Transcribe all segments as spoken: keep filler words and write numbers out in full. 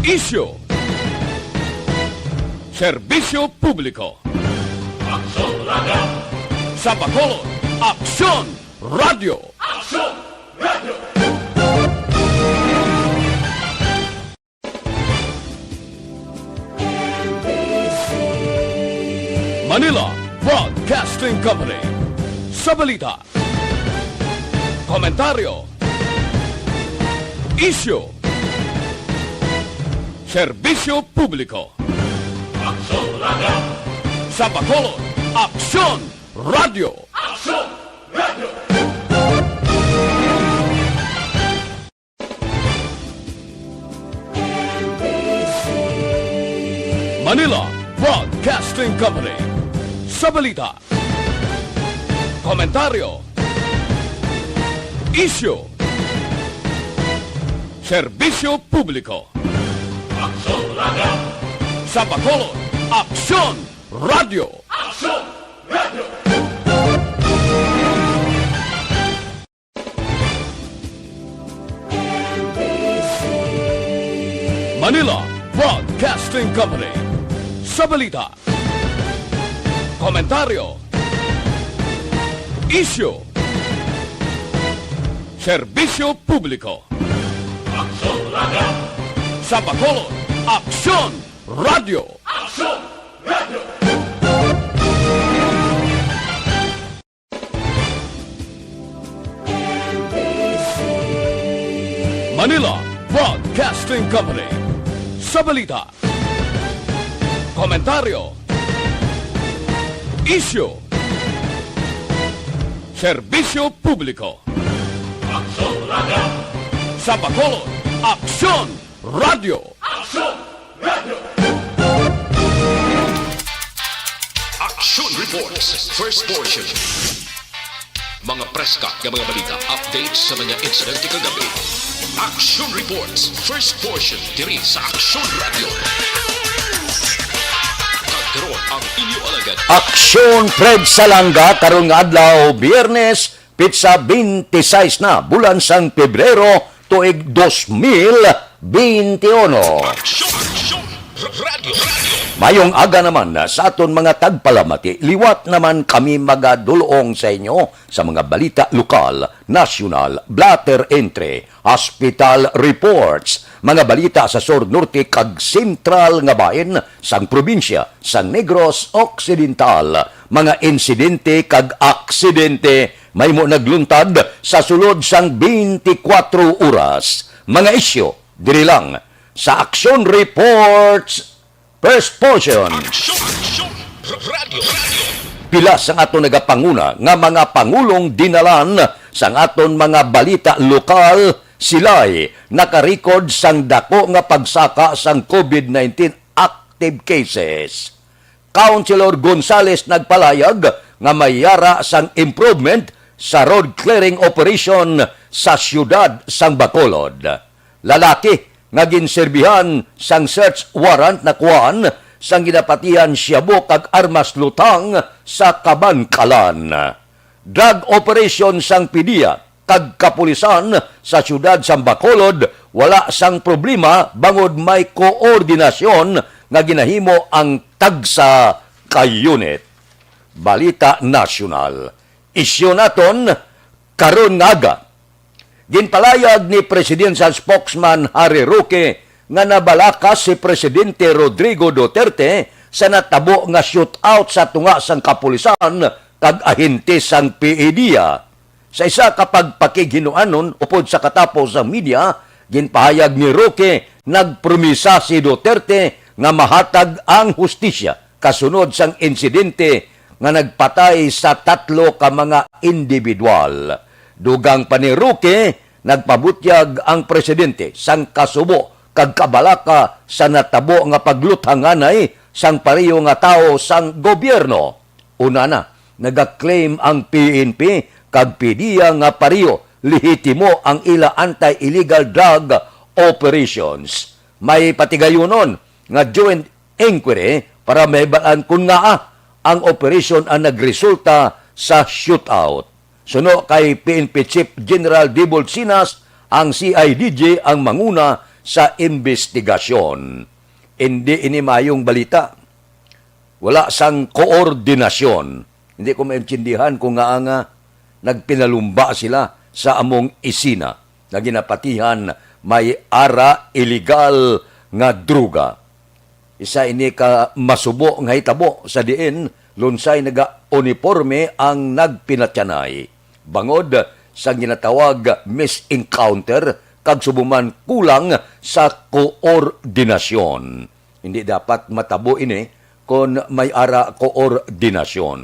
Isyu. Serbisyo publiko. Aksyon Radio. Sa Bacolod, Aksyon Radio. Aksyon Radio. Manila Broadcasting Company. Sa balita, komentaryo, isyu, serbisyo publiko. Aksyon Radio. Sa Bacolod, Aksyon Radio. Aksyon Radio. Manila Broadcasting Company. Sa balita, komentaryo, isyu, serbisyo publiko. Aksyon Radio. Sa Bacolod, Aksyon Radio. Aksyon Radio. Manila Broadcasting Company. Sa balita, komentaryo, isyu, serbisyo publiko. Aksyon Radio. Sa Bacolod, Aksyon Radio. Aksyon Radio. Manila Broadcasting Company. Sa balita, komentaryo, isyu, serbisyo publiko. Aksyon Radio. Sa Bacolod, Aksyon Radio. Aksyon Radio. Action Reports, first portion. Mga preska nga mga balita, updates sa mga insidente kagabi. Action Reports, first portion, diri sa Action Radio. Kag karon ang inyo alagad. Action Fred Salanga, karon nga adlaw, Biyernes, petsa twenty-six na, bulan sang Pebrero, tuig dos mil veintiuno. Action, action, r-, radio, radio. Mayong aga naman sa aton mga tagpalamati. Liwat naman kami magadulong sa inyo sa mga balita lokal, nasyonal, blotter entry, hospital reports, mga balita sa sur, norte, kag sentral nga bahin sang probinsya sang Negros Occidental, mga insidente kag aksidente mahimo nagluntad sa sulod sang twenty-four oras. Mga isyu diri lang sa Action Reports First Portion. Action, action, r-, radio, radio. Pila sang aton nagapanguna nga mga pangulong dinalan sang aton mga balita lokal, sila'y nakarecord sang dako nga pagsaka sang covid nineteen active cases. Councilor Gonzales nagpalayag nga may yara sang improvement sa road clearing operation sa siyudad sang Bacolod. Lalaki nga ginserbihan sang search warrant nakuhaan sang ginapatihan shabu kag armas lutang sa Kabankalan. Drug operation sang PDEA kag kapulisan sa siyudad sang Bacolod wala sang problema bangod may koordinasyon nga ginahimo ang tagsa ka unit. Balita nasyonal. Isyu naton karon nga aga. Ginpalayag ni Presidential Spokesman Harry Roque nga nabalakas si Presidente Rodrigo Duterte sa natabo nga shootout sa tunga sang kapulisan kag ahente sang PDEA. Sa isa ka pagpakighinuanon upod sa katapo sang media, ginpahayag ni Roque, nagpromisa si Duterte nga mahatag ang hustisya kasunod sang insidente nga nagpatay sa tatlo ka mga individual. Dugang pa ni Roque, nagpabutyag ang presidente sang kasubo kag kabalaka sa natabo nga pagluthanganay sang pareho nga tawo sang gobyerno. Una na, nagaklaim ang P N P kag PDEA nga pareho lehitimo ang ila anti-illegal drug operations. May patigayunon nga joint inquiry para mahibal-an kon ngaa ang operasyon ang nagresulta sa shootout. Suno kay P N P Chief General Dave Olcinas, ang C I D G ang manguna sa imbestigasyon. Hindi ini mayong balita. Wala sang koordinasyon. Hindi ko maintindihan kung nga nga nagpinalumba sila sa among isina nga ginapatihan may ara iligal nga droga. Isa ini ka masubo nga hitabo sa diin lunsay naga-uniporme ang nagpinatyanay bangod sa ginatawag misencounter kag subuman kulang sa koordinasyon. Hindi dapat matabo ini kon may ara koordinasyon.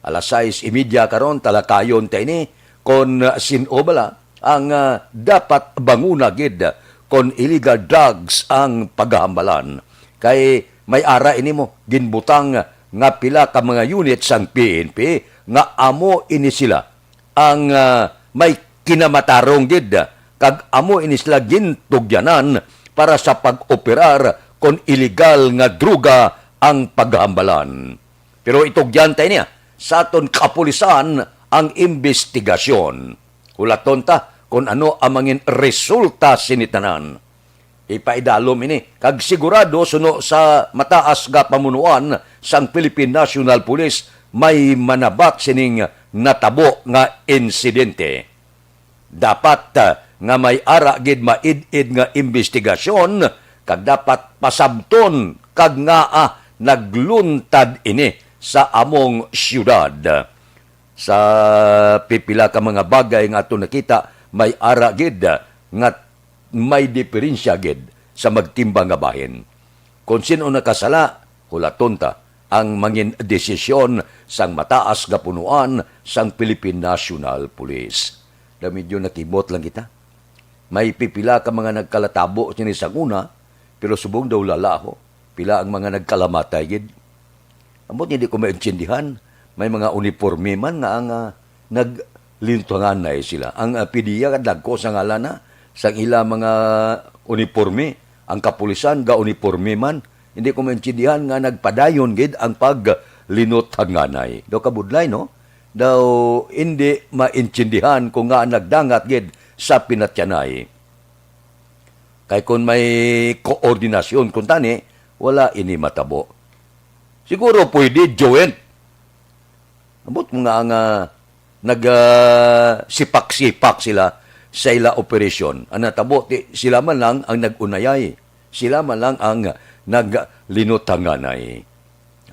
Alas sais y media karon, talakayon ta ini kon sin-o bala ang, ah, dapat banguna gid kon illegal drugs ang paghambalan. Kay may ara ini mo ginbutang nga pila ka mga unit sang P N P nga amo ini sila ang, ah, may kinamatarong gid, kag amo ini sila gintugyanan para sa pag-operar kon iligal nga droga ang paghambalan. Pero itugyan ta niya sa aton kapulisan ang imbestigasyon. Hulaton ta kon ano ang mangin resulta sini tanan. Ipaidalom ini, kag sigurado suno sa mataas nga pamunuan sang Philippine National Police, may manabat sining natabo nga insidente. Dapat, ah, nga may ara gid maid-id nga imbestigasyon, kag dapat pasabton kag ngaa nagluntad ini sa among siyudad. Sa pipila ka mga bagay nga aton nakita, may ara gid nga may diferensya gid sa magtimbang nga bahin. Kon sin-o nakasala, hulaton ta ang mangin desisyon sang mataas nga punuan sang Philippine National Police. Da, medyo nakibot lang kita. May pipila ka mga nagkalatabo sini sa una, pero subong daw lalaho. Pila ang mga nagkalamatay gid. Ambot nga di ko maintindihan, may mga uniporme man nga ang, ah, naglinuthanganay sila. Ang, ah, PDEA dagko sa ngalan na sang ila mga uniporme, ang kapulisan ga uniporme man. Hindi ko maintindihan nga nagpadayon gid ang paglinuthanganay. Daw kabudlay, no? Daw hindi maintindihan kung nga nagdangat gid sa pinatyanay. Kay kung may koordinasyon kuntani, wala ini matabo. Siguro pwede joint. Ambot mga nga nag, ah, sipak-sipak sila sa ila operasyon. Ang natabo, ti, sila man lang ang nag-unayay. Sila man lang ang naglinuthanganay.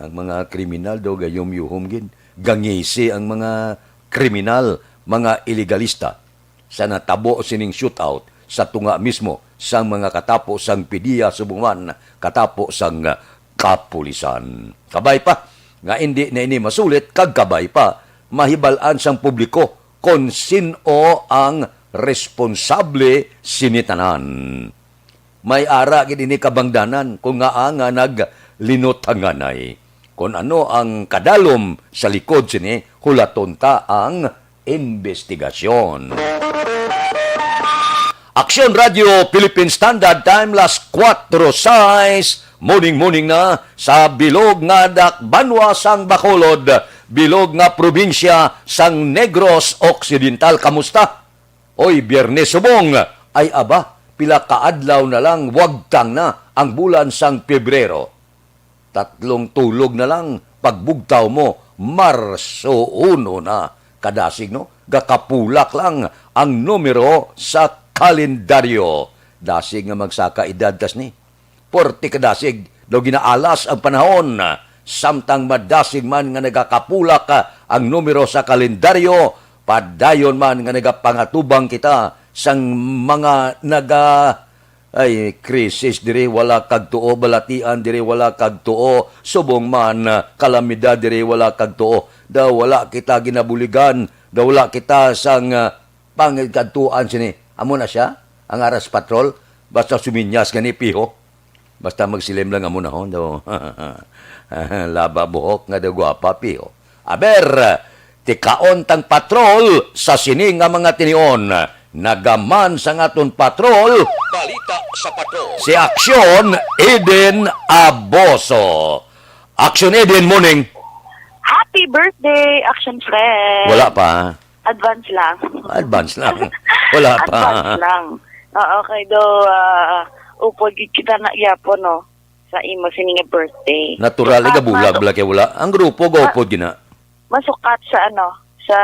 Ang mga kriminal daw gayom-yuhom gid. Gangisi ang mga kriminal, mga ilegalista. Sa natabo sining shootout sa tunga mismo sang mga katapo sang PDEA subong man katapo sang kapulisan. Kabay pa nga indi na ini masulit kag kabay pa mahibal-an sang publiko kon sin-o ang responsable sini tanan. May ara gid ini kabangdanan kung ngaa nga naglinuthanganay. Kon ano ang kadalom sa likod sini, hulaton ta ang imbestigasyon. Aksyon Radio Philippine Standard Time, las kuwatro sais, morning, morning na sa bilog nga dakbanwa sang Bacolod, bilog nga probinsya sang Negros Occidental. Kamusta? Oy, Biyernes subong, ay aba, pila ka adlaw na lang, wagtang na ang bulan sang Pebrero. Tatlong tulog na lang, pagbugtaw mo, Marso uno na. Kadasig, no? Gakapulak lang ang numero sa kalendaryo. Dasig nga magsaka edad tas ni. Puwerte kadasig daw ginaalas ang panahon, samtang madasig man nga nagakapulak ang numero sa kalendaryo, padayon man nga nagapangatubang kita sang mga naga-, ay, krisis diri wala kag tuo, balatian diri wala kag tuo, subong man, kalamidad diri wala kag tuo. Daw wala kita ginabuligan, daw wala kita sang, ah, pangigkadtuan sini. Amo na sia, ang aras patrol, basta suminyas gani piho. Basta magsilim lang amo na ho, daw. Laba buhok nga daw gwapa, piho. Aber, tikaon tang patrol sa sini nga mga tinion. Nagaman sang aton patrol, balita sa patrol, si Aksyon Eden Aboso. Aksyon Eden, morning. Happy birthday, Action Fred. Wala pa. Advance lang. Advance lang. Wala pa. Advance lang. Oo, kay do, ah, upod gid kita na gyapon, no, sa imo sini nga birthday. Natural, Sa igabulag, atong bala kay wala. Ang grupo, Ah. gaupod gina. Masukat sa, ano, sa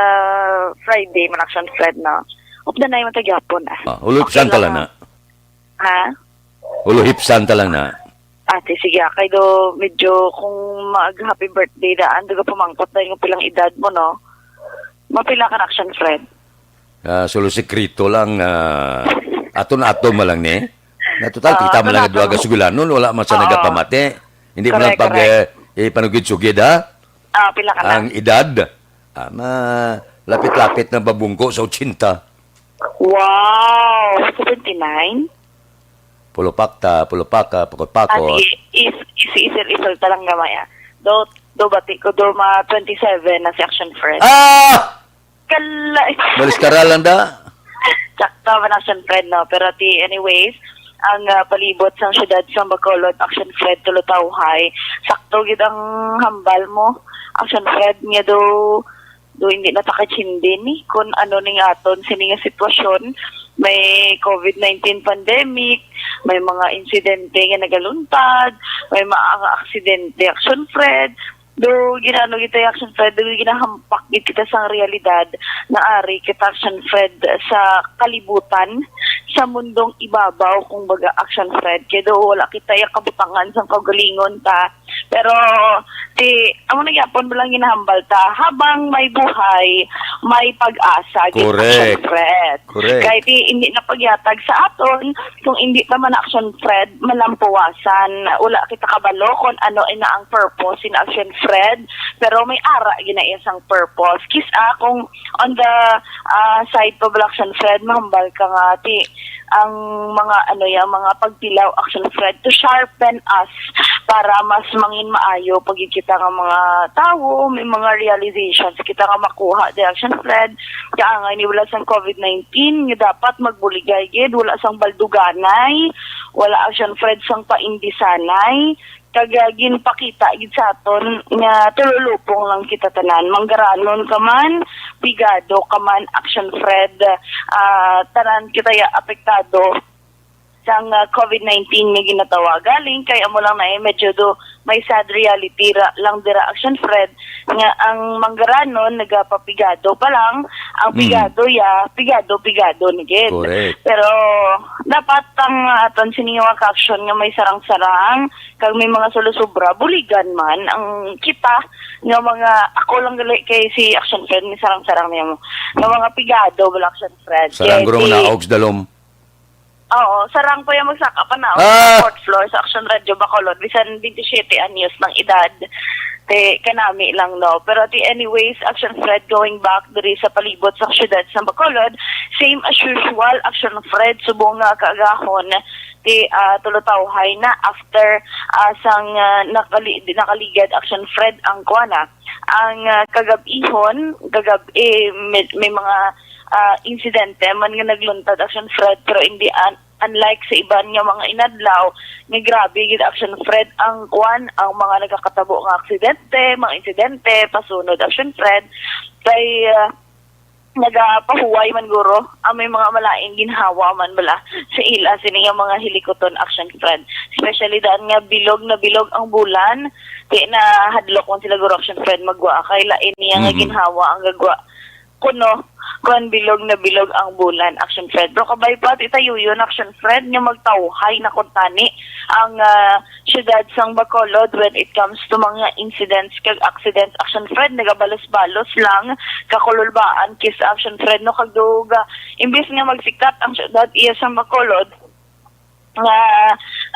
Friday, man, Action Fred, no? Updanay man ta gyapon, ah. Ah, uluhipsan Okay ta lang lang, na. Ha? Uluhipsan ta lang na. Ate, sige, ah, kay do, medyo kung mag-happy birthday daan, do ka pamangkot na yung pilang edad mo, no? Mapila ka na, Action Fred? Ah, solo sekreto lang, ah, aton-aton man lang ni. Na total, Oo, kita man lang aton-aton. Duha ka sugulanon, wala man sa Oo. Nagapamati. Hindi man lang Correct, pag, correct. Eh, ipanugid-sugid, ha? Ah, pila ka na? Ang edad, ah, ma-, lapit-lapit na babungko sa ochenta. Wow! Seventy-nine? Pulupakta, pulupaka, Ah, pakot-pakot. Sige, is, is, isir-isir ta lang gamay, ah. Do, do bati ko, do ma twenty-seven na si Action Fred. Ah! Kala- Malis ka ra lang da. Sakto man, Action Fred, no? Pero ti, anyways, ang, ah, palibot sang siyudad sang Bacolod, Action Fred, Tulutawhay, sakto gid ang hambal mo, Action Fred, nga do, do hindi na ta katsindi ni kung ano ning aton sini nga sitwasyon. May covid nineteen pandemic, may mga insidente nga nagaluntad, may mga aksidente, Action Fred. Do ginano kita, Action Fred, do ginahampak gid kita sang realidad na ari kita, Action Fred, sa kalibutan, sa mundong ibabaw, kung baga, Action Fred. Kay do wala kita ya kabutangan sang kaugalingon ta. Pero ti, amo na gyapon, lang ginahambal ta, habang may buhay, may pag-asa gid, Action Correct. Fred. Correct. Kay ti, hindi na pagyatag sa aton, kung hindi pa man, Action Fred, malampuwasan. Wala kita kabalo kung ano ina ang purpose sin Action Fred, pero may ara gina iya sang purpose. Kis-a kung on the, ah, side pa bala, Action Fred, mahambal ka nga ti ang mga, ano ya, mga pagtilaw, Action Fred, to sharpen us para mas mangin maayo pa gid kita nga mga tawo, may mga realizations kita nga makuha, di, Action Fred, kaangay ni wala sang covid nineteen nga dapat magbuligay gid, wala sang balduganay, wala, Action Fred, sang paindisanay, kag, ah, ginpakita gid sa aton nga tululupong lang kita tanan. Manggaranon ka man, pigado ka man, Action Fred, ah, tanan kita ya apektado sang, ah, covid nineteen nga ginatawa. Galing kay amo lang na, eh, medyo do may sad reality ra, lang dira, Action Fred, nga ang manggaranon nagapapigado pa lang, ang Mm. pigado ya, pigado-pigado na gid. Correct. Pero dapat ang, ah, aton sini nga mga ka-action nga may sarang-sarang, kag may mga sulusubra, buligan man ang kita nga mga, ako lang gali kay si Action Fred, may sarang-sarang niya mo. Nga mga pigado, wala, Action Fred. Sarang Kay guro si na, Ogs Dalom. Oo, sarang pa yung magsaka pa na Ah! Fourth floor sa Action Radio Bacolod. Bisan twenty-seven anyos ng edad. Te, kanami lang, no? Pero ti, anyways, Action Fred, going back diri sa palibot sa siyudad sa Bacolod, same as usual, Action Fred, subong nga kaagahon, ti, ah, tulutawhay na after, ah, sang, ah, nakali-, nakaligad, Action Fred, ang kuana. Ang, ah, kagab-ihon, kagab-, eh, may, may mga, ah, insidente man nga nagluntad, Action Fred, pero hindi an-, unlike sa iban nga mga inadlaw, nga grabe gid, Action Fred, ang kwan, ang mga nagakatabo nga aksidente, mga insidente, pasunod, Action Fred, kay, ah, nagapahuway man guro, ang may mga malain ginhawa man bala sa ila sini nga mga hilikuton, Action Fred. Especially daan nga bilog na bilog ang bulan, di na hadlok man sila guro, Action Fred, magwa kay lain niya nga Mhm. ginhawa ang gagwa. Kuno, kung bilog na bilog ang bulan, Action Fred. Pero kabay pa, ti tayo yun, Action Fred, nga magtawhay na kuntani ang, ah, syudad sang Bacolod when it comes to mga incidents kag accidents, Action Fred, nagabalos-balos lang, kakululbaan, kis Action Fred, no, kag duga. Imbis nga magsikat ang syudad iya sang Bacolod, nga,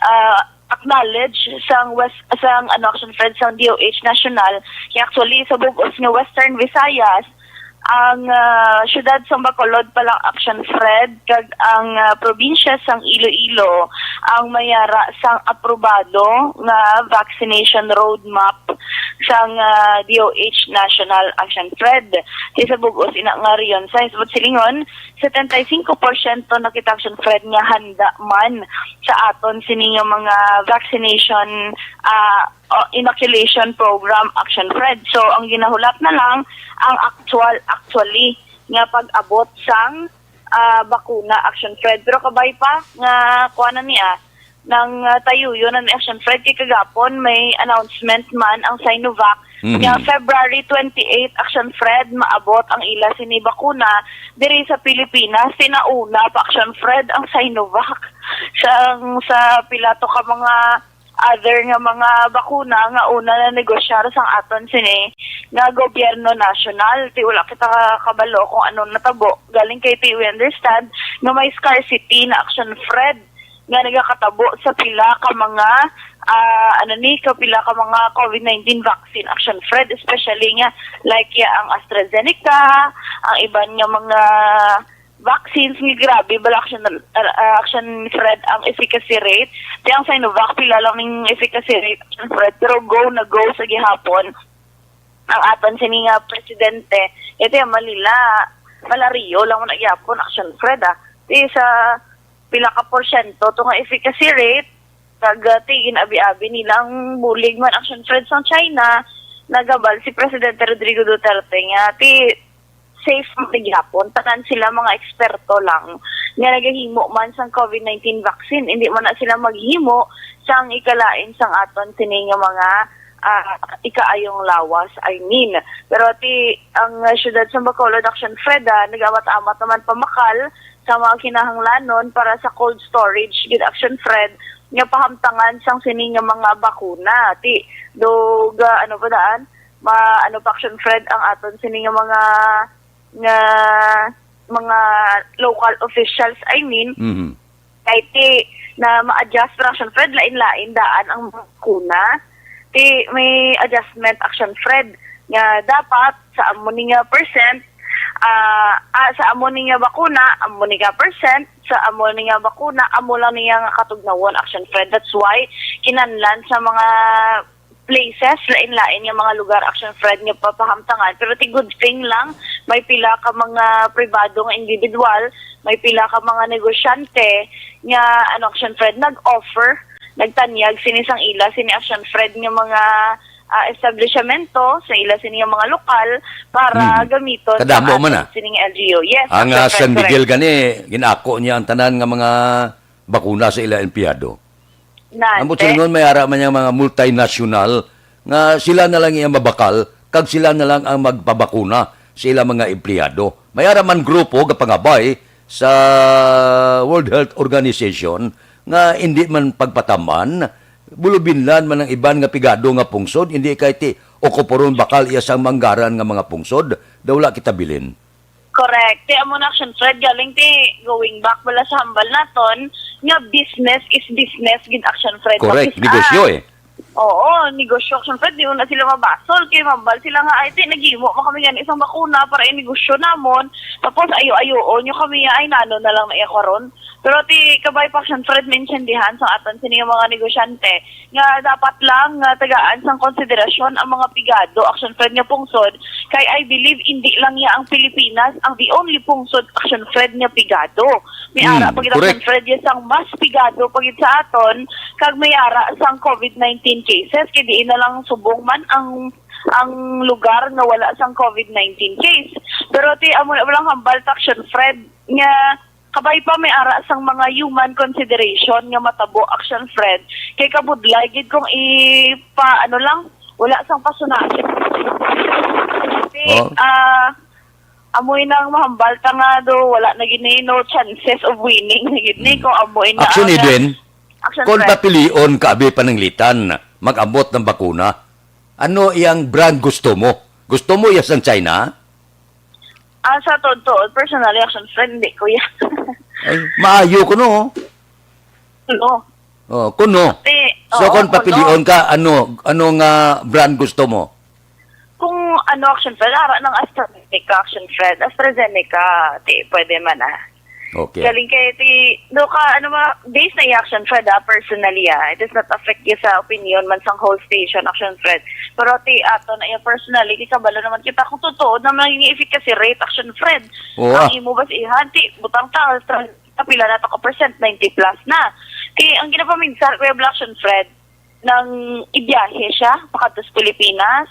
ah, acknowledge sang West, sang, ano, Action Fred, sang D O H National, kaya actually, sa bug-os nga Western Visayas, ang, ah, syudad sang Bacolod pa lang, Action Fred, kag ang, ah, probinsya sang Iloilo ang mayara sang aprobado nga vaccination roadmap sang, ah, D O H National, Action Fred. Kay sa bug-os ina nga rehiyon, sa hisbot silingon, setenta y cinco porsyento na kita, Action Fred, nga handa man sa aton sini nga mga vaccination, ah, o inoculation program, Action Fred. So, ang ginahulat na lang, ang actual, actually, nga pag-abot sang, ah, bakuna, Action Fred. Pero kabay pa nga kuha na niya, nang, ah, tayuyo na ni Action Fred, kay kagapon may announcement man ang Sinovac Mhm. nga February twenty-eight, Action Fred, maabot ang ila sini bakuna diri sa Pilipinas. Tinauna pa, Action Fred, ang Sinovac sang, sa pila to ka mga other nga mga bakuna nga una na negosyar sang aton sini nga gobyerno nasyonal. Ti wala kita ka-, kabalo kung ano natabo. Galing kay ti we understand nga may scarcity na, Action Fred, nga nagakatabo sa pila ka mga, ah, ano ni, ka pila ka mga COVID nineteen vaccine, Action Fred, especially nga like ya ang AstraZeneca, ang iban nga mga vaccines nga grabe bala, Action, ah, Action Fred, ang efficacy rate. Ti ang Sinovac pila lang ning efficacy rate, Action Fred, pero go na go sa gihapon ang aton sini nga presidente. Ito yung Manila, malario lang mo na gyapon, Action Fred, ah. Ti sa pila ka porsyento to nga efficacy rate, kag, ah, ti gin-abi-abi nilang bulig man, Action Fred, sang China, nagabal si Presidente Rodrigo Duterte nga ti safe man gyapon, tanan sila mga eksperto lang nga nagahimo man sang COVID nineteen vaccine. Hindi man na sila maghimo sang ikalain sang aton sini nga mga, ah, ikaayong lawas, I mean. Pero ti ang, ah, siyudad sa Bacolod, Action Fred, ah, nag-amat-amat naman pamakal sa mga kinahanglanon para sa cold storage gid, Action Fred, nga pahamtangan sang sini nga mga bakuna. Ti dog, ah, ano ba daan? Ma-, ano pa, Action Fred, ang aton sini nga mga, nga mga local officials, I mean, Mhm. kay ti na ma-adjust ra, Action Fred, lain-lain daan ang mga bakuna. Ti may adjustment, Action Fred, nga dapat sa amo ni nga percent, ah, ah, sa amo ni nga bakuna, amo ni nga percent, sa amo ni nga bakuna, amo lang niya nga katugnawon, Action Fred. That's why kinahanglan sa mga places, lain-lain nga mga lugar, Action Fred, nga papahamtangan. Pero ti good thing lang, may pila ka mga pribado nga individual, may pila ka mga negosyante nga, ano, Action Fred, nag-offer, nagtanyag sini sang ila, sini, Action Fred, nga mga, ah, establishmento, sa ila sini nga mga lokal para Mhm. gamiton Kadamo sa man, aton ah. sining L G U. Yes, Ang, Action ah, Fred, San Miguel correct. gani, ginako niya ang tanan nga mga bakuna sa ila empleyado. Nante. Ambot silingon, may ara man yang mga multinational nga sila na lang iya mabakal kag sila na lang ang magpabakuna sa ila mga empleyado. May ara man grupo gapangabay sa World Health Organization nga indi man pagpataman, bulubinlan man ang iban nga pigado nga pungsod, indi kay ti okuparon bakal iya sang manggaran nga mga pungsod, daw wala kita bilin. Correct. Ti amo na, Action Fred, galing ti going back bala sa hambal naton nga business is business gid, Action Fred. Correct. Bakit, Negosyo ah, eh. Oo, negosyo, Action Fred, di na sila mabasol kay mambal sila nga, "Ay, ti, naghimo man kami gani isang bakuna para inegosyo namon. Tapos ayo-ayoon nyo kami, ay nano na lang na iya karon." Pero ti kabay pa, Action Fred, maintindihan sa aton sini nga mga negosyante nga dapat lang nga tagaan sang konsiderasyon ang mga pigado, Action Fred, nga pungsod, kay I believe indi lang niya ang Pilipinas ang the only pungsod, Action Fred, nga pigado. May ara Hmm, pa gid, correct. Action Fred, ya sang mas pigado pa gid sa aton, kag may ara sang COVID nineteen cases, kay diin na lang subong man ang ang lugar nga wala sang COVID nineteen case. Pero ti amo na lang hambal ta, Action Fred, nga kabay pa may ara sang mga human consideration nga matabo, Action Fred. Kay kabudlay gid kung ipa, ano lang, wala sang pasunod. Ti, Oh. ah, amoy nang mahambal ta nga do, wala na gid ni, no chances of winning na gid ni, Mm. kung amoy na Action, ang Edwin, Action kung Fred. papilion ka, abi pananglitan, mag-abot ng bakuna, ano iyang brand gusto mo? Gusto mo iya sang China? Ah, sa totoo, personally, Action Fred, hindi ko yan. Ay, maayo ko, no? No. Oh, kuno. Ti, So, oo, kung kuno. papilion ka, ano, ano nga brand gusto mo? Kung ano, Action Fred, ara ng AstraZeneca, Action Fred. AstraZeneca, ti, pwede man, ah. Okay. Galing kay ti, do ka, ano ma, based na iya, Action Fred, ah, personally, ah. It does not affect ya sa opinion man sang whole station, Action Fred. Pero ti, ato na iya personally, kay kabalo naman kita kung totoo naman yung efficacy rate, Action Fred. Oo, ah. Ang imo bas ihan, ti, butang ta, AstraZeneca, pila na to ka percent, ninety plus na. Ti, ang ginapaminsar, Kuya Bla, Action Fred, nang ibiyahe siya pakadto sa Pilipinas.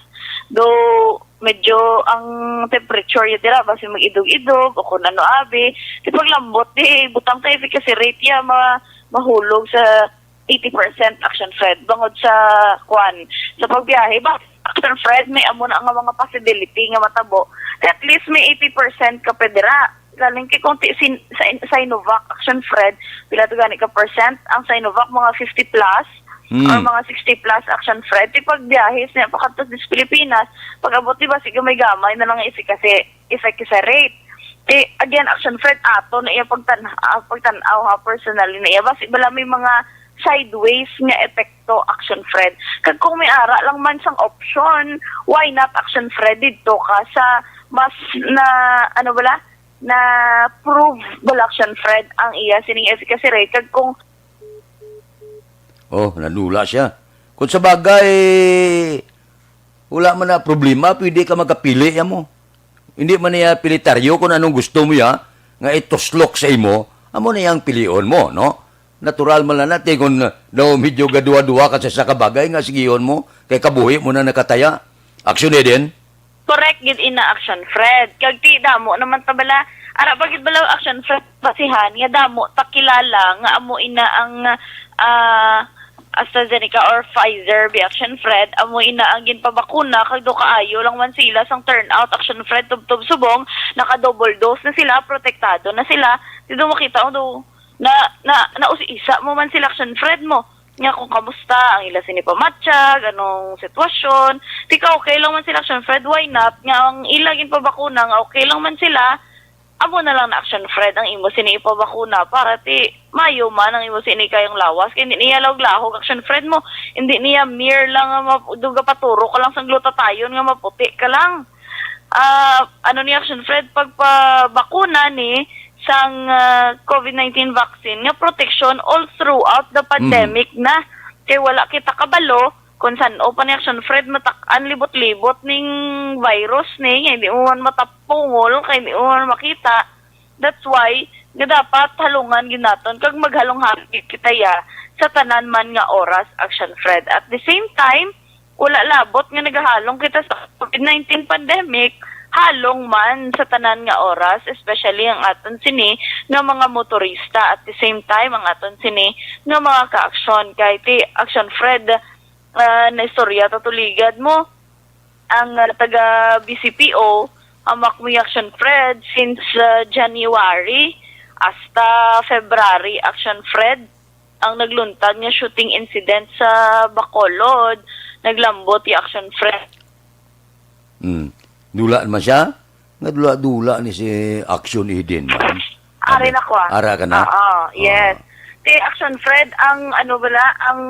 Do, medyo ang temperature ya dira basi mag-idog-idog o kung ano abi. Di paglambot, di butang ta efficacy rate ya ma mahulog sa eighty percent, Action Fred, bangod sa, kwan, sa pagbiyahe. Ba, Action Fred, may amo na nga mga possibility nga matabo. Di at least may eighty percent ka pa dira. Lalim kay kung ti-, sin-, sa in-, Sinovac, Action Fred, pila to gani ka percent? Ang Sinovac, mga fifty plus, Hmm. or mga sixty plus, Action Fred. Di pagbiyahe, sa pakadto sa Pilipinas, pag-abot, di ba, sige, may gamay na lang ang efficacy, efficacy rate. Di, again, Action Fred, ato na iya pagtan-, ah, pagtan-aw, ha, personally na iya. Basi bala may mga sideways nga epekto, Action Fred. Kag kung may ara lang man sang option, why not, Action Fred, didto ka sa mas na, ano bala, na prove bala, Action Fred, ang iya sining efficacy rate. Kag kung Oh, nadula siya. Kung sa bagay, wala man na problema, pwede ka magkapili ya mo. Hindi man niya pilitaryo kung anong gusto mo ya, nga ituslok sa imo, amo na yang pilion mo, no? Natural man lang natin kung daw medyo gaduwa-duwa ka sa isa ka bagay nga sigihon mo, kay kabuhi mo na nakataya. Action, Eden? Correct gid ina, Action Fred. Kag ti damo naman ta bala, ara pa gid bala, Action Fred, basihan nga damo ta kilala nga amo ina ang, ah, AstraZeneca or Pfizer, bi, Action Fred, amo ina ang ginpabakuna, kag do kaayo lang man sila sang turnout, Action Fred, tubtob subong naka double dose na sila, protektado na sila. Ti do makita mo do na, na, nausi-isa mo man sila, Action Fred, mo nga kung kamusta ang ila sini pamatyag, anong sitwasyon. Ti ka okay lang man sila, Action Fred, why not? Nga ang ila ginpabakuna nga okay lang man sila, amo na lang na, Action Fred, ang imo sini ipabakuna para ti mayo man ang imo sini kayang lawas. Kay hindi niya lahog-lahog, Action Fred, mo. Hindi niya mere lang nga map-, duga paturo ka lang sang glutathione nga maputi ka lang. Ah, ano ni, Action Fred, pagpabakuna ni sang, ah, COVID nineteen vaccine nga protection all throughout the Mhm. pandemic na. Kay wala kita kabalo kung san-o pa ni, Action Fred, matak-an libot-libot ning virus ni, nga hindi mo man matapungol, kay hindi mo man makita. That's why nga dapat halungan gid naton kag maghalong-halong gid kita ya sa tanan man nga oras, Action Fred. At the same time, wala labot nga nagahalong kita sa COVID nineteen pandemic, halong man sa tanan nga oras, especially ang aton sini nga mga motorista, at the same time ang aton sini nga mga kaaksyon. Kay ti, Action Fred, ah, naistorya ta to ligad mo, ang, ah, taga B C P O, ang Makmi, Action Fred, since, ah, January hasta February, Action Fred, ang nagluntad nga shooting incident sa Bacolod, naglambot ya, Action Fred. Hmm. Dula naman siya? Nga dula-dula ni si Action Eden man. Ari Ano? na ko, ah. Ara ka na? Oo, yes. Ah. Ti, Action Fred, ang ano bala, ang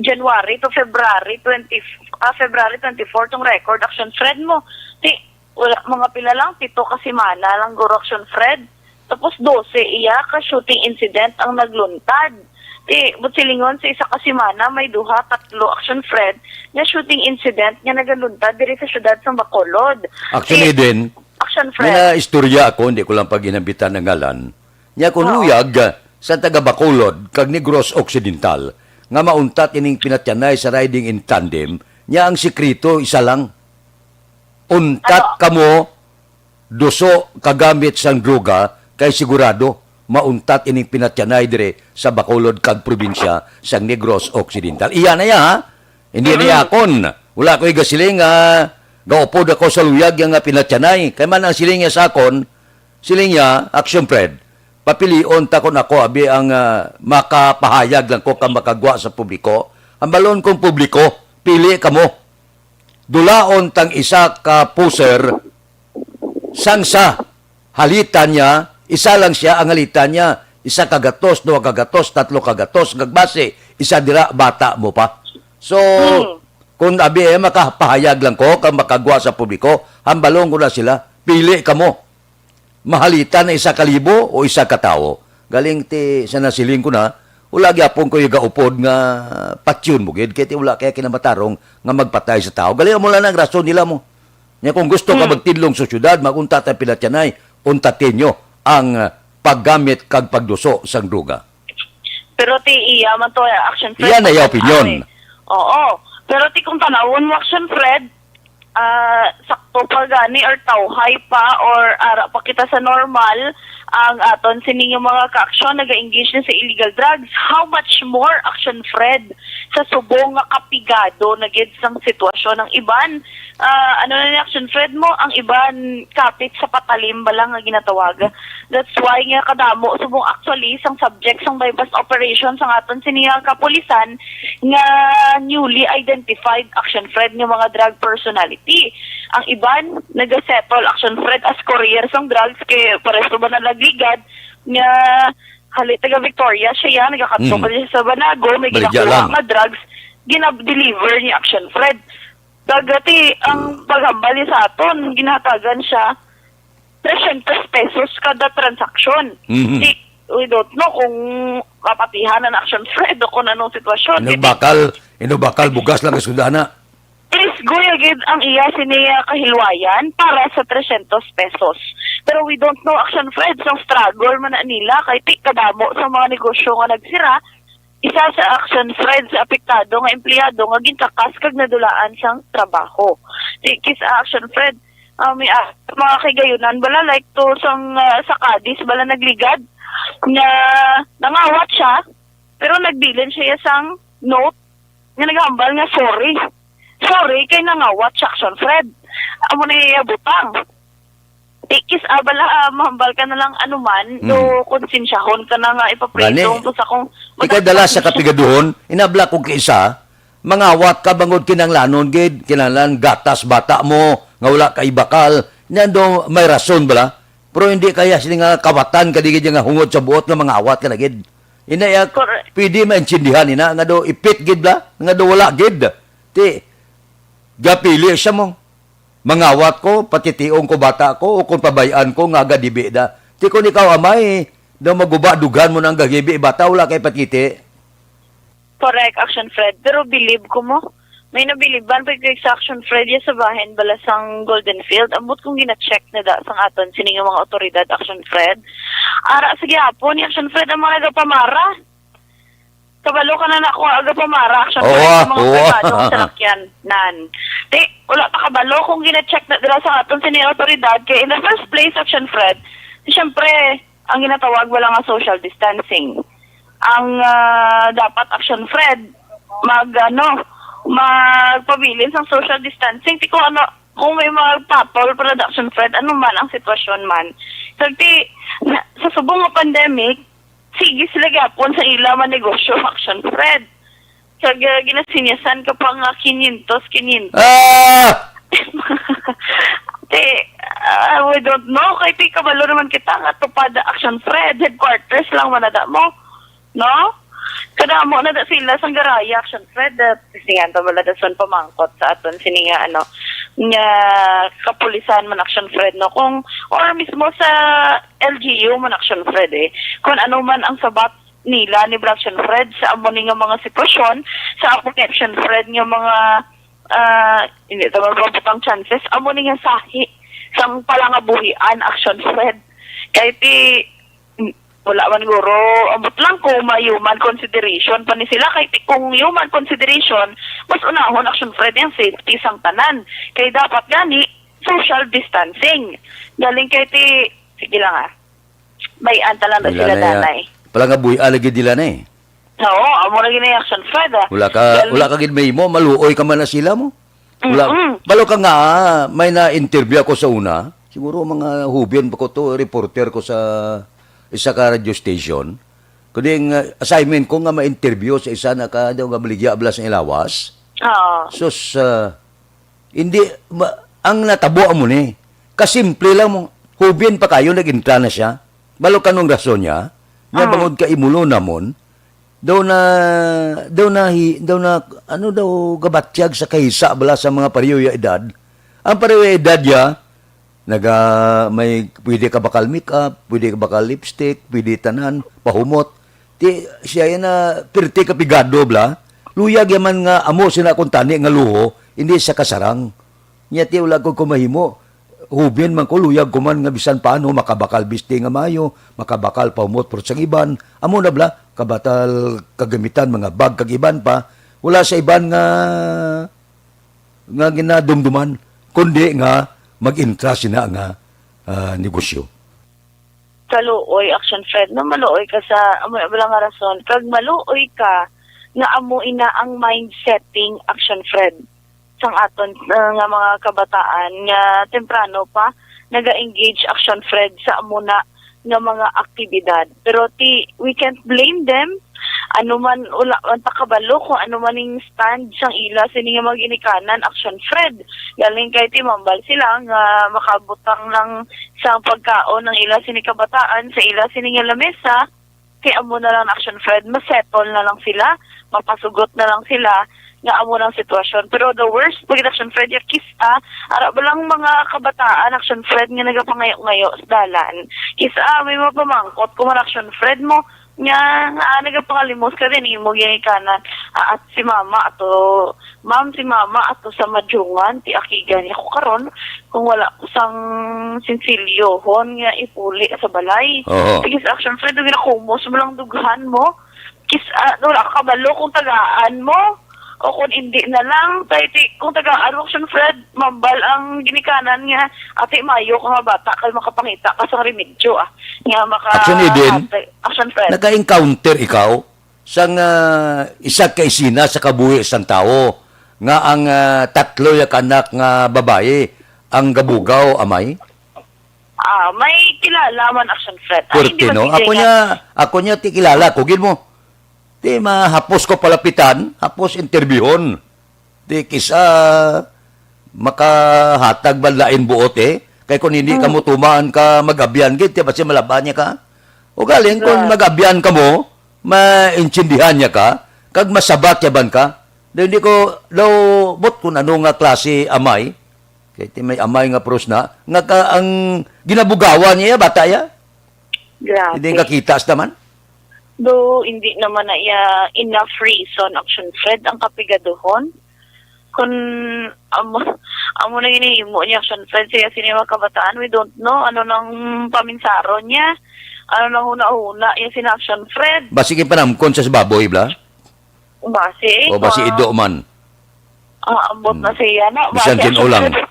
January to February twenty, ah, February twenty-four tong record, Action Fred, mo. Ti, wala, mga pila lang, pito ka semana lang, guro, Action Fred. Tapos dose iya ka shooting incident ang nagluntad. Ti, but silingon sa isa ka semana, may duha, tatlo, Action Fred, nga shooting incident nga nagaluntad diri sa siyudad sa Bacolod. Actually, Ti, din, Action may Fred. na istorya ako, hindi ko lang pag-inambitan ang ngalan. Nya kung Oo. luyag sa taga Bacolod kag Negros Occidental, nga mauntat ining pinatyanay sa riding in tandem, nya ang sikreto isa lang. Untat Ano? kamo duso kagamit sang droga, kay sigurado mauntat ining pinatyanay dire sa Bacolod kag probinsya sang Negros Occidental. Iya na iya, ha? Hindi Mm. niya akon. Wala ko igasiling nga gaupod ako sa luyag nga pinatyanay. Kay man ang siling niya sa akon, siling niya, Action Fred, papilion ta kon ako abi ang, ah, makapahayag lang ko kag makagwa sa publiko. Ang balon kong publiko, pili kamo. Dulaon tang isa ka poser, sang sa halitan niya, isa lang siya ang halitan niya, isa ka gatos, duha ka gatos, tatlo ka gatos, gagbase, isa dira, bata mo pa. So, Hmm. kung abi, eh, makapahayag lang ko, kag makagwa sa publiko, hambalon ko na sila, pili kamo. Mahalitan na isa ka libo o isa ka tawo. Galing ti sa nasiling ko na, wala gyapon ko igaupod nga patyon mo gid, kay ti wala kaya kinamatarong nga magpatay sa tawo. Galing mo lang ang rason nila mo. Nya kung gusto ka Hmm. magtidlong sa syudad, magunta ta pinatyanay, untatin nyo ang, ah, paggamit kag pagduso sang droga. Pero ti iya man to, eh, Action Fred, Iya na iya pagkat-, opinyon. ay, oo. Pero ti kung tanawon mo, Action Fred, ah, sakto pa gani or tawhay pa or ara pa kita sa normal, ang aton sini nga mga kaaksyon naga-engage na sa illegal drugs, how much more, Action Fred, sa subong nga kapigado na gid sang sitwasyon? Ang iban, ah, ano na ni, Action Fred, mo, ang iban kapit sa patalim bala nga ginatawag. That's why nga kadamo subong actually sang subject sang buy-bust operation sang aton sini nga kapulisan nga newly identified, Action Fred, nga mga drug personality. Ang iban nagasettle, Action Fred, as courier sang drugs kay pareho ba na nagligad nga hali taga Victoria siya, ya, nagakadto Mm. pa siya sa Banago, may Baligya ginakuha lang. nga drugs, ginab-deliver ni, Action Fred. Dagati ang paghambal niya sa aton, ginahatagan siya tresyentos pesos kada transaksyon. Mhm. Di, we don't know kung kapatihan ang, Action Fred, o kung anong sitwasyon. Inugbakal, inugbakal, bugas lang ang sudana. Please, guya gid ang iya sini, ah, kahilwayan para sa tresyentos pesos. Pero we don't know, Action Fred, sang struggle man na nila, kay ti kadamo sa mga negosyo nga nagsira, isa sa, Action Fred, sa apektado nga empleyado nga ginkakas kag nadulaan sang trabaho. Ti kis-a, Action Fred, ah, may, ah, mga kagayunan bala, like to sang, ah, sa Cadiz bala nagligad nga nangawat siya, pero nagbilin siya sang note nga naghambal nga sorry. Sorry kay nangawat siya, Action Fred. Amo na iya butang. Ti kis-a bala, ah, mahambal ka na lang anuman, Mm. do konsensyahon ka na nga ipapriso Gani, ang usa kong ikadala sa kapigaduhon, inabla kog kaisa, mangawat ka bangod kinahanglanon gid, kinahanglan gatas bata mo, nga wala ka ibakal, nya do may rason bala. Pero hindi kaya sini nga kawatan ka di gid nga hungod sa buot nga mangawat ka na gid. Ina ya, Correct. Pwede maintindihan ina nga do ipit gid bala, nga do wala gid. Ti, gapili siya mo. Mangawat ko, patitiong ko bata ko, o kung pabayan ko nga gadibi da. Ti kung ikaw amay, daw maguba, dughan mo nang gagibi, bata, wala kay patiti. Correct, Action Fred. Pero bilib ko mo. May nabiliban pa kay sa, Action Fred, ya sa bahin bala sang Golden Field. Ambot kung gina-check na da sang aton sini nga mga otoridad, Action Fred. Ara sa gihapon ni, Action Fred, ang mga nagapamara. Kabalo ka na na kung aga pa mara, Action Oo, Fred, ah, sa mga oo. pribadong salakyan. Nan. Ti, wala pa kabalo kung gina-check na dira sa aton sini nga awtoridad. Kay in the first place, Action Fred, siyempre, ang ginatawag wala nga social distancing. Ang, ah, dapat, Action Fred, mag, ano, magpabilin sang social distancing. Ti kung ano, kung may mga patol, Action Fred, ano man ang sitwasyon man. Kag ti, na, sa subong nga pandemic, sige sila gyapon sa ila man negosyo, Action Fred. Kag, ah, ginasinyasan ka pa nga quinientos, quinientos. Ah! Ti, ah, we don't know. Kay ti kabalo naman kita nga tupad, Action Fred, headquarters lang man na da mo. No? Kadamo na da sila sang garaya, Action Fred. Ah, sisingan pa bala da son pamangkot sa aton sini nga, ano, nga kapulisan man, Action Fred, no? Kung, or mismo sa L G U man, Action Fred, eh. Kung ano man ang sabat nila ni Action Fred sa amo ni nga mga sitwasyon, sa amo ni, Action Fred, nga mga, ah, hindi ta mabutang chances, amo ni nga sahi sang palangabuhian, Action Fred. Kay ti, wala man guro, ambot lang kung may human consideration pa ni sila. Kay ti, kung human consideration, mas unahon, Action Fred, ang safety sang tanan. Kay dapat gani, social distancing. Galing kay ti, sige lang, ah. Bayan ta lang na Wala sila na ya. Danay. Palangabuhian lagi nila na eh. Oo, amo na gini, Action Fred, ah. Wala ka, Galing. Wala ka gid mahimo, maluoy ka man na sila mo. Wala. Mm-mm. Balo ka nga, ah, may na-interview ako sa una. Siguro mga hubyan pa ko to, reporter ko sa isa ka radio station. Kundi ang, ah, assignment ko nga ma-interview sa isa na ka, daw nga maligya abla sa ilawas. Oo. Sus, ah, hindi, ma-, ang natabo amo ni, kasimple lang mo, hubyan pa kayo, nag-intra na siya. Balo kanong rason niya, nga Ah. bangod ka imulo namon, daw na, daw na, hi-, daw na, ano daw, gabatyag sa kahisa bala sa mga pareho ya edad. Ang pareho ya edad ya, naga, may, pwede ka bakal make-up, pwede ka bakal lipstick, pwede tanan, pahumot. Ti, siya yan na, pirti kapigado bala. Luyag yaman nga, amo sina akong tani nga luho, hindi sa kasarang. Nya ti, wala ko kumahimo. Hubin man ko, luyag ko man nga bisan paano, makabakal bisti nga maayo, makabakal pahumot, pero sa iban, amo na bala, kabatal, kagamitan, mga bag, kag iban pa. Wala sa iban nga, nga ginadumduman. kundi nga mag-entra sina nga, ah, negosyo. Kaluoy, Action Fred, no? Maluoy ka sa, amo na bala nga rason, kag maluoy ka nga amo ina ang mind setting, Action Fred, sang aton, uh, nga mga kabataan nga temprano pa naga-engage, Action Fred, sa amo na nga mga aktibidad. Pero ti, we can't blame them. Ano man, wala man ta kabalo kung ano man ning stand sang ila sini nga mga ginikanan, Action Fred. Galing kay timambal sila nga makabutang lang sang pagkaon ang ila sini kabataan sa ila sini nga lamesa, kay amo na lang, Action Fred, masettle na lang sila, mapasugot na lang sila nga amo nang sitwasyon. Pero the worst pa gid, Action Fred, ya kis-a ara ba lang mga kabataan, Action Fred, nga nagapangayo-ngayo sa dalan. Kis-a may mapamangkot ko man, Action Fred, mo nga, nga nagapangalimos ka din imo ginikanan. Ah, at si mama ato, ma'am, si mama ato sa Madjungan, ti akigan niya ko karon kung wala ko sang sinsilyohon nga ipuli sa balay. Oho. Sige, sa Action Fred, yung ginakumos mo lang dughan mo. Kis, ah, wala ka kabalo kung tagaan mo o kung hindi na lang. Kay ti, kung tagaan mo, Action Fred, mambal ang ginikanan nga, ati, mayo ka nga bata, kay makapangita ka sa remedyo, ah. Nga maka Action Eden, Action Fred. Naka-encounter ikaw sang, ah, isa ka esena sa kabuhi sang tawo nga ang, ah, tatlo ya ka anak nga babayi ang gabugaw, amay? Ah, may kilala man, Action Fred. Ay, hindi Pwerte, no? Ako niya, ako niya ti kilala ko gid mo. Ti mahapos ko palapitan, hapos interbyuhon. Ti kis-a makahatag man lain buot, eh. Kay kung hindi ka mo tumaan ka mag-abyan gid, ti basi malaba niya ka. O galing, kung Right. mag-abyan ka mo, maintindihan niya ka, kag masabat yaban ka. Daw hindi ko, daw, but kung ano nga klase amay, kay ti may amay nga pros na, nga ka, ang ginabugawan niya, bata ya? Grabe. Hindi kakita sa taman? Do, hindi naman na iya enough reason, Action Fred, ang kapigaduhon. Kung amo, amo na ginahimo niya, Action Fred, siya sini mga kabataan, we don't know ano nang paminsaron niya, ano nang huna-huna niya sina Action Fred. Basi ginpanamkon sa baboy, bla? Basi, O basi ah, ido man? Ah, ambot na Hmm. siya, no? Bisan Basi, Action tinulang. Fred,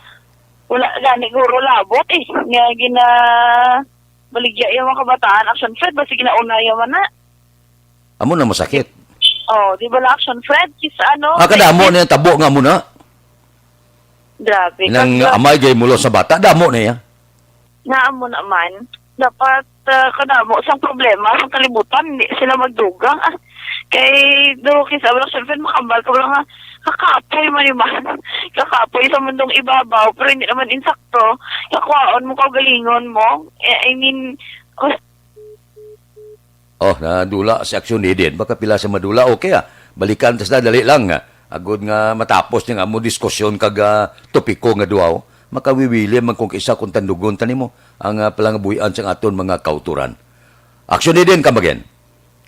wala gani guro labot, eh. Nga gina-, baligya yung mga kabataan, Action Fred, basi ginauna yung man na. Amo na masakit. Oh, di ba la, Action Fred? Kis ano, Ah, kadamo na yung tabo nga mo na. Grabe. Nang Kag- amay gay mulo sa bata, damo na ya. Nga amo naman. Dapat, ah, kadamo sang problema sa kalibutan, hindi sila magdugang. Ah, kay do, kis-a, Action Fred, makambal ka lang nga, kakapoy man yung man. Kakapoy sa mundong ibabaw, pero hindi naman insakto. Kakuhaon mo kaugalingon mo. Eh, I mean, oh, Oh, nadula si Action Eden. Baka pila sa madula. Okay, ah. Balikan ta sa dali lang, ah. Agod nga matapos ning amo diskusyon kag, ah, topiko nga duhaw, makawiwili man kung isa kung tandugon ta nimo ang, ah, palangabuhian sang aton mga kautoran. Action Eden, come again.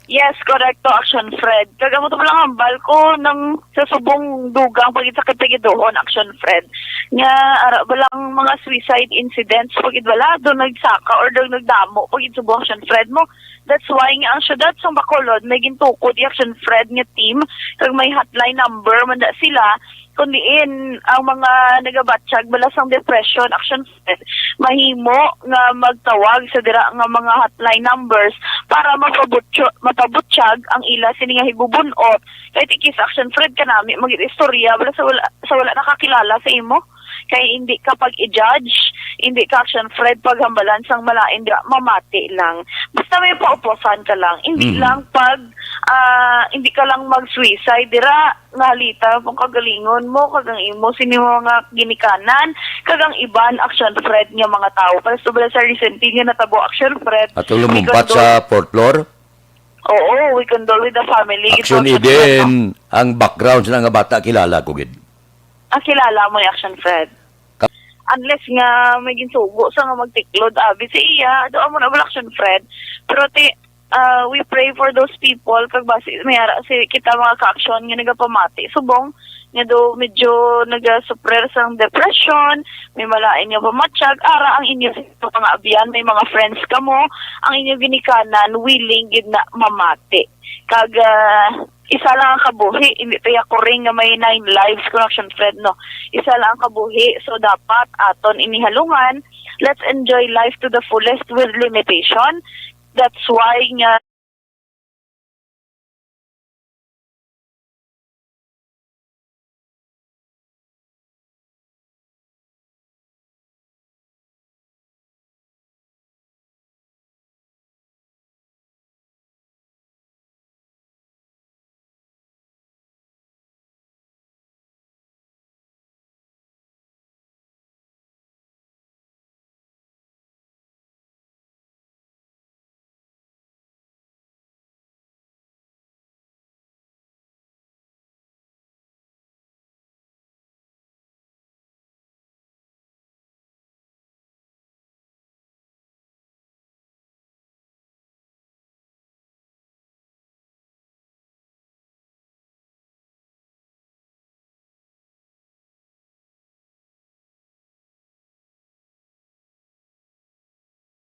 Yes, correct to, Action Fred. Kag amo to lang hambal ko nang sa subong dugang pagid sa kapigaduhon, Action Fred. Nga, ara ba lang mga suicide incidents pagid wala, do nagsaka or do nagdamo pagid subong, Action Fred, mo. That's why nga ang syudad sang Bacolod may gintukod i Action Fred nga team, kag may hotline number man da sila, kun diin ang mga nagabatyag bala sang depression, Action Fred, mahimo nga magtawag sa dira nga mga hotline numbers para mapabutyo-, mapabutyag ang ila sini nga higubun-ot. Kay ti kis-a, Action Fred, kanami mag-istorya bala sa wala, sa wala nakakilala sa imo. Kay hindi ka pag-i-judge, hindi ka, Action Fred, paghambalan sang malain dira, mamati lang. Basta may paupusan ka lang, hindi Mhm. lang pag, ah, hindi ka lang mag-suicide dira, nahalita kung kagalingon mo, kag ang imo sini mga ginikanan, kag ang iban, Action Fred, nga mga tawo. Para sa bala sa recently nga natabo, Action Fred, At lumumpat we condole sa fourth floor? Oo, we condole with the family. Action Eden, ang background sa nga bata, kilala ko gid. Ah, kilala mo ni Action Fred? Ka- Unless nga may ginsugo sa nga magtiklod, abi sa iya, do amo na bala, Action Fred. Pero ti, ah, we pray for those people, kag basi may ara si kita mga ka-action nga nagapamati. Subong, nga do medyo nagasuffer sang depression, may malain nga pamatyag, ara ang inyo mga abyan, may mga friends kamo, ang inyo ginikanan, willing gid na mamati. Kag, ah, Isa lang ang kabuhi, hindi tayo kuring nga may nine lives, Connection Fred, no? Isa lang ang kabuhi, so dapat aton inihalungan. Let's enjoy life to the fullest with limitation. That's why nga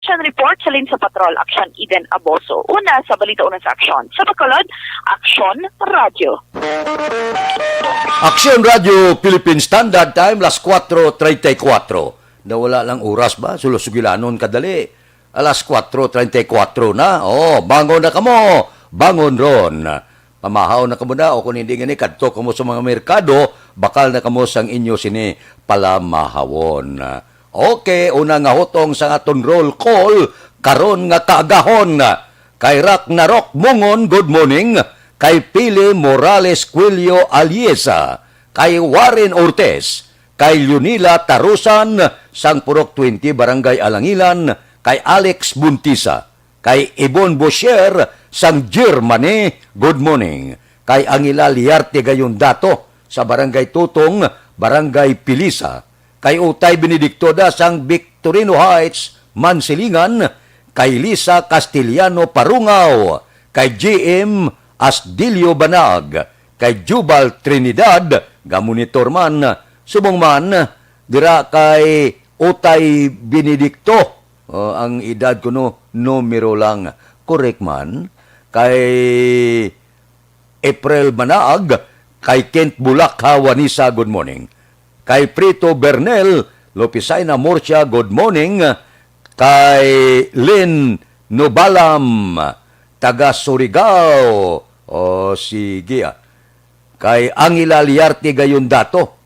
Action report sa Linsa Patrol, Action Eden Aboso. Una sa balita, una sa aksyon. Sa Bacolod, Action Radyo. Action Radyo Philippine Standard Time, las kuwatro treinta y kuwatro. Nawala lang oras ba? Sulo-sugilanon kadali. Alas kuwatro treinta y kuwatro na. Oh, bangon na kamo. Bangon ron. Pamahaw na kamo na, o kung hindi gani, kadto kamo sa mga merkado, bakal na kamo sang inyo sini palamahawon. Okay, una nga hutong sa aton roll call karon nga kaagahon. Kay Ragnarok Mungon, good morning. Kay Pili Morales Cuello Aliesa, kay Warren Ortiz, kay Leonila Tarusan sang Purok twenty, Barangay Alangilan, kay Alex Buntisa, kay Ibon Bosher sang Germany, good morning. Kay Angela Liarte Gayondato sa Barangay Tutong, Barangay Pilisa. Kay Utay Benedicto da sang Victorino Heights, Mansilingan. Kay Lisa Castellano Parungaw, kay G M Asdilio Banag, kay Jubal Trinidad, gamonitor man, subong man, dira kay Utay Benedicto. Oh, ang edad ko, no, numero lang. Correct man. Kay April Manaag, kay Kent Bulakha Wanisa, good morning. Kay Prito Bernel Lopisaina Murcia, good morning. Kay Lynn Nobalam, taga Surigao. O, sige, ah. Kay Angela Liarte Gayondato.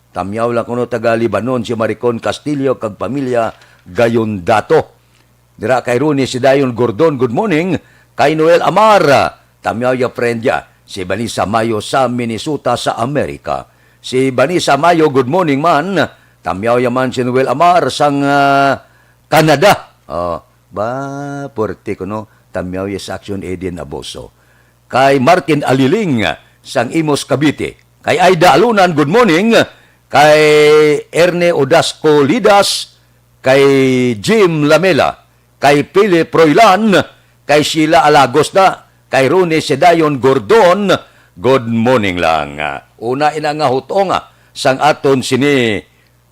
Tamyaw lang kuno taga Lebanon si Maricon Castillo kag pamilya Gayondato. Dira kay Ronnie si Dayon Gordon, good morning. Kay Noel Amar, tamyaw ya friend ya. Si Vanessa Mayo sa Minnesota sa Amerika. Si Vanessa Mayo, good morning man. Tamyaw ya man si Noel Amar sang, ah, Canada. Oh, ba, puwerte kuno. Tamyaw ya sa Action Eden Aboso. Kay Martin Aliling sang Imus, Cavite. Kay Aida Alunan, good morning. Kay Erne Odasco Lidas, kay Jim Lamela, kay Philip Roylan, kay Sheila Alagos na, kay Ronnie Sedayon Gordon, good morning lang. Una ina nga hutonga sang aton sini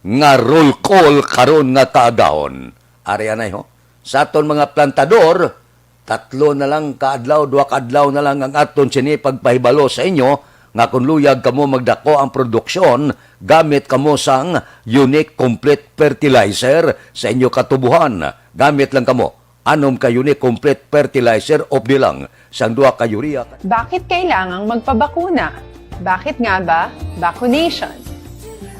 nga roll call karon nga kaagahon. Ari anay ho. Sa aton mga plantador, tatlo na lang ka adlaw, duha ka adlaw na lang ang aton sini pagpahibalo sa inyo nga kung luyag kamo magdako ang produksyon, gamit kamo sang Unique Complete Fertilizer sa inyo katubuhan. Gamit lang kamo. Anom ka Unique Complete Fertilizer, updi lang sang duha ka urea. Bakit kailangang magpabakuna? Bakit nga ba vaccination?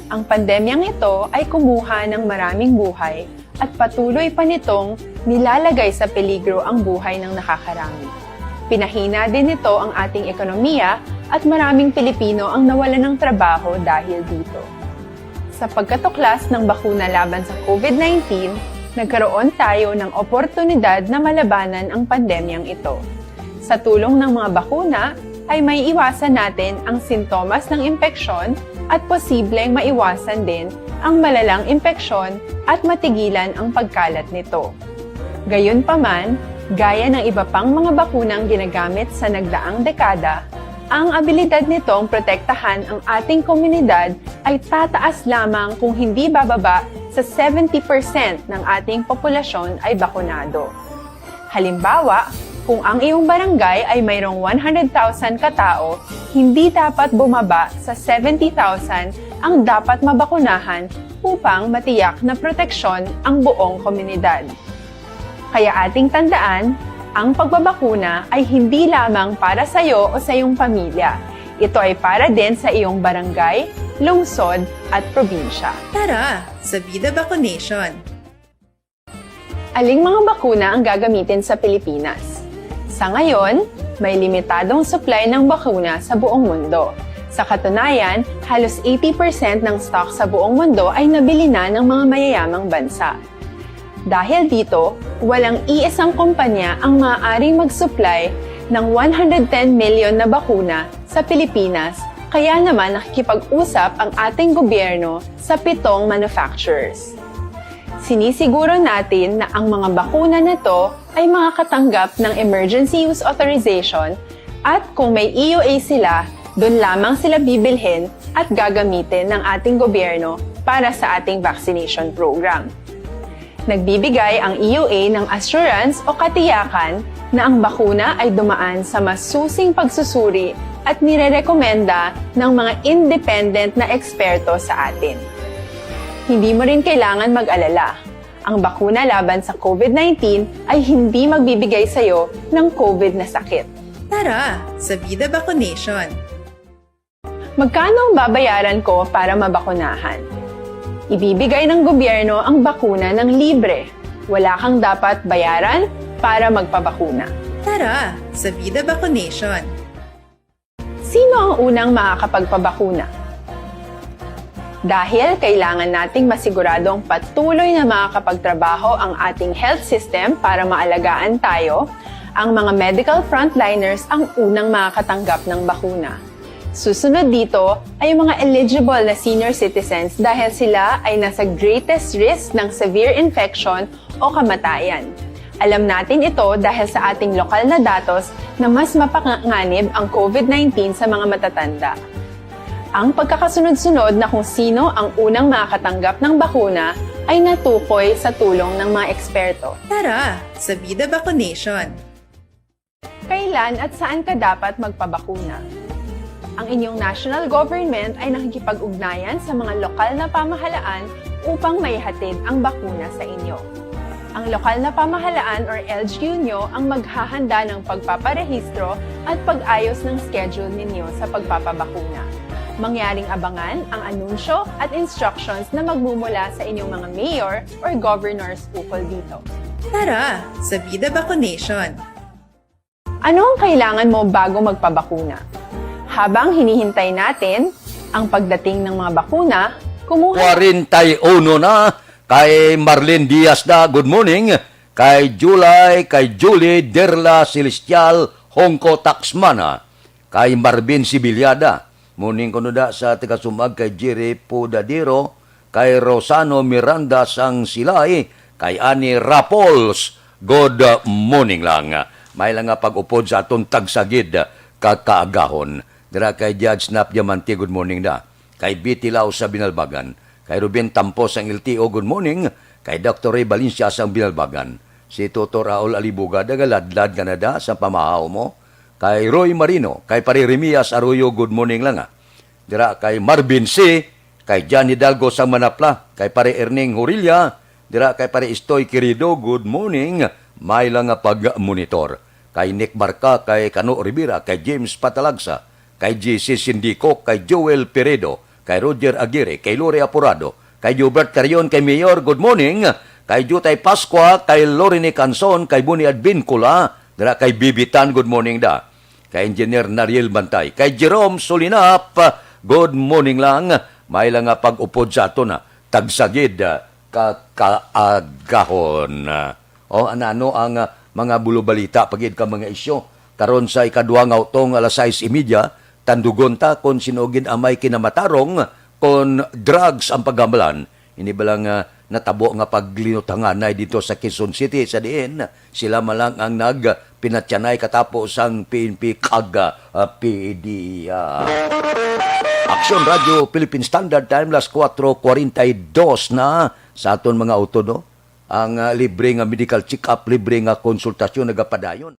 Ang pandemyang ito ay kumuha ng maraming buhay at patuloy pa nitong nilalagay sa peligro ang buhay ng nakakarami. Pinahina din nito ang ating ekonomiya at maraming Pilipino ang nawalan ng trabaho dahil dito. Sa pagkatuklas ng bakuna laban sa COVID nineteen, nagkaroon tayo ng oportunidad na malabanan ang pandemyang ito. Sa tulong ng mga bakuna, ay maiiwasan natin ang sintomas ng impeksyon at posibleng maiwasan din ang malalang impeksyon at matigilan ang pagkalat nito. Gayunpaman, gaya ng iba pang mga bakunang ginagamit sa nagdaang dekada, ang abilidad nitong protektahan ang ating komunidad ay tataas lamang kung hindi bababa sa seventy percent ng ating populasyon ay bakunado. Halimbawa, Kung ang iyong barangay ay mayroong one hundred thousand ka tawo, hindi dapat bumaba sa seventy thousand ang dapat mabakunahan upang matiyak na proteksyon ang buong komunidad. Kaya ating tandaan, ang pagbabakuna ay hindi lamang para sa iyo o sa iyong pamilya. Ito ay para din sa iyong barangay, lungsod, at probinsya. Tara, sa Vida Vaccination! Aling mga bakuna ang gagamitin sa Pilipinas? Sa ngayon, may limitadong supply ng bakuna sa buong mundo. Sa katunayan, halos eighty percent ng stock sa buong mundo ay nabili na ng mga mayayamang bansa. Dahil dito, walang iisang kumpanya ang maaaring mag-supply ng one hundred ten million na bakuna sa Pilipinas, kaya naman nakikipag-usap ang ating gobyerno sa pitong manufacturers. Sinisiguro natin na ang mga bakuna na to ay makakatanggap ng emergency use authorization, at kung may E U A sila, doon lamang sila bibilhin at gagamitin ng ating gobyerno para sa ating vaccination program. Nagbibigay ang E U A ng assurance o katiyakan na ang bakuna ay dumaan sa masusing pagsusuri at nirerekomenda ng mga independent na eksperto sa atin. Hindi mo rin kailangan mag-alala. Ang bakuna laban sa COVID nineteen ay hindi magbibigay sa iyo ng COVID na sakit. Tara, sa Vida Vaccination! Magkano ang babayaran ko para mabakunahan? Ibibigay ng gobyerno ang bakuna ng libre. Wala kang dapat bayaran para magpabakuna. Tara, sa Vida Vaccination! Sino ang unang makakapagpabakuna? Dahil kailangan nating masiguradong patuloy na makakapagtrabaho ang ating health system para maalagaan tayo, ang mga medical frontliners ang unang makakatanggap ng bakuna. Susunod dito ay ang mga eligible na senior citizens dahil sila ay nasa greatest risk ng severe infection o kamatayan. Alam natin ito dahil sa ating lokal na datos na mas mapanganib ang COVID nineteen sa mga matatanda. Ang pagkakasunod-sunod na kung sino ang unang makakatanggap ng bakuna ay natukoy sa tulong ng mga eksperto. Tara, sa Vida Vaccination! Kailan at saan ka dapat magpabakuna? Ang inyong national government ay nakikipag-ugnayan sa mga lokal na pamahalaan upang maihatid ang bakuna sa inyo. Ang lokal na pamahalaan or L G U nyo ang maghahanda ng pagpaparehistro at pag-ayos ng schedule ninyo sa pagpapabakuna. Mangyaring abangan ang anunsyo at instructions na magmumula sa inyong mga mayor or governors ukol dito. Tara, sa Vida Vaccination! Ano ang kailangan mo bago magpabakuna? Habang hinihintay natin ang pagdating ng mga bakuna, kumuha Kwarenta y uno na kay Marlene Diaz da, good morning. Kay July, kay Julie Derla Celestial Hongko Taxmana, kay Marvin Sibiliada, morning kuno da sa taga-Sumag, kay Jerry Podadero, kay Rosano Miranda sang Silay, kay Ani Rapols, good morning lang. May lang nga pag-upod sa aton tagsagid ka kaagahon. Dira kay Judge Nap Diamante, good morning da. Kay Betty Lau sa Binalbagan. Kay Ruben Tampos ang L T O, good morning. Kay Doctor Ray Valencia sang Binalbagan. Si Tutor Raul Alibuga, nagaladlad ka na da sa pamahaw mo. Kay Roy Marino, kay Pare Remias Arroyo, good morning lang, ah. Dira kay Marvin C, kay John Hidalgo sang Manapla, kay Pare Erning Horilla, dira kay Pare Istoy Querido, good morning. May lang nga pag-monitor. Kay Nick Barca, kay Kano Rivera, kay James Patalagsa, kay J C Sindico, kay Joel Peredo, kay Roger Aguirre, kay Lori Apurado, kay Gilbert Carion, kay Mayor, good morning, kay Jutay Pascua, kay Lorene Canson, kay Boni Advincula, dira kay Bibitan, good morning da. Kay Engineer Nariel Bantay, kay Jerome Solinap, good morning lang. May lang nga pag-upod sa aton, ah, tagsagid, ah, ka kaagahon. O, anano ang, ah, mga bulobalita pagid ka mga isyu? Karon sa ikadwa nga utong alas sais y media, tandugon ta kon sino gid ang may kinamatarong kon drugs ang paggambalan. Ini bala nga natabo nga paglinuthanganay dito sa Quezon City, sa diin sila man lang ang nagpinatyanay katapo sang P N P kag, ah, P D E A. Aksyon Radio Philippine Standard Time, las kuwatro kwarenta y dos na sa aton mga utod, no? Ang, ah, libre nga medical check-up, libre nga konsultasyon nagapadayon.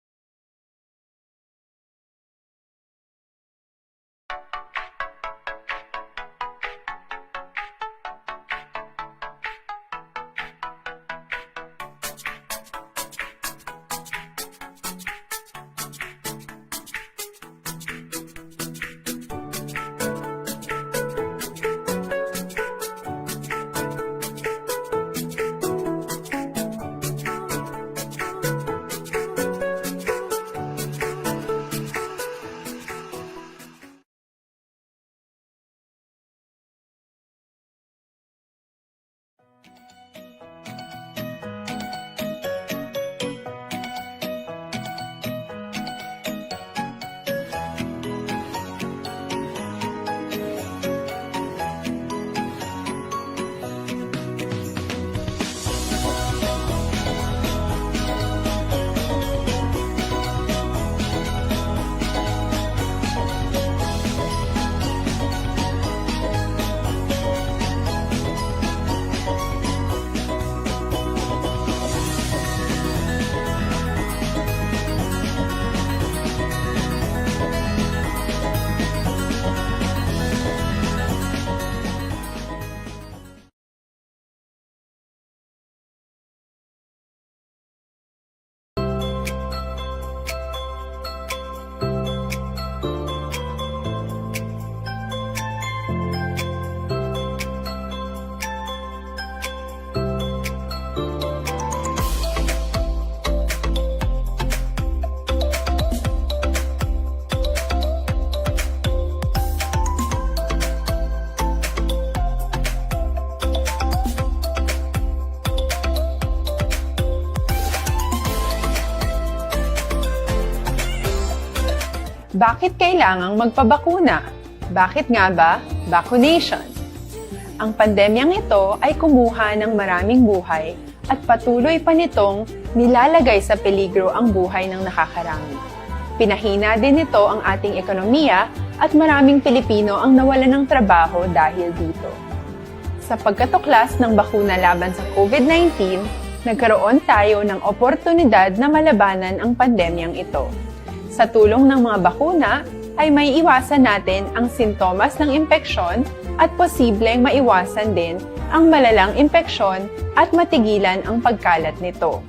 Bakit kailangang magpabakuna? Bakit nga ba vaccination? Ang pandemyang ito ay kumuha ng maraming buhay at patuloy pa nitong nilalagay sa peligro ang buhay ng nakakarami. Pinahina din nito ang ating ekonomiya at maraming Pilipino ang nawalan ng trabaho dahil dito. Sa pagkatuklas ng bakuna laban sa COVID nineteen, nagkaroon tayo ng oportunidad na malabanan ang pandemyang ito. Sa tulong ng mga bakuna, ay maiiwasan natin ang sintomas ng impeksyon at posibleng maiwasan din ang malalang impeksyon at matigilan ang pagkalat nito.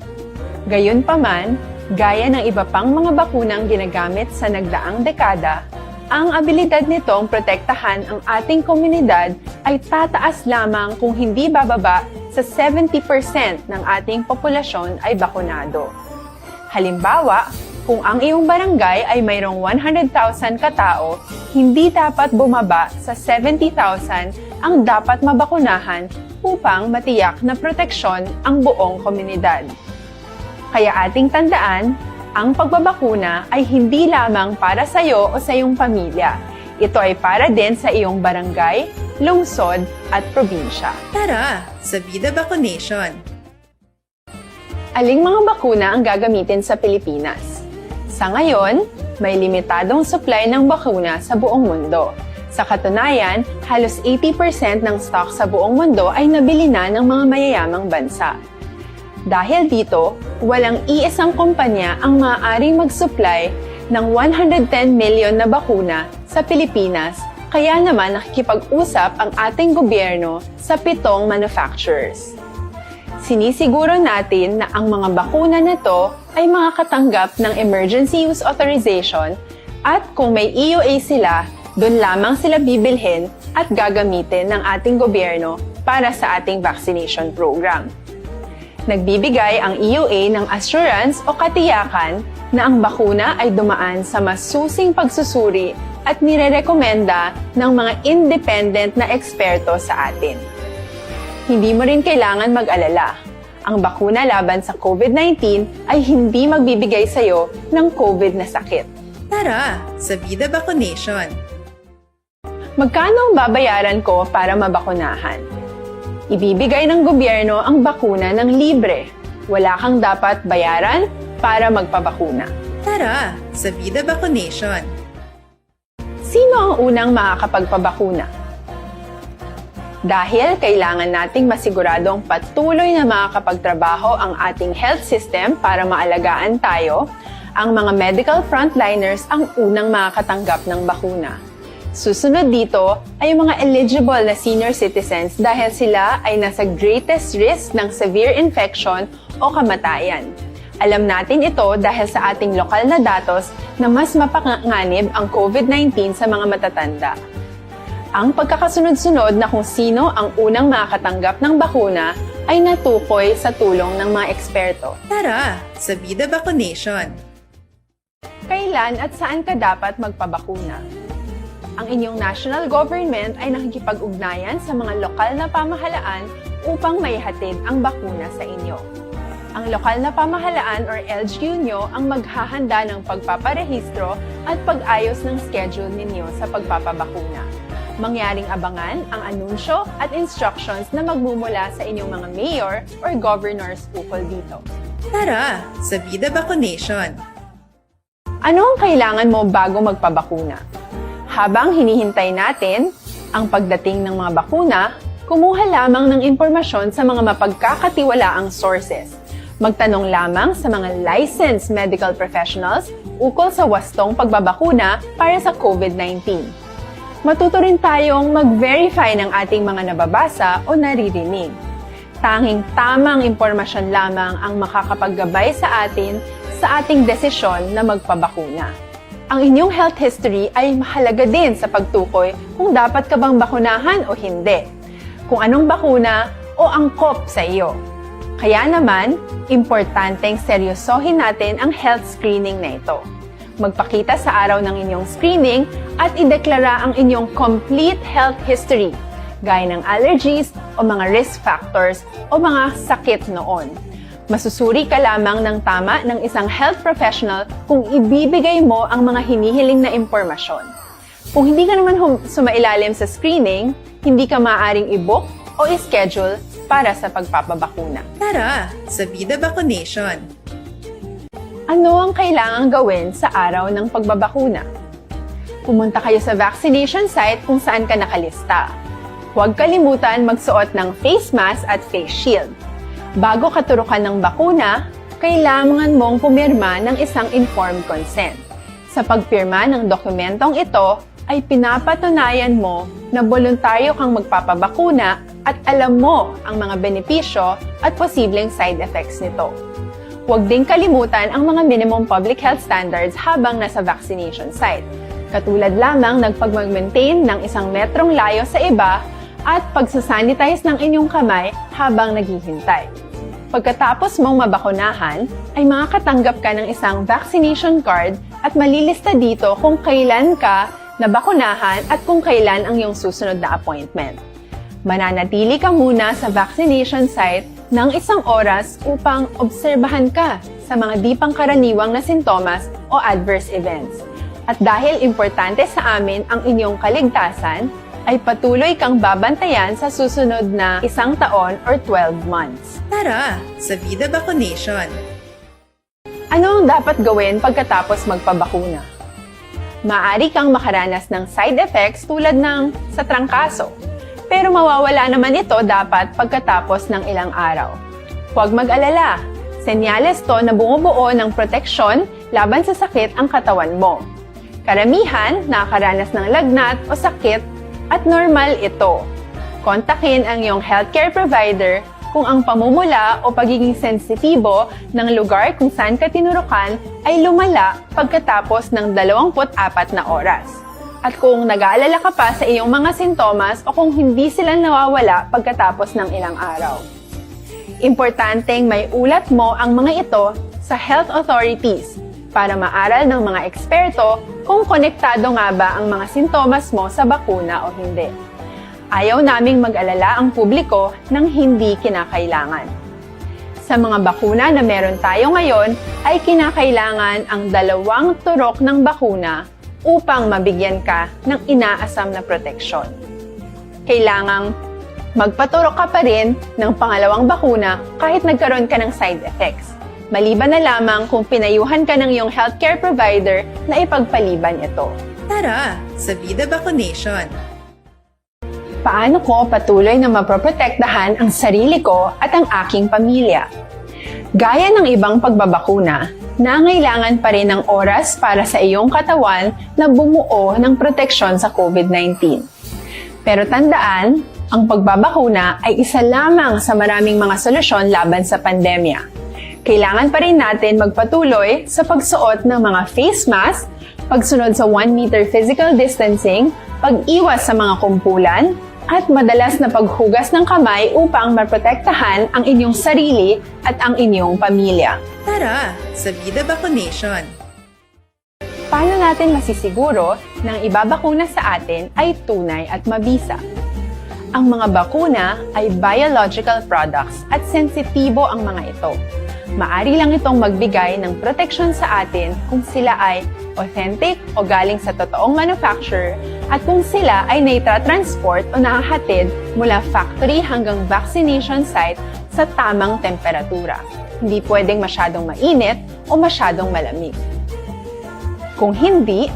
Gayunpaman, gaya ng iba pang mga bakunang ginagamit sa nagdaang dekada, ang abilidad nitong protektahan ang ating komunidad ay tataas lamang kung hindi bababa sa seventy percent ng ating populasyon ay bakunado. Halimbawa, kung ang iyong barangay ay mayroong one hundred thousand katao, hindi dapat bumaba sa seventy thousand ang dapat mabakunahan upang matiyak na proteksyon ang buong komunidad. Kaya ating tandaan, ang pagbabakuna ay hindi lamang para sa iyo o sa iyong pamilya. Ito ay para din sa iyong barangay, lungsod, at probinsya. Tara, sa Vida Vaccination! Aling mga bakuna ang gagamitin sa Pilipinas? Sa ngayon, may limitadong supply ng bakuna sa buong mundo. Sa katunayan, halos eighty percent ng stock sa buong mundo ay nabili na ng mga mayayamang bansa. Dahil dito, walang iisang kumpanya ang maaaring mag-supply ng one hundred ten million na bakuna sa Pilipinas, kaya naman nakikipag-usap ang ating gobyerno sa pitong manufacturers. Sinisiguro natin na ang mga bakuna na to ay makakatanggap ng emergency use authorization at kung may E U A sila, doon lamang sila bibilhin at gagamitin ng ating gobyerno para sa ating vaccination program. Nagbibigay ang E U A ng assurance o katiyakan na ang bakuna ay dumaan sa masusing pagsusuri at nirerekomenda ng mga independent na eksperto sa atin. Hindi mo rin kailangan mag-alala. Ang bakuna laban sa COVID nineteen ay hindi magbibigay sa iyo ng COVID na sakit. Tara, sa Vida Vaccination! Magkano ang babayaran ko para mabakunahan? Ibibigay ng gobyerno ang bakuna ng libre. Wala kang dapat bayaran para magpabakuna. Tara, sa Vida Vaccination! Sino ang unang makakapagpabakuna? Dahil kailangan nating masiguradong patuloy na makakapagtrabaho ang ating health system para maalagaan tayo, ang mga medical frontliners ang unang makakatanggap ng bakuna. Susunod dito ay ang mga eligible na senior citizens dahil sila ay nasa greatest risk ng severe infection o kamatayan. Alam natin ito dahil sa ating lokal na datos na mas mapanganib ang COVID nineteen sa mga matatanda. Ang pagkakasunod-sunod na kung sino ang unang makakatanggap ng bakuna ay natukoy sa tulong ng mga eksperto. Tara, sa Vida Vaccination! Kailan at saan ka dapat magpabakuna? Ang inyong national government ay nakikipag-ugnayan sa mga lokal na pamahalaan upang maihatid ang bakuna sa inyo. Ang lokal na pamahalaan or L G U nyo ang maghahanda ng pagpaparehistro at pag-ayos ng schedule ninyo sa pagpapabakuna. Mangyaring abangan ang anunsyo at instructions na magmumula sa inyong mga mayor or governors ukol dito. Tara, sa Vida Vaccination! Ano ang kailangan mo bago magpabakuna? Habang hinihintay natin ang pagdating ng mga bakuna, kumuha lamang ng impormasyon sa mga mapagkakatiwalaang sources. Magtanong lamang sa mga licensed medical professionals ukol sa wastong pagbabakuna para sa COVID nineteen. Matuto rin tayong mag-verify ng ating mga nababasa o naririnig. Tanging tamang impormasyon lamang ang makakapaggabay sa atin sa ating desisyon na magpabakuna. Ang inyong health history ay mahalaga din sa pagtukoy kung dapat ka bang bakunahan o hindi, kung anong bakuna o angkop sa iyo. Kaya naman, importanteng seryosohin natin ang health screening na ito. Magpakita sa araw ng inyong screening at ideklara ang inyong complete health history, gaya ng allergies o mga risk factors o mga sakit noon. Masusuri ka lamang ng tama ng isang health professional kung ibibigay mo ang mga hinihiling na impormasyon. Kung hindi ka naman hum- sumailalim sa screening, hindi ka maaaring i-book o i-schedule para sa pagpapabakuna. Tara sa Vida Vaccination! Ano ang kailangang gawin sa araw ng pagbabakuna? Pumunta kayo sa vaccination site kung saan ka nakalista. Huwag kalimutan magsuot ng face mask at face shield. Bago ka turukan ng bakuna, kailangan mong pumirma ng isang informed consent. Sa pagpirma ng dokumentong ito, ay pinapatunayan mo na boluntaryo kang magpapabakuna at alam mo ang mga benepisyo at posibleng side effects nito. Huwag ding kalimutan ang mga minimum public health standards habang nasa vaccination site, katulad lamang ng pagmag-maintain ng isang metrong layo sa iba at pagsasanitize ng inyong kamay habang naghihintay. Pagkatapos mong mabakunahan, ay makakatanggap ka ng isang vaccination card at malilista dito kung kailan ka nabakunahan at kung kailan ang iyong susunod na appointment. Mananatili ka muna sa vaccination site ng isang oras upang obserbahan ka sa mga di pangkaraniwang na sintomas o adverse events. At dahil importante sa amin ang inyong kaligtasan, ay patuloy kang babantayan sa susunod na isang taon or twelve months. Tara sa Vida Vaccination! Ano ang dapat gawin pagkatapos magpabakuna? Maaari kang makaranas ng side effects tulad ng sa trangkaso, pero mawawala naman ito dapat pagkatapos ng ilang araw. Huwag mag-alala, senyales to na bumubuo ng proteksyon laban sa sakit ang katawan mo. Karamihan nakakaranas ng lagnat o sakit at normal ito. Kontakin ang iyong healthcare provider kung ang pamumula o pagiging sensitibo ng lugar kung saan ka tinurukan ay lumala pagkatapos ng dalawampu't apat na oras. At kung nag-aalala ka pa sa iyong mga sintomas o kung hindi sila nawawala pagkatapos ng ilang araw. Importanteng may ulat mo ang mga ito sa health authorities para maaral ng mga eksperto kung konektado nga ba ang mga sintomas mo sa bakuna o hindi. Ayaw naming mag-alala ang publiko ng hindi kinakailangan. Sa mga bakuna na meron tayo ngayon ay kinakailangan ang dalawang turok ng bakuna upang mabigyan ka ng inaasam na proteksyon. Kailangang magpaturok ka pa rin ng pangalawang bakuna kahit nagkaroon ka ng side effects, maliban na lamang kung pinayuhan ka ng iyong healthcare provider na ipagpaliban ito. Tara sa Vida Vaccination! Paano ko patuloy na maproprotektahan ang sarili ko at ang aking pamilya? Gaya ng ibang pagbabakuna, nangailangan pa rin ng oras para sa iyong katawan na bumuo ng proteksyon sa COVID nineteen. Pero tandaan, ang pagbabakuna ay isa lamang sa maraming mga solusyon laban sa pandemya. Kailangan pa rin natin magpatuloy sa pagsuot ng mga face mask, pagsunod sa one meter physical distancing, pag-iwas sa mga kumpulan, at madalas na paghugas ng kamay upang maprotektahan ang inyong sarili at ang inyong pamilya. Tara sa Vida Vaccination! Paano natin masisiguro na ang ibabakuna sa atin ay tunay at mabisa? Ang mga bakuna ay biological products at sensitibo ang mga ito. Maari lang itong magbigay ng proteksyon sa atin kung sila ay authentic o galing sa totoong manufacturer at kung sila ay naitra-transport o nahahatid mula factory hanggang vaccination site sa tamang temperatura. Hindi pwedeng masyadong mainit o masyadong malamig. Kung hindi,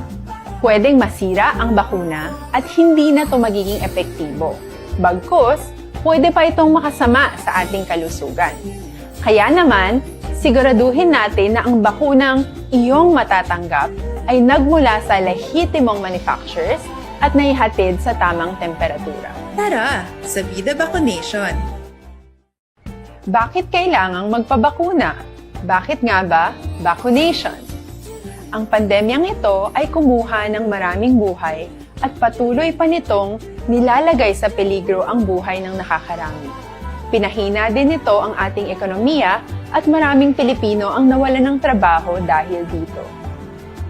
pwedeng masira ang bakuna at hindi na ito magiging epektibo. Bagkus, pwede pa itong makasama sa ating kalusugan. Kaya naman, siguraduhin natin na ang bakunang iyong matatanggap ay nagmula sa lehitimong manufacturers at naihatid sa tamang temperatura. Tara sa Vida Vaccination! Bakit kailangang magpabakuna? Bakit nga ba vaccination? Ang pandemyang ito ay kumuha ng maraming buhay at patuloy pa nitong nilalagay sa peligro ang buhay ng nakakarami. Pinahina din nito ang ating ekonomiya at maraming Pilipino ang nawalan ng trabaho dahil dito.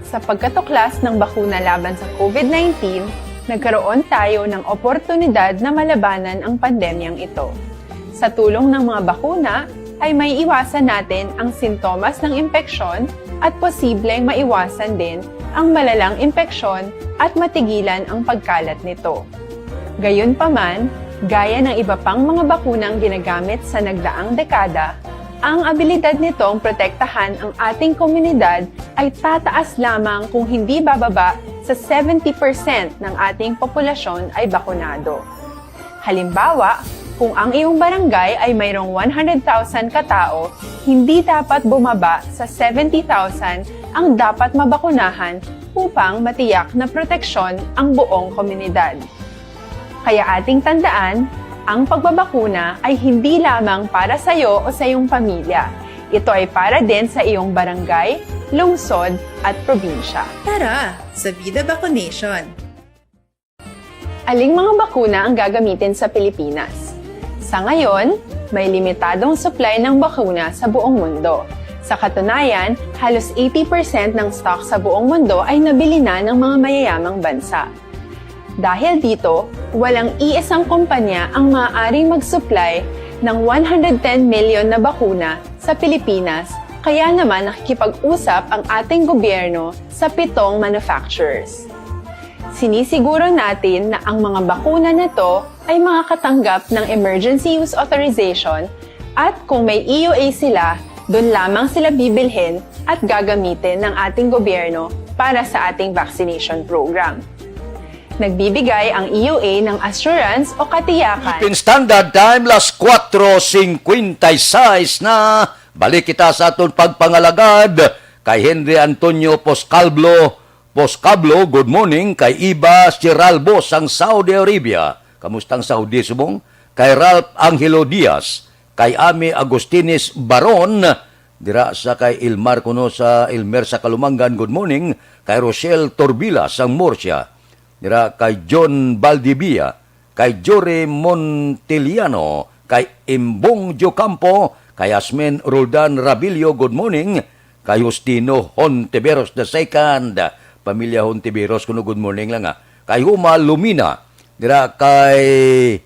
Sa pagkatuklas ng bakuna laban sa COVID nineteen, nagkaroon tayo ng oportunidad na malabanan ang pandemyang ito. Sa tulong ng mga bakuna, ay maiiwasan natin ang sintomas ng impeksyon at posibleng maiwasan din ang malalang impeksyon at matigilan ang pagkalat nito. Gayunpaman, gaya ng iba pang mga bakunang ginagamit sa nagdaang dekada, ang abilidad nitong protektahan ang ating komunidad ay tataas lamang kung hindi bababa sa seventy percent ng ating populasyon ay bakunado. Halimbawa, kung ang iyong barangay ay mayroong one hundred thousand katao, hindi dapat bumaba sa seventy thousand ang dapat mabakunahan upang matiyak na proteksyon ang buong komunidad. Kaya ating tandaan, ang pagbabakuna ay hindi lamang para sa iyo o sa iyong pamilya. Ito ay para din sa iyong barangay, lungsod, at probinsya. Tara, sa Vida Vaccination! Aling mga bakuna ang gagamitin sa Pilipinas? Sa ngayon, may limitadong supply ng bakuna sa buong mundo. Sa katunayan, halos eighty percent ng stock sa buong mundo ay nabili na ng mga mayayamang bansa. Dahil dito, walang iisang kumpanya ang maaaring mag-supply ng one hundred ten million na bakuna sa Pilipinas, kaya naman nakikipag-usap ang ating gobyerno sa pitong manufacturers. Sinisiguro natin na ang mga bakuna na to ay makakatanggap ng emergency use authorization at kung may E U A sila, doon lamang sila bibilhin at gagamitin ng ating gobyerno para sa ating vaccination program. Nagbibigay ang E U A ng assurance o katiyakan. Philippine Standard Time, las kuwatro singkwenta y seis na. Balik kita sa aton pagpangalagad kay Henry Antonio Poscablo. Poscablo, good morning. Kay Iba Siralbo sang Saudi Arabia. Kamusta ang Saudi, subong? Kay Ralph Angelo Diaz, kay Ami Agustines Baron, dira sa kay Ilmar kuno sa Ilmer sa Kalumangan, good morning. Kay Rochelle Torbila sang Murcia, dira kay John Valdivia, kay Jory Montiliano, kay Imbong Diocampo, kay Asmen Roldan Rabilio, good morning. Kay Justino Hontiveros the second, pamilya Hontiveros kuno, good morning lang, ah. Kay Huma Lumina, dira kay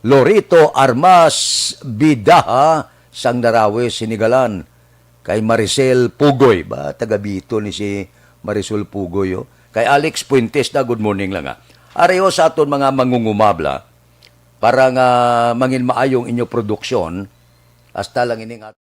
Lorito Armas Bidaha sang Narawi, Sinigalan. Kay Maricel Pugoy, ba, taga Bito ni si Marisol Pugoy, oh. Kay Alex Puentes na, good morning lang, ah. Ari, oh, sa aton mga mangungumabla, para nga mangin maayong inyo produksyon, hasta lang ining at-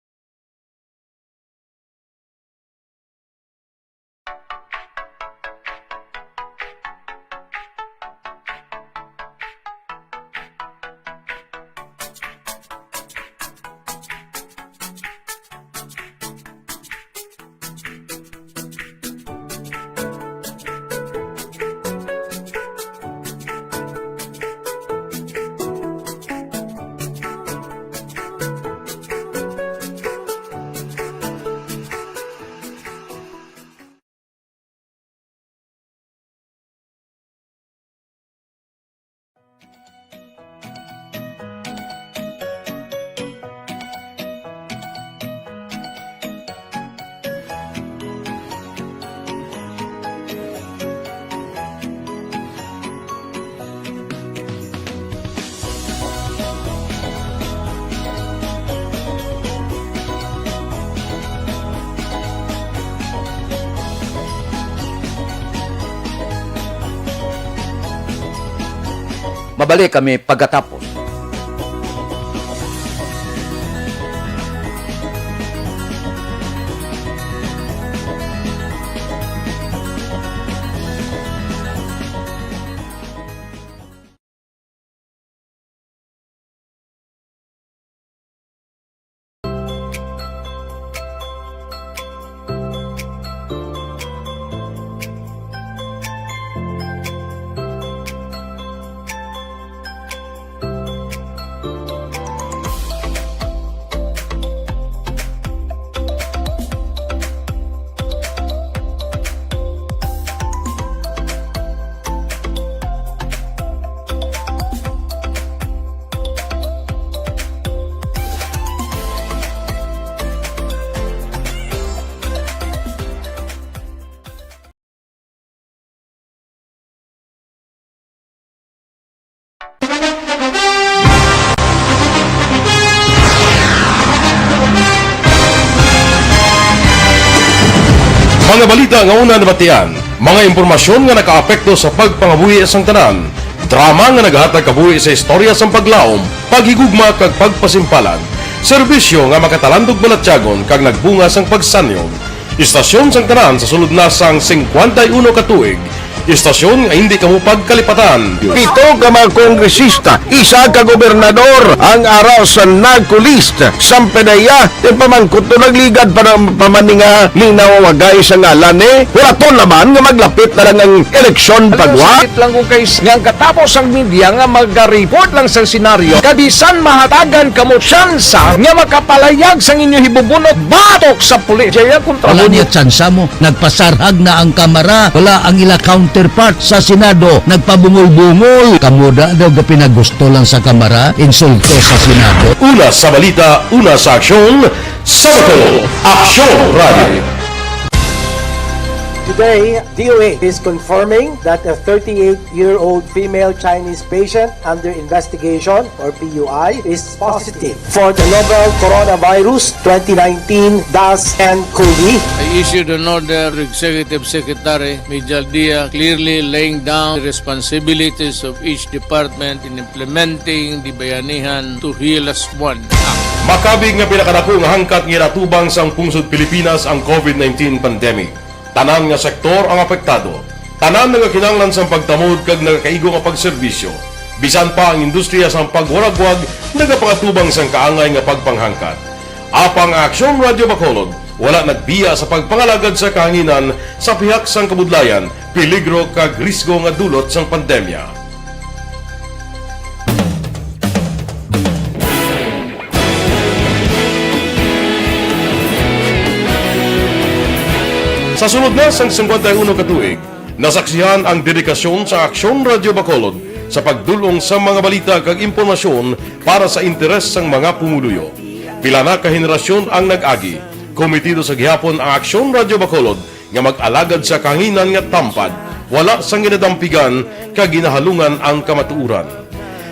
Mabalik kami pagkatapos. Sa balita nga una nabatian, mga impormasyon nga nakaapekto sa pagpangabuhi sang tanan, drama nga naghatag kabuhi sa istorya sang paglaom, paghigugma kag pagpasimpalan, serbisyo nga makatalandog balatyagon kag nagbunga sang pagsanyog. Istasyon sang tanan sa sulod na sang singkwenta y uno ka tuig, istasyon nga hindi kamo pagkalipatan. Pito ka mga kongresista, isa ka gobernador ang ara sa NAGCO list. Sampanaya, ipamangkot to nagligad pa na, pa man ni nga linawagay sa ngalan ni. Wala to naman nga maglapit na lang ang eleksyon. Alam mo, pagwa. Sakit lang kung kay s-, nga ang katapos ang media nga maga-report lang sa senaryo, kabisan mahatagan kamo tsansa nga makapalayag sang inyo hibubunot batok sa pulis. Jaya kontra. Wala mo niya tsansa mo. Nagpasarhag na ang Kamara. Wala ang ila counterpart sa Senado. Nagpabungol-bungol. Kamo da daw ga pinagusto lang sa Kamara, insulto sa Senado. Una sa balita, una sa aksyon, sa Bacolod, Aksyon Radio. Today, D O A is confirming that a thirty-eight-year-old female Chinese patient under investigation, or P U I, is positive for the novel Coronavirus twenty nineteen dash N cov. I issued an order to Executive Secretary Mijal Dia, clearly laying down the responsibilities of each department in implementing the Bayanihan to Heal Us One Act. Makabig nga pinakadako nga hangkat nga ginatubang sang pungsod Pilipinas ang covid nineteen pandemic. Tanan nga sektor ang apektado. Tanan nagakinahanglan sang pagtamod kag nagakaigo nga pagserbisyo. Bisan pa ang industriya sang pagwaragwag nagapangatubang sang kaangay nga pagpanghangkat. Apang ang Aksyon Radyo Bacolod wala nagbiya sa pagpangalagad sa kahanginan sa pihak sang kabudlayan, peligro kag risgo nga dulot sang pandemya. Sa sulod na sang singkwenta y uno ka tuig, nasaksihan ang dedikasyon sa Aksyon Radyo Bacolod sa pagdul-ong sa mga balita kag impormasyon para sa interes sang mga pumuluyo. Pila na ka henerasyon ang nag-agi, kometido sa gihapon ang Aksyon Radyo Bacolod nga mag-alagad sa kahanginan nga tampad, wala sang ginadampigan kag ginahalungan ang kamatuoran.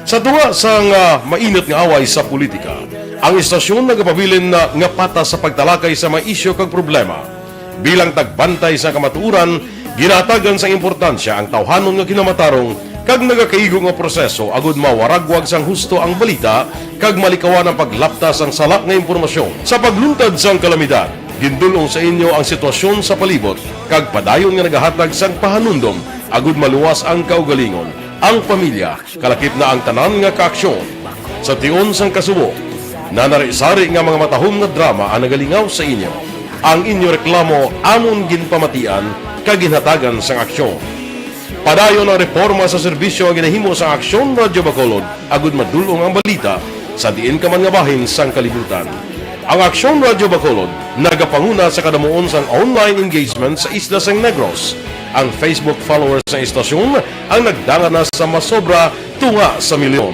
Sa tunga sang, ah, mainit nga away sa politika, ang istasyon nagapabilin na nga patas sa pagtalakay sa mga isyu kag problema. Bilang tagbantay sa kamatuoran, ginahatagan sang importansya ang tawhanon nga kinamatarong kag nagakaigo nga proseso agud mawaragwag sang husto ang balita kag malikawan ang paglapta sang sala nga impormasyon. Sa pagluntad sang kalamidad, gindul-ong sa inyo ang sitwasyon sa palibot kag padayon nga nagahatag sang pahanumdom agud maluwas ang kaugalingon, ang pamilya, kalakip na ang tanan nga kaaksyon. Sa tion sang kasubo, nanari-sari nga mga matahom nga drama ang nagalingaw sa inyo. Ang inyo reklamo amon ginpamatian kag ginhatagan sang aksyon. Padayon ang reporma sa serbisyo nga ginahimo sang Aksyon Radyo Bacolod agud madul-ong ang balita sa diin ka man nga bahin sang kalibutan. Ang Aksyon Radyo Bacolod nagapanguna sa kadamuon sang online engagement sa isla sang Negros. Ang Facebook followers sang istasyon ang nagdangat na sa masobra tunga sa milyon.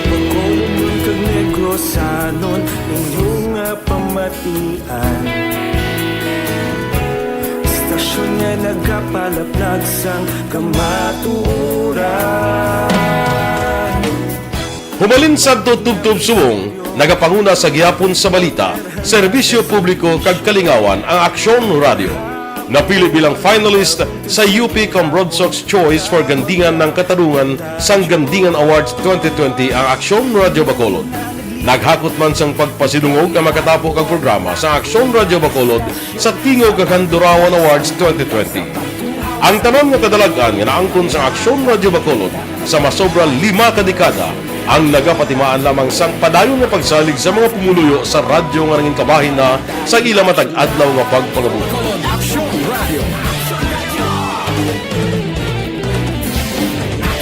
Bacolodnon kag Negrosanon, inyo nga pamatian. Istasyon nga nagapalaplag sang kamatuoran. Hubalin sadto tubtob subong, nagapanguna sa gihapon sa balita, serbisyo publiko kag kalingawan ang Aksyon Radyo. Napili bilang finalist sa U P Cambrodsoc's Choice for Gandingan ng Katarungan sang Gandingan Awards twenty twenty ang Aksyon Radyo Bacolod. Naghakot man sang pagpasidungog ang makatapo kag programa sa Aksyon Radyo Bacolod sa Tingog kag Handurawan Awards twenty twenty. Ang tanan nga kadalag-an nga naangkon sa Aksyon Radyo Bacolod sa masobra lima ka dekada ang nagapatimaan lamang sang padayon nga pagsalig sa mga pumuluyo sa radyo nga nangin kabahin na sa ila matag adlaw nga pagpangabuhi. Aksyon Radyo.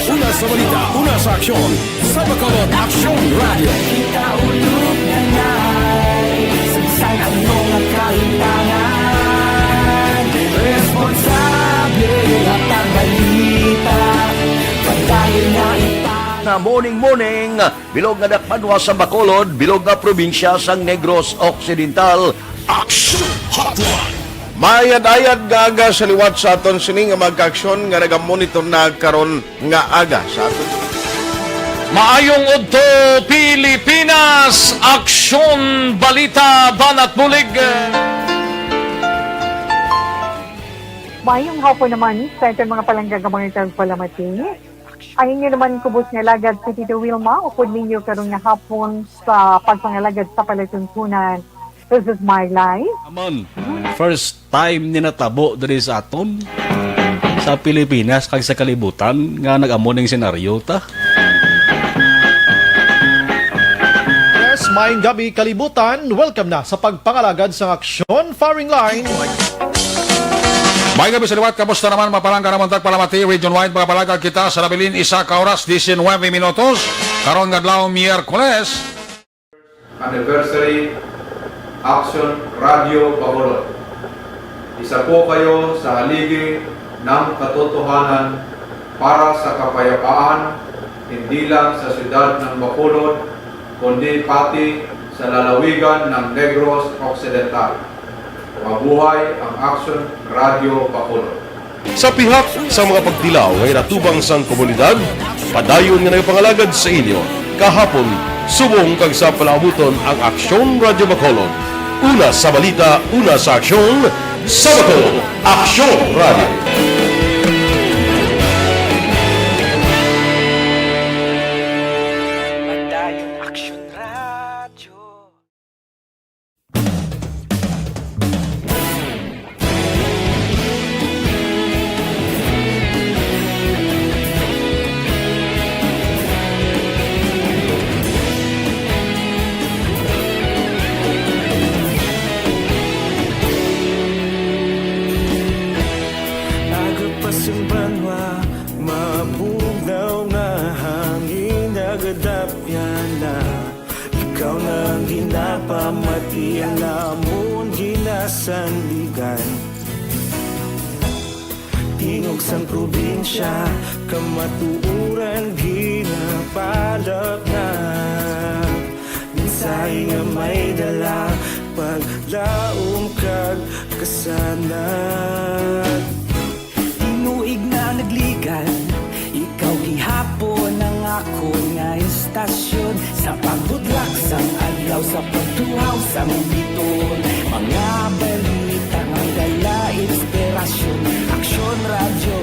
Una sa balita, una sa aksyon, sa Bacolod Aksyon Radyo. Kita ulog na ngay, sagsag ang mga kahitangan. Responsable, hatag balita, padayon na ipang- Na morning, morning, bilog nga dakbanwa sa Bacolod, bilog nga probinsya sang Negros Occidental. Aksyon Hotline. Maayad-ayad nga aga sa liwat sa aton sini nga mga kaaksyon nga nagamonitor na karon nga aga sa aton. Maayong udto, Pilipinas! Aksyon, balita, banat bulig. Mayong hapon naman sa aton mga palangga nga mga tagpalamati. Ang inyo naman kubos nga alagad si Tito Wilma, upod ninyo karon nga hapon sa pagpangalagad sa palatuntunan. This is my life. Aman, first time ni natabo diri sa aton, sa Pilipinas kag sa kalibutan nga nag-amo ning senaryo ta. Yes, maayong gabi, kalibutan. Welcome na sa pagpangalagad sang Aksyon Firing Line. Maayong gabi sa liwat. Kamusta naman, mga palangga namon tagpalamati? Region wide, mga palangga, kita sa nabilin isa ka oras, diecinuebe minutos. Karon nga adlaw, Miyerkules. Anniversary, Aksyon Radyo Bacolod. Isa po kayo sa haligi ng katotohanan para sa kapayapaan, hindi lang sa siyudad ng Bacolod, kundi pati sa lalawigan ng Negros Occidental. Mabuhay ang Aksyon Radyo Bacolod. Sa pihak sa mga pagtilaw nga ginatubang sang komunidad, padayon nga nagapangalagad sa inyo kahapon, subong kag sa palaabuton ang Aksyon Radyo Bacolod. Una sa balita, una sa aksyon, sa Bacolod, Aksyon Radyo. Padayon Aksyon Radyo. Agapas ang banwa, mabugnaw nga hangin, nagadapyan na. Ikaw na ang ginapamati, ang amon ginasandigan. Tingog sang probinsya, kamatuoran ginapalapnag. Mensahe nga may dala, paglaom kag kasanag. Tinuig na nagligan, ikaw gihapon ang akon nga istasyon. Sa pagbudlak sang adlaw, sa pagtuhaw sang biton, mga balita nga dala inspirasyon. Aksyon Radyo,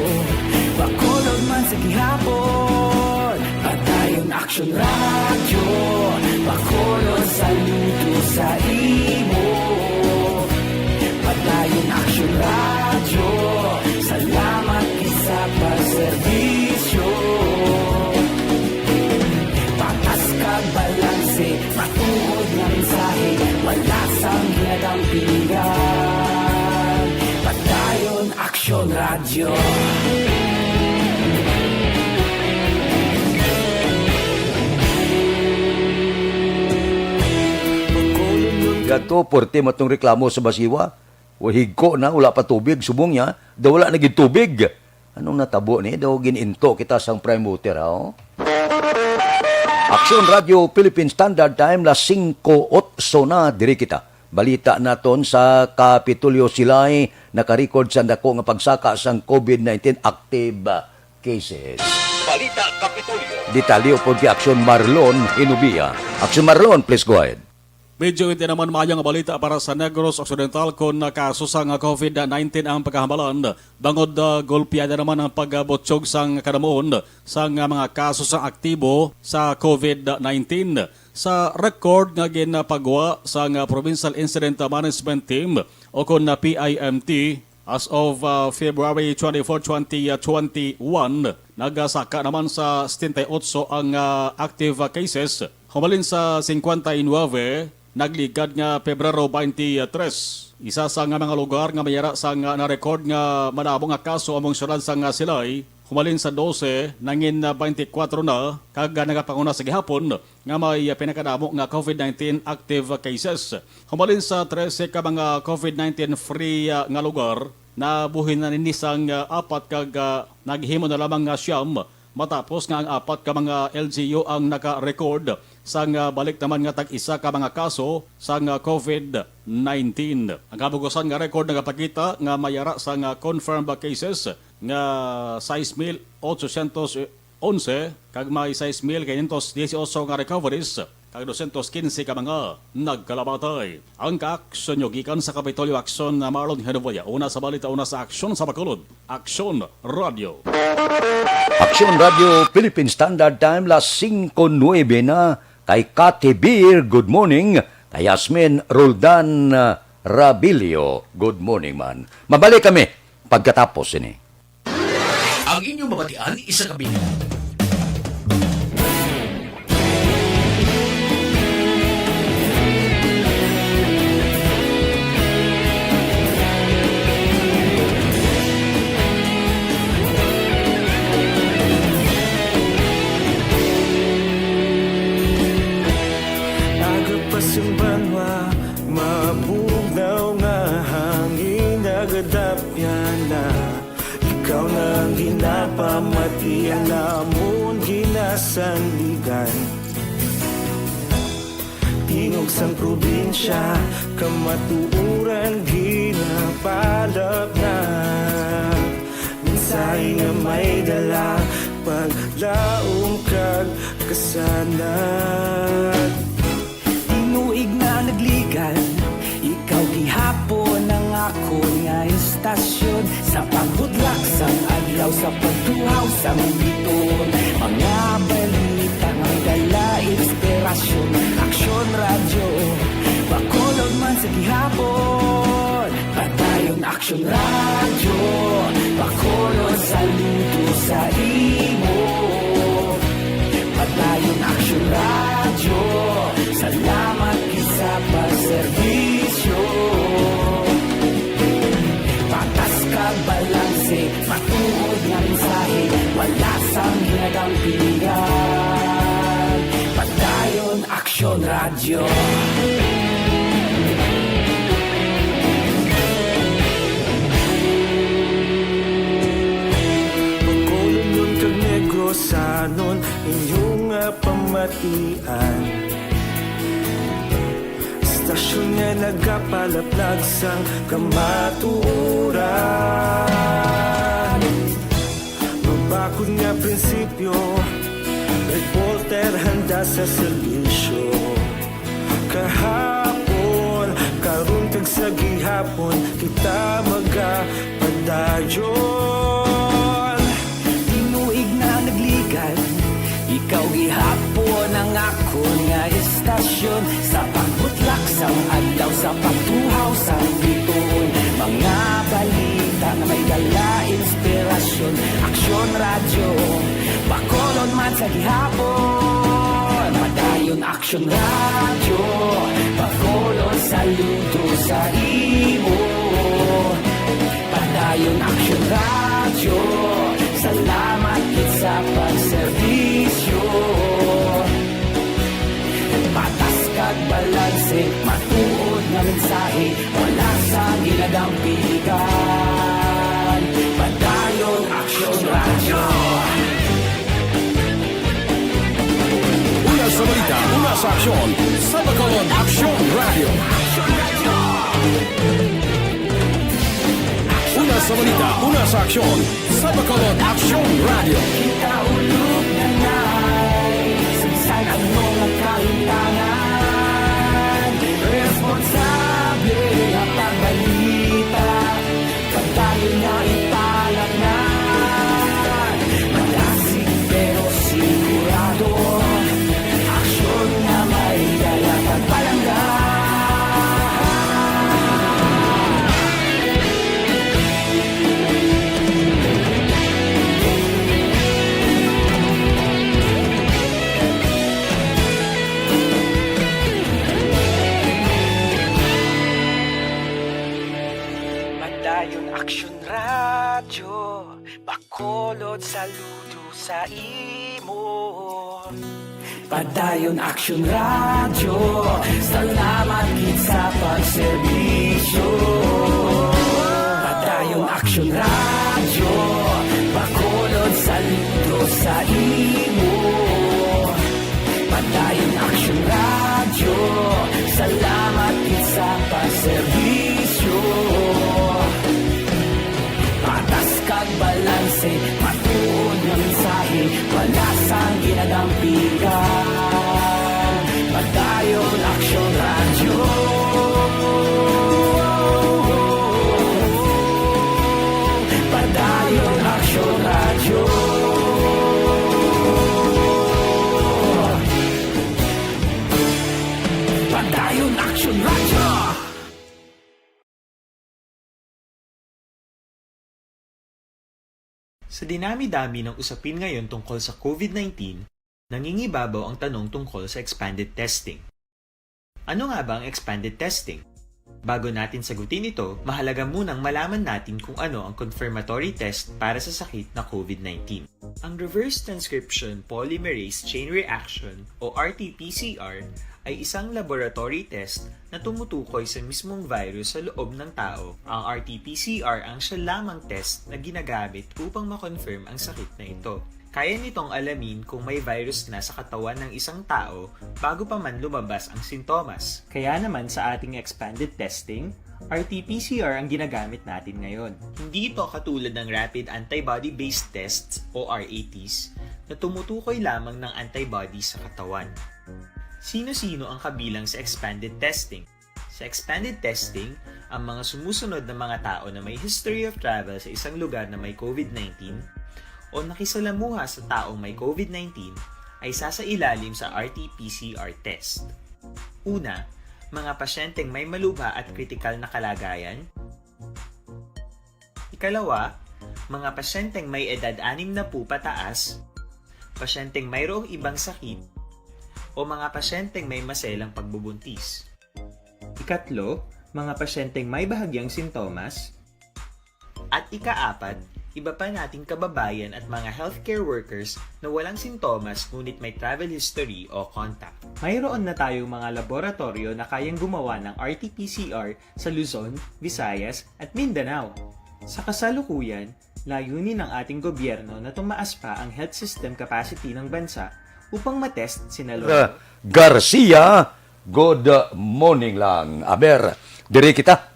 Bacolod man sa gihapon. Padayon Aksyon Radyo, Bacolod, saludo sa imo. Padayon Aksyon Radyo, salamat gid sa pagserbisyo. Patas kag balanse, matuod nga mensahe, wala sang ginadampingan. Padayon Aksyon Radyo. Gadto, porte matong reklamo sa Basiwa. Wa, higko na, wala pa tubig. Subong niya, daw wala na gid tubig. Anong natabo ni? Daw gin-into kita sang prime water, ha, oh? Aksyon Radyo Philippine Standard Time, las singko otso na, diri kita. Balita naton sa Kapitolyo, sila'y nakarecord sa dako nga pagsaka sang covid nineteen active cases. Balita Kapitolyo. Detalye upod kay Aksyon Marlon Hinubia. Aksyon Marlon, please go ahead. Medyo hindi naman maayo nga balita para sa Negros Occidental kon kaso sang covid nineteen ang pagkahamalan. Bangod, ah, golpeada naman ang pagbutyog sang kadamuon sang, ah, mga kaso sang aktibo sa covid nineteen. Sa record nga ginapagwa sang, ah, Provincial Incident Management Team o kon na P I M T, as of, ah, February twenty-four, twenty twenty-one, nagasaka naman sa setenta y ocho ang, ah, active cases. Humalin sa cincuenta y nueve, nagligad nga Pebrero twenty-three. Isa sa nga mga lugar nga may ara sa nga na-record nga madamo nga kaso among siyudad sa nga Silay, humalin sa doce, nangin na twenty-four na, kag nagapanguna sa gihapon nga may pinakadamo nga covid nineteen active cases. Humalin sa trese ka mga covid nineteen free, ah, nga lugar, nabuhin na nini sang, ah, apat kag, ah, naghimo na lamang nga siyam, matapos nga ang apat ka mga L G U ang naka-record sang, ah, balik naman nga tag-isa ka mga kaso sang, ah, covid nineteen. Ang kabugusan nga record nagapakita nga may ara sang, ah, confirmed cases nga sais mil ochocientos onse, kag may sais mil quinientos dieciocho nga recoveries, Ang dosyentos kinse ka mga nagkalamatay. Ang kaaksyon nyo gikan sa Kapitolyo Aksyon na Marlon Henoboya. Una sa balita, una sa aksyon sa Bacolod. Aksyon Radio. Aksyon Radio, Philippine Standard Time, las singko nuebe na. Kay Cathy Beer, good morning. Kay Yasmin Roldan, uh, Rabilio, good morning man. Mabalik kami pagkatapos ini. Ang inyong mabatian, isa ka minuto. Aga pa sing banwa, mabugnaw nga hangin nagadapyan na. Ikaw na ang ginapamati, ang amon ginasandigan. Tingog sang probinsya, kamatuoran ginapalapnag. Mensahe nga may dala, paglaom kag kasanag. Tinuig na nagligan, ikaw gihapon ang akon nga istasyon. Sa pagbudlak sang adlaw, sa pagtuhaw sang bituon, mga balita nga may dala inspirasyon. Aksyon Radyo, Bacolod man sa gihapon. Padayon Aksyon Radyo, Bacolod, saludo sa imo. Padayon Aksyon Radyo, salamat gid sa pagserbisyo. Patas kag balanse, matuod nga mensahe, wala sang ginadampigan. Padayon Aksyon Radyo. Bacolodnon kag Negrosanon, inyo nga pamatian. Istasyon nga nagapalaplag sang kamatuoran. Mabakod nga prinsipyo, reporter handa sa serbisyo. Kahapon, karon kag sa gihapon, kita magapadayon. Tinuig na nagligan, ikaw gihapon ang akon nga istasyon. Sa pagbutlak sang adlaw, sa pagtuhaw sang bituon, mga balita nga may dala inspirasyon. Aksyon Radyo, Bacolod man sa gihapon. Padayon Aksyon Radyo, Bacolod, saludo sa imo. Padayon Aksyon Radyo, salamat gid sa pagserbisyo. Patas kag balanse, matuod nga mensahe, wala sang ginadampigan. Padayon Aksyon Radyo. Una sa balita, una sa aksyon, sa Bacolod Aksyon Radyo. Una sa balita, una sa aksyon, sa Bacolod Aksyon Radyo. Kita ulog na nai, sa bisan ano nga kahintangan, responsable nga pagbalita. Padayon nga italagnan, malasig pero sigurado, aksyon nga may dala kag palangga. Padayon Aksyon Radyo, Bacolod, saludo sa imo. Padayon Aksyon Radyo, salamat gid sa pagserbisyo. Padayon Aksyon Radyo, Bacolod, saludo sa imo. Padayon Aksyon Radyo, salamat gid sa pagserbisyo. Patas kag balanse, matuod nga mensahe, wala sang ginadampigan. Sa dinami-dami ng usapin ngayon tungkol sa COVID nineteen, nangingibabaw ang tanong tungkol sa expanded testing. Ano nga ba ang expanded testing? Bago natin sagutin ito, mahalaga munang malaman natin kung ano ang confirmatory test para sa sakit na COVID nineteen. Ang reverse transcription polymerase chain reaction o R T P C R ay isang laboratory test na tumutukoy sa mismong virus sa loob ng tao. Ang R T P C R ang siya lamang test na ginagamit upang ma-confirm ang sakit na ito. Kaya nitong alamin kung may virus na sa katawan ng isang tao bago pa man lumabas ang sintomas. Kaya naman sa ating expanded testing, R T P C R ang ginagamit natin ngayon. Hindi ito katulad ng rapid antibody-based tests o R A Ts na tumutukoy lamang ng antibodies sa katawan. Sino-sino ang kabilang sa expanded testing? Sa expanded testing, ang mga sumusunod na mga tao na may history of travel sa isang lugar na may COVID nineteen o nakisalamuha sa taong may COVID nineteen ay sasailalim sa R T P C R test. Una, mga pasyenteng may malubha at kritikal na kalagayan. Ikalawa, mga pasyenteng may edad anim na po pataas, pasyenteng mayroong ibang sakit, o mga pasyenteng may maselang pagbubuntis. Ikatlo, mga pasyenteng may bahagyang sintomas. At ikaapat, iba pa nating kababayan at mga healthcare workers na walang sintomas ngunit may travel history o contact. Mayroon na tayong mga laboratoryo na kayang gumawa ng R T P C R sa Luzon, Visayas, at Mindanao. Sa kasalukuyan, layunin ng ating gobyerno na tumaas pa ang health system capacity ng bansa upang matest sina Lolo. Garcia, good morning lang. Aber, diri kita.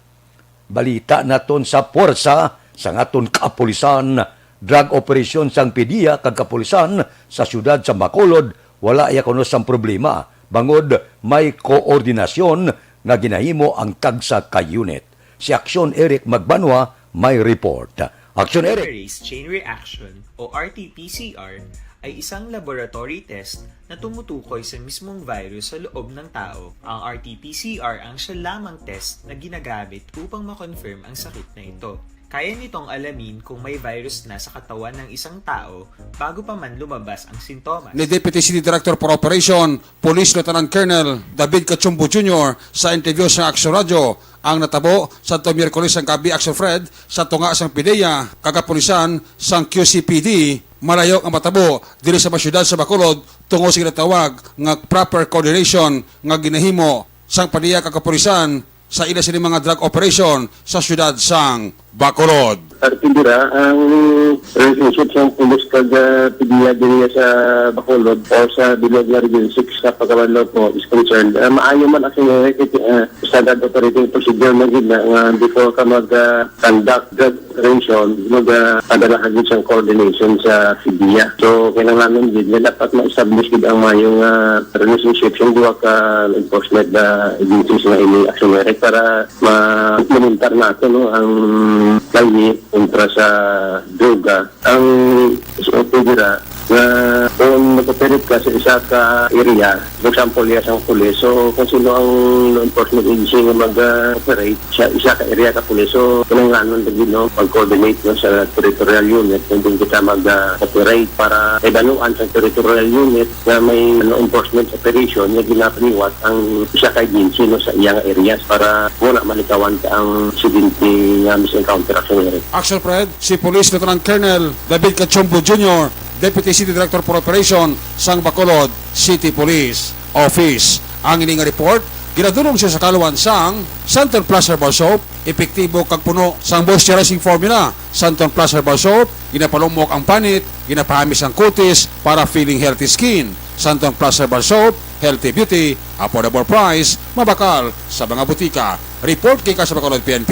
Balita naton sa puwersa sang aton kapulisan, drug operation sang PDEA kag kapulisan sa siyudad sa Bacolod, wala iya kuno sang problema bangod may koordinasyon nga ginahimo ang tagsa ka unit. Si Action Eric Magbanwa may report. Action Eric. Polymerase chain reaction o R T P C R ay isang laboratory test na tumutukoy sa mismong virus sa loob ng tao. Ang R T P C R ang siya lamang test na ginagamit upang ma-confirm ang sakit na ito. Kaya nitong alamin kung may virus na sa katawan ng isang tao bago pa man lumabas ang sintomas. Ni Deputy City Director for Operation, Police Lieutenant Colonel David Cachumbo Junior sa interview sa Action Radio ang natabo sa to Miyerkules sang gabi, Action Fred, sa tunga sang PDEA kag kapulisan sang Q C P D, malayo nga matabo diri sa mga siyudad sa Bacolod tungod sa ginatawag nga proper coordination nga ginahimo sang PDEA kag kapulisan sa ila sini mga drug operation sa siyudad sang Bacolod. Parte dira ang relationship sang pulis kag, ah, PDEA diri sa Bacolod o sa bilog nga Region six sa pagkabalo ko is concerned. Ah, maayo man ang sinunod, ah, standard operating procedure man gid na nga before ka mag, ah, conduct drug operation, mag, ah, padala ka gid sang coordination sa PDEA. So, kinahanglan gid nga dapat ma-establish gid ang maayong, ah, relationship sa duha ka enforcement, ah, agencies nga ini Action Eric para ma-implementar nato, no, ang layi kontra sa droga. Ang S O P dira nga kung mag-operate ka sa isa ka area, for example, iya sang pulis, so kung sino ang law enforcement agency nga mag-operate sa isa ka area ka pulis, so kinahanglanon din, no, mag-coordinate, no, sa territorial unit, kung din kita mag-operate para ibanuan sa territorial unit nga may law enforcement operation nga ginapaniwat ang isa ka agency, no, sa iyang areas para wala malikawan ka ang insidente nga mis-encounter, Action Eric. Action Fred, si Police Lieutenant Colonel David Cachumbo Junior, Deputy City Director for Operation sang Bacolod City Police Office. Ang ini nga report ginadulong siya sa kaluan sang Santon Plus Herbal Soap, epektibo kag puno sang moisturizing formula. Santon Plus Herbal Soap, ginapalumok ang panit, ginapahamis ang kutis para feeling healthy skin. Santon Plus Herbal Soap, healthy beauty, affordable price, mabakal sa mga butika. Report gikan sa Bacolod P N P,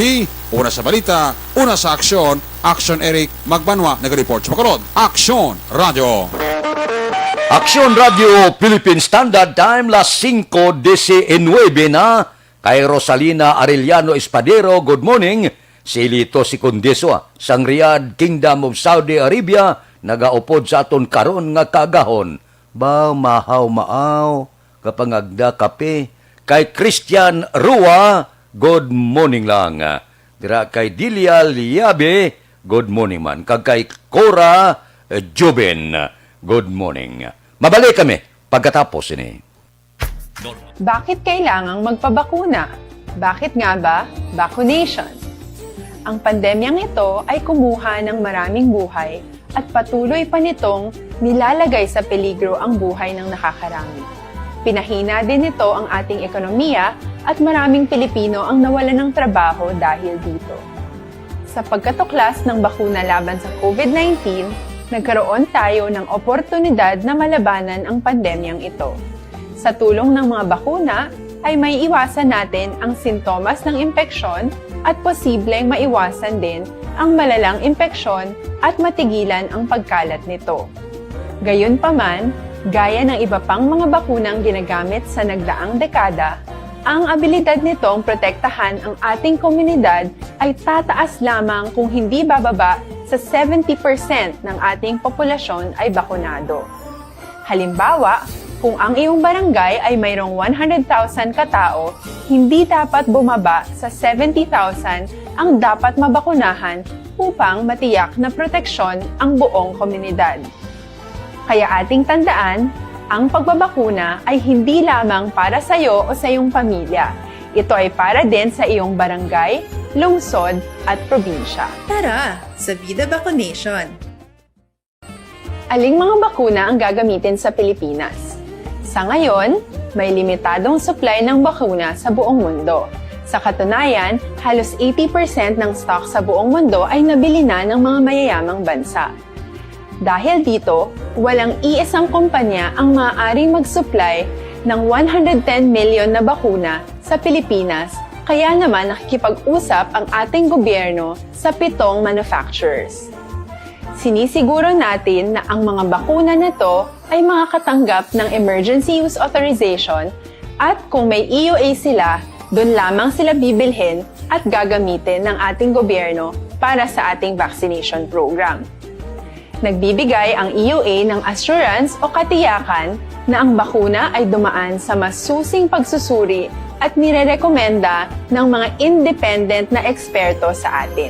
una sa balita, una sa aksyon, Action Eric Magbanwa nagareport sa Bacolod. Action Radio. Action Radio Philippine Standard Time, las singko diecinuebe na. Kay Rosalina Arellano Espadero, good morning. Si Lito Secundeswa sang Riyadh, Kingdom of Saudi Arabia, nagaupod sa aton karon nga kaagahon. Baw, mahaw, maaw, kapangagda, kape. Kay Christian Rua, good morning lang. Dira kay Delia Liabe, Good morning man. Kag kay Cora, eh, Jubin, good morning. Mabalik kami pagkatapos ini. Bakit kailangang magpabakuna? Bakit nga ba vaccination? Ang pandemyang ito ay kumuha ng maraming buhay at patuloy pa nitong nilalagay sa peligro ang buhay ng nakakarami. Pinahina din nito ang ating ekonomiya at maraming Pilipino ang nawalan ng trabaho dahil dito. Sa pagkatuklas ng bakuna laban sa COVID nineteen, nagkaroon tayo ng oportunidad na malabanan ang pandemyang ito. Sa tulong ng mga bakuna, ay may iwasan natin ang sintomas ng impeksyon at posibleng maiwasan din ang malalang impeksyon at matigilan ang pagkalat nito. Gayunpaman, gaya ng iba pang mga bakunang ginagamit sa nagdaang dekada, ang abilidad nitong protektahan ang ating komunidad ay tataas lamang kung hindi bababa sa seventy percent ng ating populasyon ay bakunado. Halimbawa, kung ang iyong barangay ay mayroong one hundred thousand katao, hindi dapat bumaba sa seventy thousand ang dapat mabakunahan upang matiyak na proteksyon ang buong komunidad. Kaya ating tandaan, ang pagbabakuna ay hindi lamang para sa iyo o sa iyong pamilya. Ito ay para din sa iyong barangay, lungsod, at probinsya. Tara, sa Vida Vaccination! Aling mga bakuna ang gagamitin sa Pilipinas? Sa ngayon, may limitadong supply ng bakuna sa buong mundo. Sa katunayan, halos eighty percent ng stock sa buong mundo ay nabili na ng mga mayayamang bansa. Dahil dito, walang iisang kumpanya ang maaaring mag-supply ng one hundred ten million na bakuna sa Pilipinas, kaya naman nakikipag-usap ang ating gobyerno sa pitong manufacturers. Sinisiguro natin na ang mga bakuna na to ay makakatanggap ng emergency use authorization at kung may E U A sila, doon lamang sila bibilhin at gagamitin ng ating gobyerno para sa ating vaccination program. Nagbibigay ang E U A ng assurance o katiyakan na ang bakuna ay dumaan sa masusing pagsusuri at nirerekomenda ng mga independent na eksperto sa atin.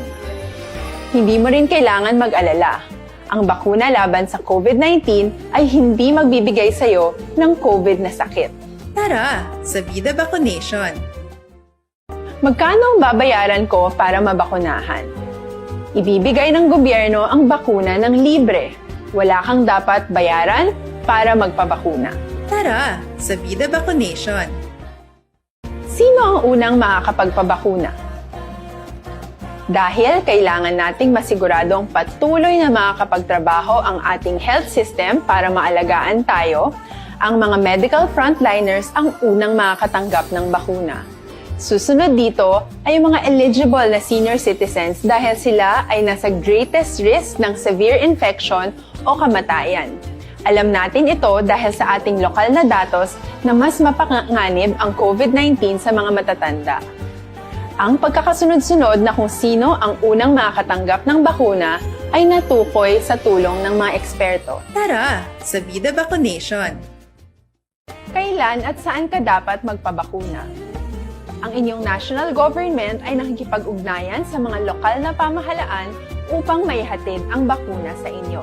Hindi mo rin kailangan mag-alala. Ang bakuna laban sa COVID nineteen ay hindi magbibigay sa iyo ng COVID na sakit. Tara, sa Vida Vaccination! Magkano ang babayaran ko para mabakunahan? Ibibigay ng gobyerno ang bakuna ng libre. Wala kang dapat bayaran para magpabakuna. Tara, sa Vida Vaccination! Sino ang unang makakapagpabakuna? Dahil kailangan nating masiguradong patuloy na makakapagtrabaho ang ating health system para maalagaan tayo, ang mga medical frontliners ang unang makakatanggap ng bakuna. Susunod dito ay ang mga eligible na senior citizens dahil sila ay nasa greatest risk ng severe infection o kamatayan. Alam natin ito dahil sa ating lokal na datos na mas mapanganib ang COVID nineteen sa mga matatanda. Ang pagkakasunod-sunod na kung sino ang unang makakatanggap ng bakuna ay natukoy sa tulong ng mga eksperto. Tara, sa Vida Vaccination! Kailan at saan ka dapat magpabakuna? Ang inyong national government ay nakikipag-ugnayan sa mga lokal na pamahalaan upang maihatid ang bakuna sa inyo.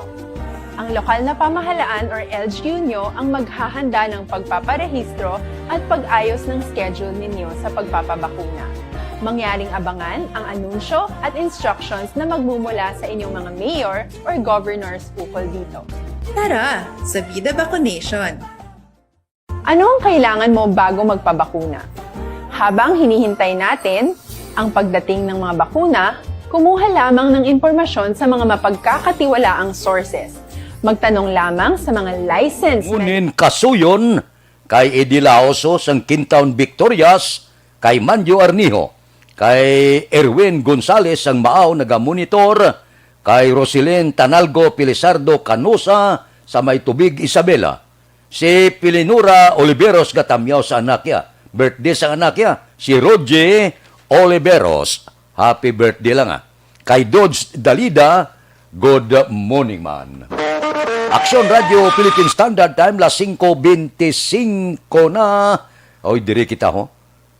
Ang lokal na pamahalaan or L G U nyo ang maghahanda ng pagpaparehistro at pag-ayos ng schedule ninyo sa pagpapabakuna. Mangyaring abangan ang anunsyo at instructions na magmumula sa inyong mga mayor or governors ukol dito. Tara, sa Vida Vaccination! Ano ang kailangan mo bago magpabakuna? Habang hinihintay natin ang pagdating ng mga bakuna, kumuha lamang ng impormasyon sa mga mapagkakatiwalaang sources. Magtanong lamang sa mga licensed Unin Kasuyon, kay Eddie Laoso sang Quintown Victorias, kay Manjo Arnijo, kay Erwin Gonzales sang Maaw nagamonitor, kay Rosilin Tanalgo Pilisardo Canosa sa May Tubig, Isabela, si Pilinura Oliveros gatamyaw sa anak iya. Birthday sang anak iya, si Rogie Oliveros. Happy birthday lang, ah. Kay Dodge Dalida, good morning man. Aksyon Radio Philippine Standard Time, las singko bente singko na. Oy, diri kita, ho.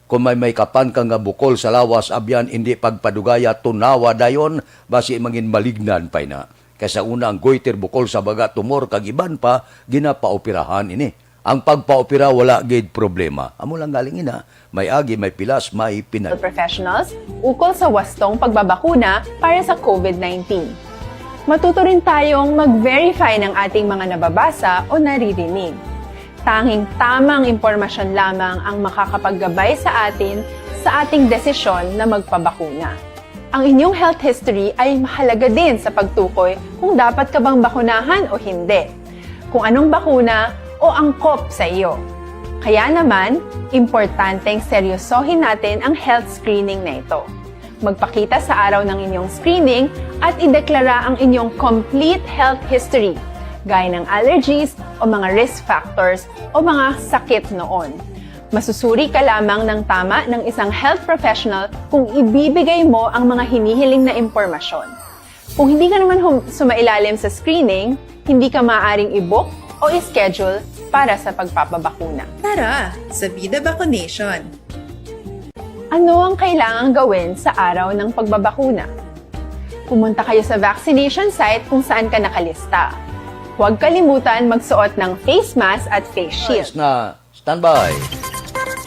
Kung may, may kapan ka nga bukol sa lawas, abyan, indi pagpadugaya, tunawa dayon, basi mangin malignan pa ina. Kay sa una, ang goiter, bukol sa baga, tumor, kag iban pa, ginapaoperahan ini. Ang pagpaopera, wala gid problema. Amo lang galing ina, may agi, may pilas, may pinal- Professionals ukol sa wastong pagbabakuna para sa covid nineteen. Matuto rin tayong mag-verify ng ating mga nababasa o naririnig. Tanging tamang impormasyon lamang ang makakapaggabay sa atin sa ating desisyon na magpabakuna. Ang inyong health history ay mahalaga din sa pagtukoy kung dapat ka bang bakunahan o hindi, kung anong bakuna o angkop sa iyo. Kaya naman, importanteng seryosohin natin ang health screening na ito. Magpakita sa araw ng inyong screening at ideklara ang inyong complete health history, gaya ng allergies o mga risk factors o mga sakit noon. Masusuri ka lamang ng tama ng isang health professional kung ibibigay mo ang mga hinihiling na impormasyon. Kung hindi ka naman hum- sumailalim sa screening, hindi ka maaaring i-book o i-schedule para sa pagpapabakuna. Tara sa Vida Vaccination! Ano ang kailangang gawin sa araw ng pagbabakuna? Pumunta kayo sa vaccination site kung saan ka nakalista. Huwag kalimutan magsuot ng face mask at face shield. Nice na. Standby.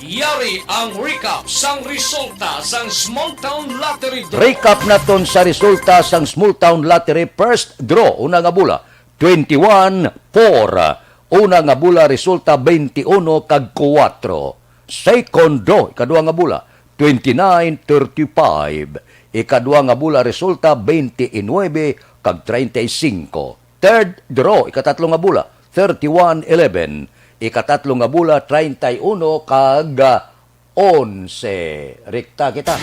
Yari ang recap sang resulta sang Small Town Lottery Draw. Recap naton sa resulta sang Small Town Lottery first draw. Una nga bula, twenty-one four. Una nga bula resulta, twenty-uno kag kuwatro. Second draw, ikadua nga bula, twenty-nine thirty-five. Ikadua nga bula resulta, twenty-nine kag treinta y cinco. Third draw, ikatatlo nga bula, thirty-one eleven. Ikatatlo nga bula, treinta y uno kag, ah, onse. Rekta kita.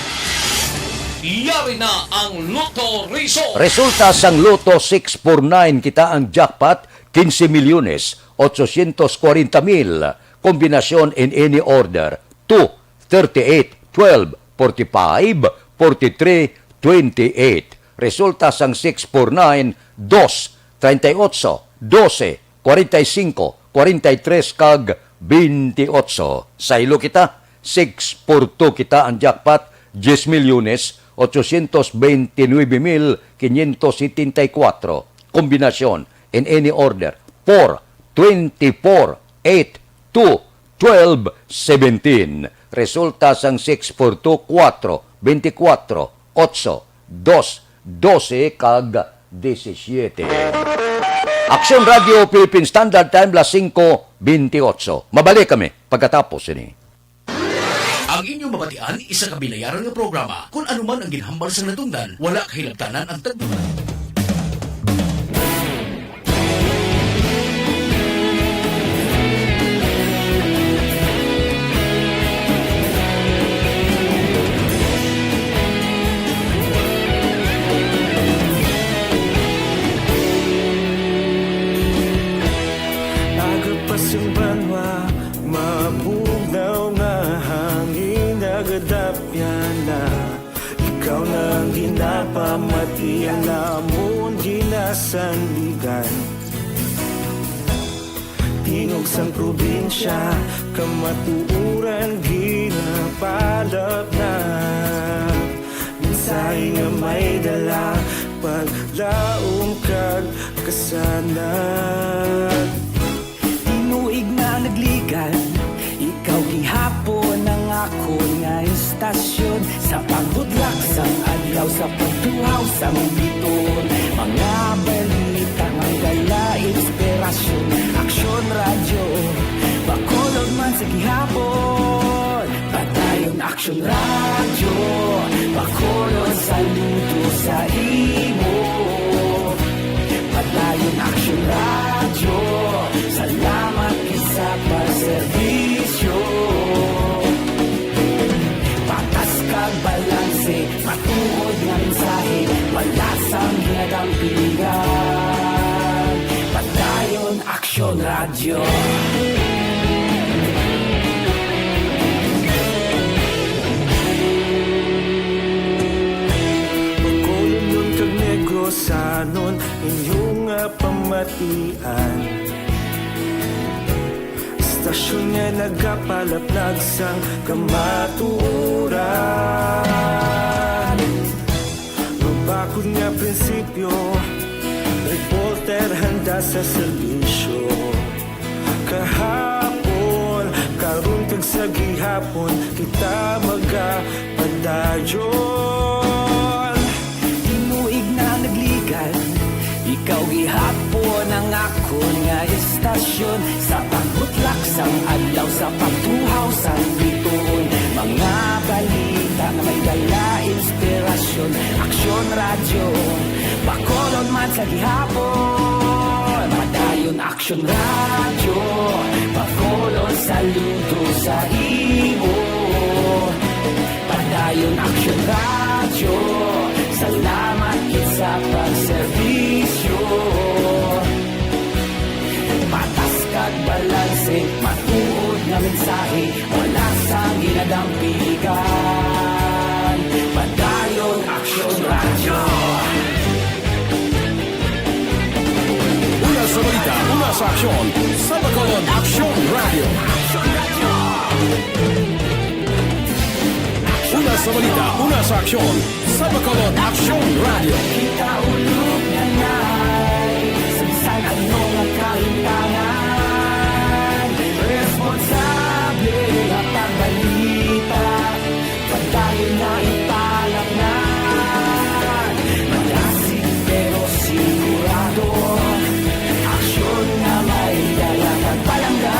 Yari na ang Lotto Result. Resulta sang Lotto six four nine, kita ang jackpot, quince milyones, ochocientos cuarenta mil. Kombinasyon in any order, two, thirty-eight, twelve, forty-five, forty-three, twenty-eight. Resulta sang six four nine, dos, treinta y ocho, doce, cuarenta y cinco, cuarenta y tres, kag veintiocho. Saylo kita, six four two kita ang jackpot, diez milyones, ochocientos veintinueve mil quinientos setenta y cuatro. Kombinasyon, in any order, four, twenty-four, eight, two, twelve, seventeen. Resulta sang six four two, kuwatro, beintikwatro, otso, dos, dose, kag disisiete. Aksyon Radio Philippine Standard Time, las singko beintiotso. Mabalik kami pagkatapos sini. Ang inyo mabatian, isa ka binayaran nga programa. Kon ano man ang ginhambal sang natungdan, wala kahilabtanan ang tagduma. Aga pa sing banwa, mabugnaw nga hangin nagadapyan na. Ikaw na ang ginapamati, ang amon ginasandigan. Tingog sang probinsya, kamatuoran ginapalapnap. Mensahe nga may dala, paglaom kag kasanag. Tinuig na nagligan, ikaw gihapon ang akon nga istasyon. Sa pagbudlak sang adlaw, sa pagtuhaw sang bituon, mga balita nga dala inspirasyon. Aksyon Radyo, Bacolod man sa gihapon. Padayon Aksyon Radyo, Bacolod, saludo sa imo. Padayon Aksyon Radyo, salamat gid sa pagserbisyo. Patas kag balanse, matuod nga mensahe, wala sang ginadampingan. Padayon Aksyon Radyo. Bacolodnon kag Negrosanon, inyo nga pamatian. Hasta Isyu nga nagapalaplag sang kamatuoran. Mabakod nga prinsipyo, reporter handa sa serbisyo. Kahapon, karon kag sa gihapon, kita magapadayon. Tinuig na nagligan, ikaw gihapon ang akon nga istasyon. Sa pagbutlak sang adlaw, sa pagtuhaw sang bituon, mga balita nga may dala inspirasyon. Aksyon Radyo, Bacolod man sa gihapon. Padayon Aksyon Radyo, Bacolod, saludo sa imo. Padayon Aksyon Radyo, salamat gid sa pagserbisyo. Patas kag balanse, matuod nga mensahe, wala sang ginadampigan. Padayon Aksyon Radyo. Una sa balita, una sa aksyon, sa Bacolod Aksyon Radyo. Una sa balita, una sa aksyon, sa Bacolod Aksyon Radyo. Kita ulog na nai, sa bisan ano nga kahimtangan, responsable nga pagbalita. Padayon na ipalapnan, malasig pero sigurado. Aksyon nga may dala kag palangga.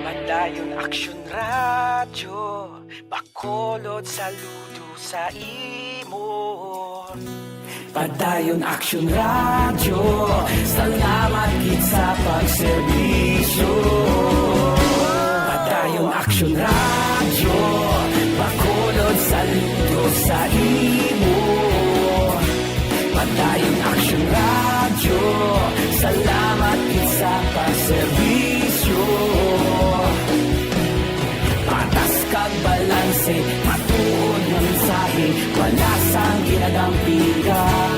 Padayon Aksyon Radyo, Bacolod, saludo sa imo. Padayon Aksyon Radyo, salamat gid sa pagserbisyo. Padayon Aksyon Radyo, Bacolod, saludo sa imo. Padayon Aksyon Radyo, salamat gid sa pagserbisyo. Patas kag balanse, matuod nga mensahe, wala sang ginadampigan.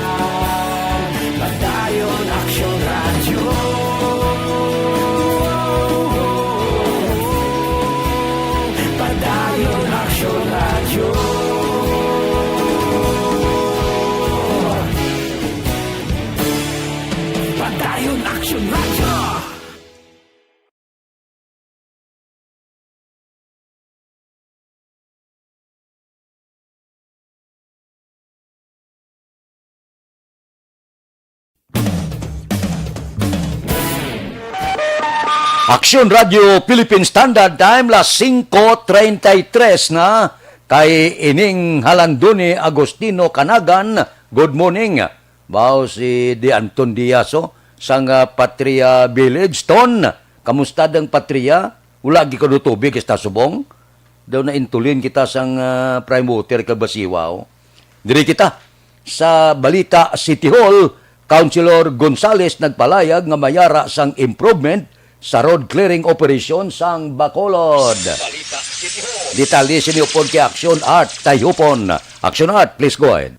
Padayon Aksyon Radyo. Padayon Aksyon Radyo. Padayon Aksyon Radyo. Aksyon Radio Philippine Standard Time, las singko treinta y tres na, kay ining Halandoni Agustino Canagan. Good morning. Bao si Di Anton Diaz, oh, sang, ah, Patria Village. Ton, kamusta dang Patria? Wala gid kuno tubig, esta subong. Daw naintulin kita sang, ah, prime water kag basiwa, oh. Diri kita sa Balita City Hall, Councilor Gonzales nagpalayag nga mayara sang improvement sa road clearing operation sang Bacolod. Detalye sini upod kay Action Art Tayupon. Action Art, please go ahead.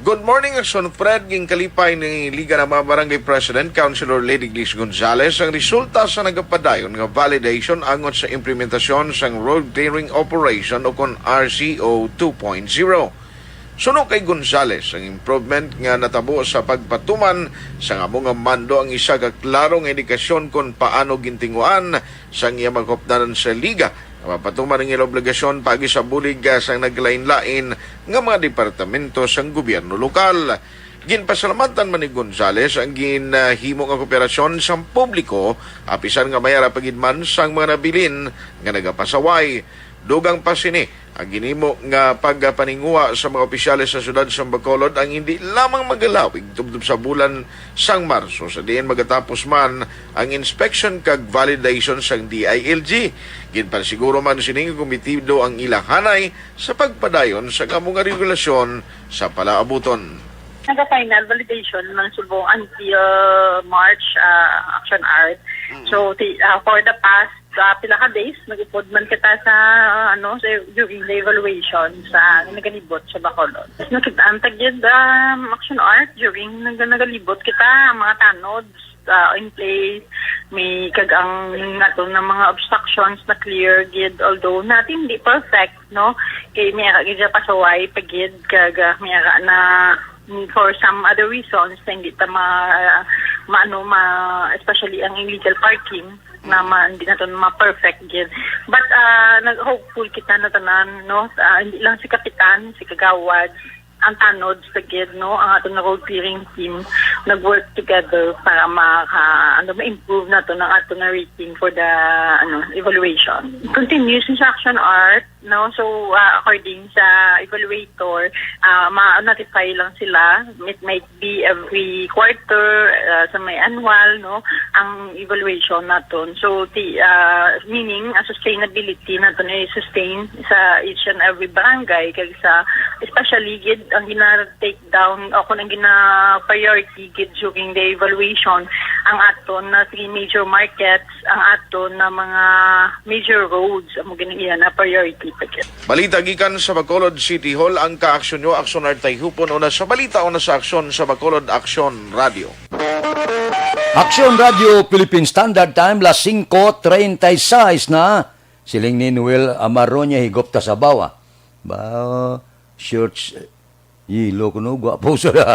Good morning, Action Fred. Ginkalipay ni Liga ng mga Barangay President, Councilor Lady Glish Gonzales, ang resulta sa nagapadayon nga validation angot sa implementasyon sang road clearing operation o kon R C O two point zero. Suno kay Gonzales, ang improvement nga natabo sa pagpatuman sang amo nga mando ang isa ka klaro nga indikasyon kon paano gintinguhaan sang iya mga kaupdanan sa liga nga mapatuman ang ila obligasyon paagi sa bulig, ah, sang naglain-lain nga mga departamento sang gobyerno lokal. Ginpasalamatan man ni Gonzales ang ginahimo nga kooperasyon sang publiko, apisan nga mayara pa gid man sang mga nabilin nga nagapasaway. Dugang pa sini, ang ginhimo nga pagpaninguha sa mga opisyales sa siyudad sang Bacolod ang hindi lamang magalawig tubtob sa bulan sang Marso, sa diin magatapos man ang inspection kag validation sang D I L G. Ginpasiguro man sini nga komitido ang ilang hanay sa pagpadayon sang amo nga regulasyon sa palaabuton. Naga-final validation man subong until March, ah, Action Art. Mm. So, ti-, ah, for the past, ah, pila ka days, nag-upod man kita sa, ano, sa, during the evaluation sa nagalibot sa Bacolod. Nakita ang tagid, um, Action Art during nag-, nagalibot kita, ang mga tanod, ah, in place, may kag ang aton na mga obstructions na clear gid, although natin di perfect, no? Kay may ara gid siya pasaway pa gid, kag, ah, may ara na, mm, for some other reasons na hindi ta ma, maano, ma, especially ang illegal parking na ma, hindi naton ma-perfect gid. But, ah, nag-hopeful kita na tanan, no? Ah, hindi lang si kapitan, si kagawad, ang tanod sa gid, no, ang aton na road clearing team nag-work together para maka, ano, ma-improve nato ang aton na rating for the, ano, evaluation. Continuous instruction art, no, so, ah, according sa evaluator, ah, ma-notify lang sila. It might be every quarter, ah, sa may annual, no, ang evaluation naton. So, ti-, ah, meaning, ang sustainability naton ay sustain sa each and every barangay, kag sa, especially gid ang gina-take down o kung ang gina-priority gid during the evaluation, ang aton na three major markets, ang aton na mga major roads, amo gid ang iya na priority pa gid. Balita gikan sa Bacolod City Hall, ang kaaksyon nyo, Aksyon Art Tayhupon, una sa balita, una sa aksyon sa Bacolod, Aksyon Radio. Aksyon Radio Philippine Standard Time, las singko treinta y seis na. Siling ni Noel Amaroña, higop ta sa bawa. Ba, shirts, yelo ko, no? Gwapo sila.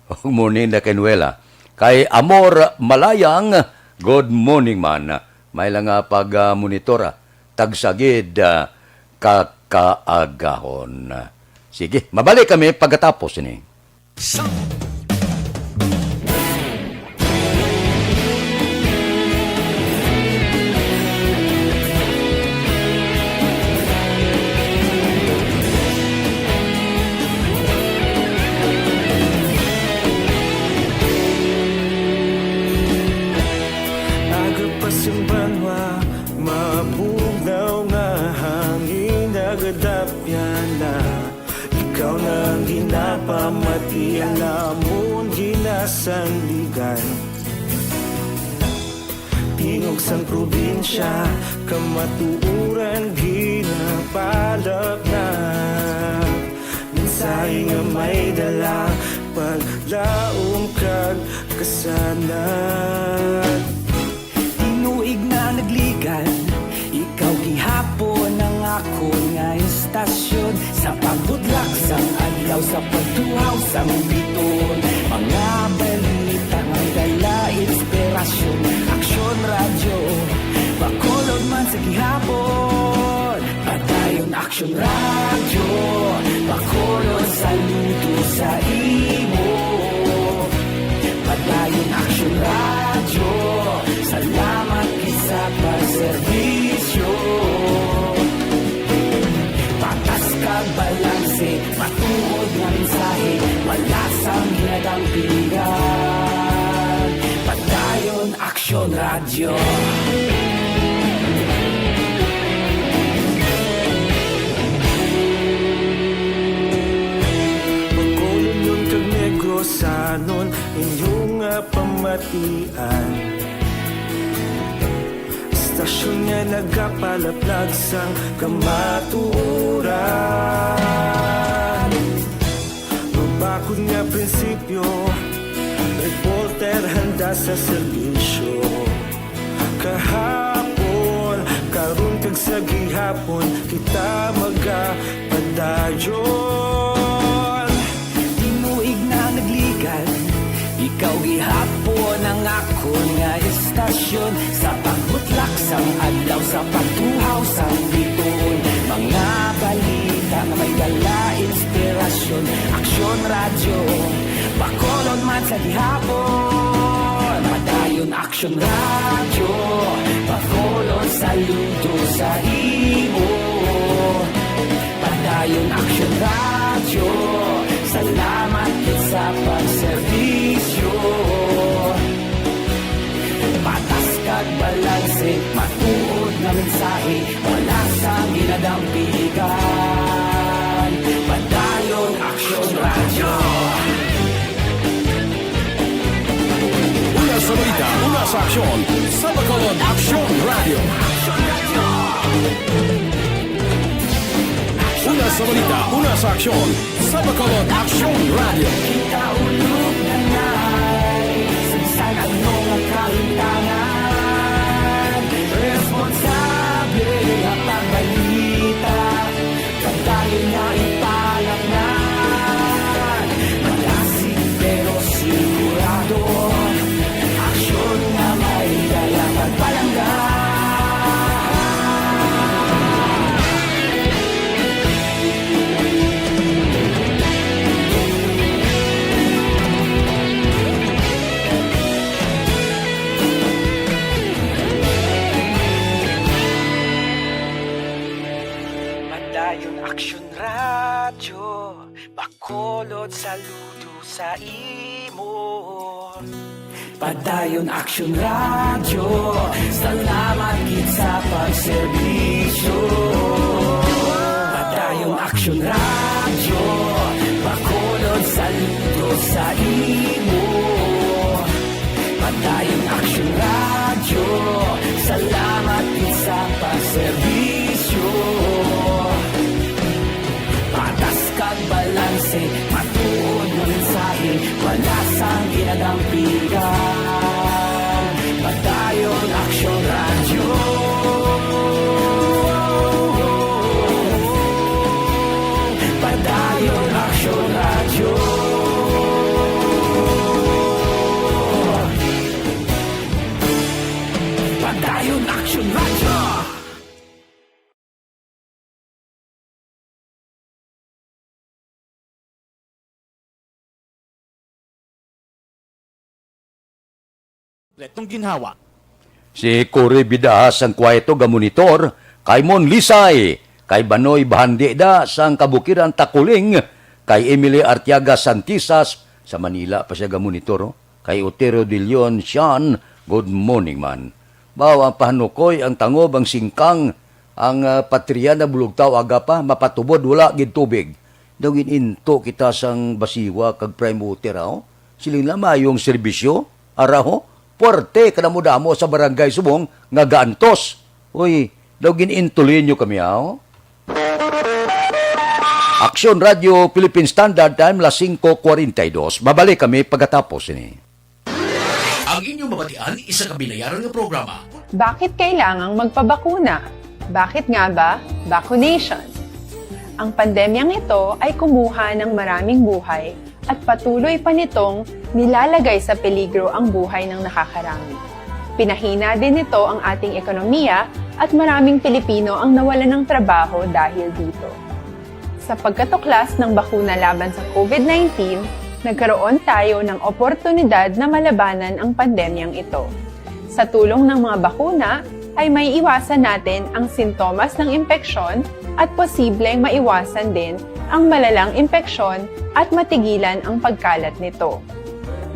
Good morning na kay Noel, ah. Kay Amor Malayang, good morning man. May lang nga pag, ah, monitor, ah. Tagsagid, ah, kakaagahon. Sige, mabalik kami pagkatapos ini. Sa aga pa sing banwa, mabugnaw nga hangin, nagadapyan na. Ikaw na ang ginapamati, ang amon ginasandigan. Tingog sang probinsya, kamatuoran ginapalapnag. Mensahe nga may dala, paglaom kag kasanag. Tinuig na nagligan, ikaw gihapon ang akon nga istasyon. Sa pagbutlak sang adlaw, sa pagtuhaw sang biton, mga balita nga may dala inspirasyon. Aksyon Radyo, Bacolod man sa gihapon. Padayon Aksyon Radyo, Bacolod, saludo sa imo. Padayon Aksyon Radyo, salamat gid sa pagserbisyo. Patas kag balanse, matuod nga mensahe, wala sang ginadampigan. Padayon Aksyon Radyo. Bacolod kag Negrosanon, inyo nga pamatian. Istasyon nga nagapalaplag sang kamatuoran. Mabakod nga prinsipyo, reporter handa sa serbisyo. Kahapon, karon kag sa gihapon, kita magapadayon. Tinuig na nagligan, ikaw gihapon ang akon nga istasyon. Sa pagbutlak sang adlaw, sa pagtuhaw sang biton, mga balita nga may dala inspirasyon. Aksyon Radyo, Bacolod man sa gihapon. Padayon Aksyon Radyo, Bacolod, saludo sa imo. Padayon Aksyon Radyo, salamat gid sa pagserbisyo. Patas kag balanse, matuod nga mensahe, wala sang ginadampigan. Padayon Aksyon Radyo. Aksyon sa Bacolod, Aksyon Radio. Una sa balita, una sa aksyon sa Bacolod, Aksyon Radio. Kita ulog na nga, sa ano nga kahintangan, responsable nga pagbalita. Kadali nga ipalangnan, malasig pero sigurado, aksyon nga may dala pagpalangga. Padayon Aksyon Radyo, Bacolod, saludo sa imo. Padayon Aksyon Radyo, salamat gid sa pagserbisyo. Padayon Aksyon Radyo, Bacolod, saludo sa imo. Padayon Aksyon Radyo, salamat gid sa pagserbisyo. Patas kag balanse, matuod nga mensahe, wala sang ginadampigan. Padayon Aksyon Radyo. Padayon Aksyon Radyo. Padayon Aksyon Radyo. Kompletong ginhawa. Si Cory Bidaha sang Cuaito gamonitor, kay Mon Lisay, kay Banoy Bahandida sang Kabukiran Takuling, kay Emily Artiaga Santisas, sa Manila pa siya gamonitor, oh. Kay Otero de Leon Sian, good morning man. Baw ang pahanukoy, ang tangob, ang singkang, ang, ah, patriya na bulugtaw aga pa, mapatubod, wala gid tubig. Daw gin-into kita sang Basiwa kag Prime Water, ah, oh. Siling na mayong serbisyo, ara, ho. Puwerte ka damo-damo sa Barangay Subong nga gaantos. Uy, daw gin-into ninyo kami, ah, oh. Aksyon Radio Philippine Standard Time, las singko kwarenta y dos. Babalik kami pagkatapos ini. Ang inyong mabatian, isa ka binayaran nga programa. Bakit kailangang magpabakuna? Bakit nga ba vaccination? Ang pandemyang ito ay kumuha ng maraming buhay at patuloy pa nitong nilalagay sa peligro ang buhay ng nakakarami. Pinahina din nito ang ating ekonomiya at maraming Pilipino ang nawalan ng trabaho dahil dito. Sa pagkatuklas ng bakuna laban sa COVID nineteen, nagkaroon tayo ng oportunidad na malabanan ang pandemyang ito. Sa tulong ng mga bakuna, ay maiiwasan natin ang sintomas ng impeksyon at posibleng maiwasan din ang malalang impeksyon at matigilan ang pagkalat nito.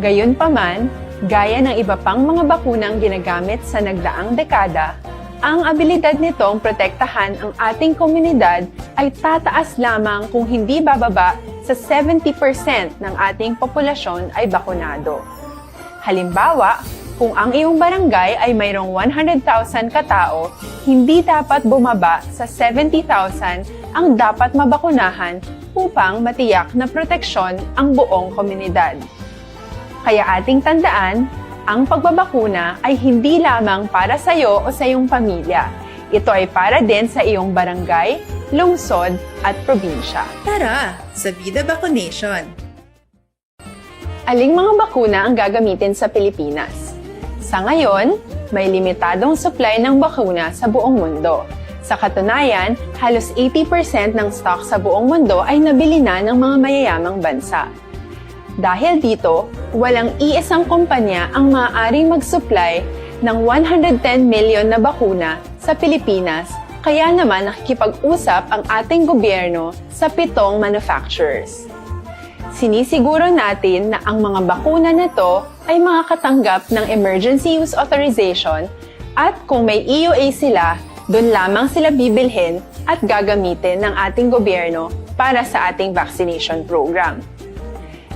Gayunpaman, gaya ng iba pang mga bakunang ginagamit sa nagdaang dekada, ang abilidad nitong protektahan ang ating komunidad ay tataas lamang kung hindi bababa sa seventy percent ng ating populasyon ay bakunado. Halimbawa, kung ang iyong barangay ay mayroong one hundred thousand ka tao, hindi dapat bumaba sa seventy thousand ang dapat mabakunahan upang matiyak na proteksyon ang buong komunidad. Kaya ating tandaan, ang pagbabakuna ay hindi lamang para sa iyo o sa iyong pamilya. Ito ay para din sa iyong barangay, lungsod, at probinsya. Tara, sa Vida Vaccination! Aling mga bakuna ang gagamitin sa Pilipinas? Sa ngayon, may limitadong supply ng bakuna sa buong mundo. Sa katunayan, halos eighty percent ng stock sa buong mundo ay nabili na ng mga mayayamang bansa. Dahil dito, walang iisang kumpanya ang maaaring mag-supply ng one hundred ten million na bakuna sa Pilipinas, kaya naman nakikipag-usap ang ating gobyerno sa pitong manufacturers. Sinisiguro natin na ang mga bakuna na to ay makakatanggap ng Emergency Use Authorization at kung may E U A sila, doon lamang sila bibilhin at gagamitin ng ating gobyerno para sa ating vaccination program.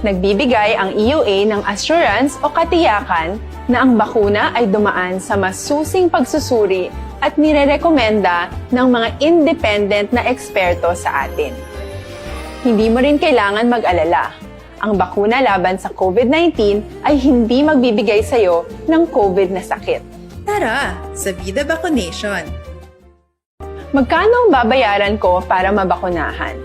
Nagbibigay ang E U A ng assurance o katiyakan na ang bakuna ay dumaan sa masusing pagsusuri at nirerekomenda ng mga independent na eksperto sa atin. Hindi mo rin kailangan mag-alala. Ang bakuna laban sa COVID nineteen ay hindi magbibigay sa iyo ng COVID na sakit. Tara sa Vida Vacunation! Magkano ang babayaran ko para mabakunahan?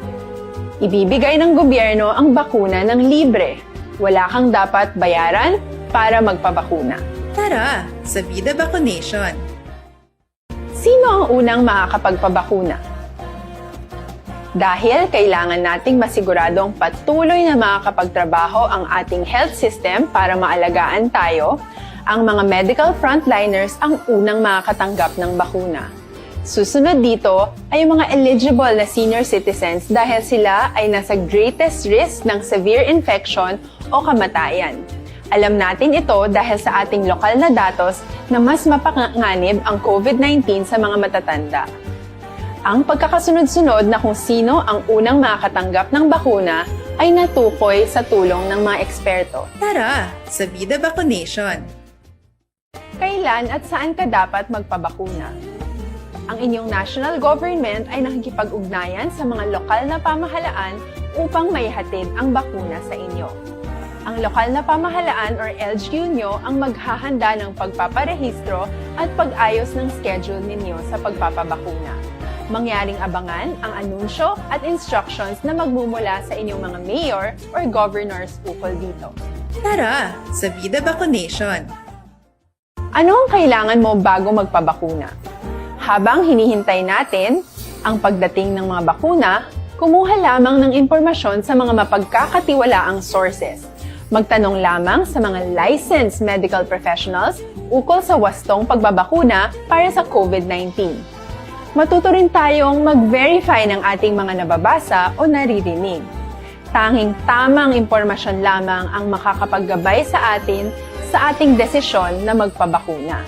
Ibibigay ng gobyerno ang bakuna ng libre. Wala kang dapat bayaran para magpabakuna. Tara sa Vida Vacunation! Sino ang unang makakapagpabakuna? Dahil kailangan nating masiguradong patuloy na makakapagtrabaho ang ating health system para maalagaan tayo, ang mga medical frontliners ang unang makakatanggap ng bakuna. Susunod dito ay ang mga eligible na senior citizens dahil sila ay nasa greatest risk ng severe infection o kamatayan. Alam natin ito dahil sa ating lokal na datos na mas mapanganib ang COVID nineteen sa mga matatanda. Ang pagkakasunod-sunod na kung sino ang unang makakatanggap ng bakuna ay natukoy sa tulong ng mga eksperto. Tara sa Vida Vacunation! Kailan at saan ka dapat magpabakuna? Ang inyong national government ay nakikipag-ugnayan sa mga lokal na pamahalaan upang maihatid ang bakuna sa inyo. Ang lokal na pamahalaan or L G U nyo ang maghahanda ng pagpaparehistro at pag-ayos ng schedule ninyo sa pagpapabakuna. Mangyaring abangan ang anunsyo at instructions na magmumula sa inyong mga mayor or governors ukol dito. Tara sa Vida Vacunation! Ano ang kailangan mo bago magpabakuna? Habang hinihintay natin ang pagdating ng mga bakuna, kumuha lamang ng impormasyon sa mga mapagkakatiwalaang sources. Magtanong lamang sa mga licensed medical professionals ukol sa wastong pagbabakuna para sa COVID nineteen. Matuto rin tayong mag-verify ng ating mga nababasa o naririnig. Tanging tamang impormasyon lamang ang makakapaggabay sa atin sa ating desisyon na magpabakuna.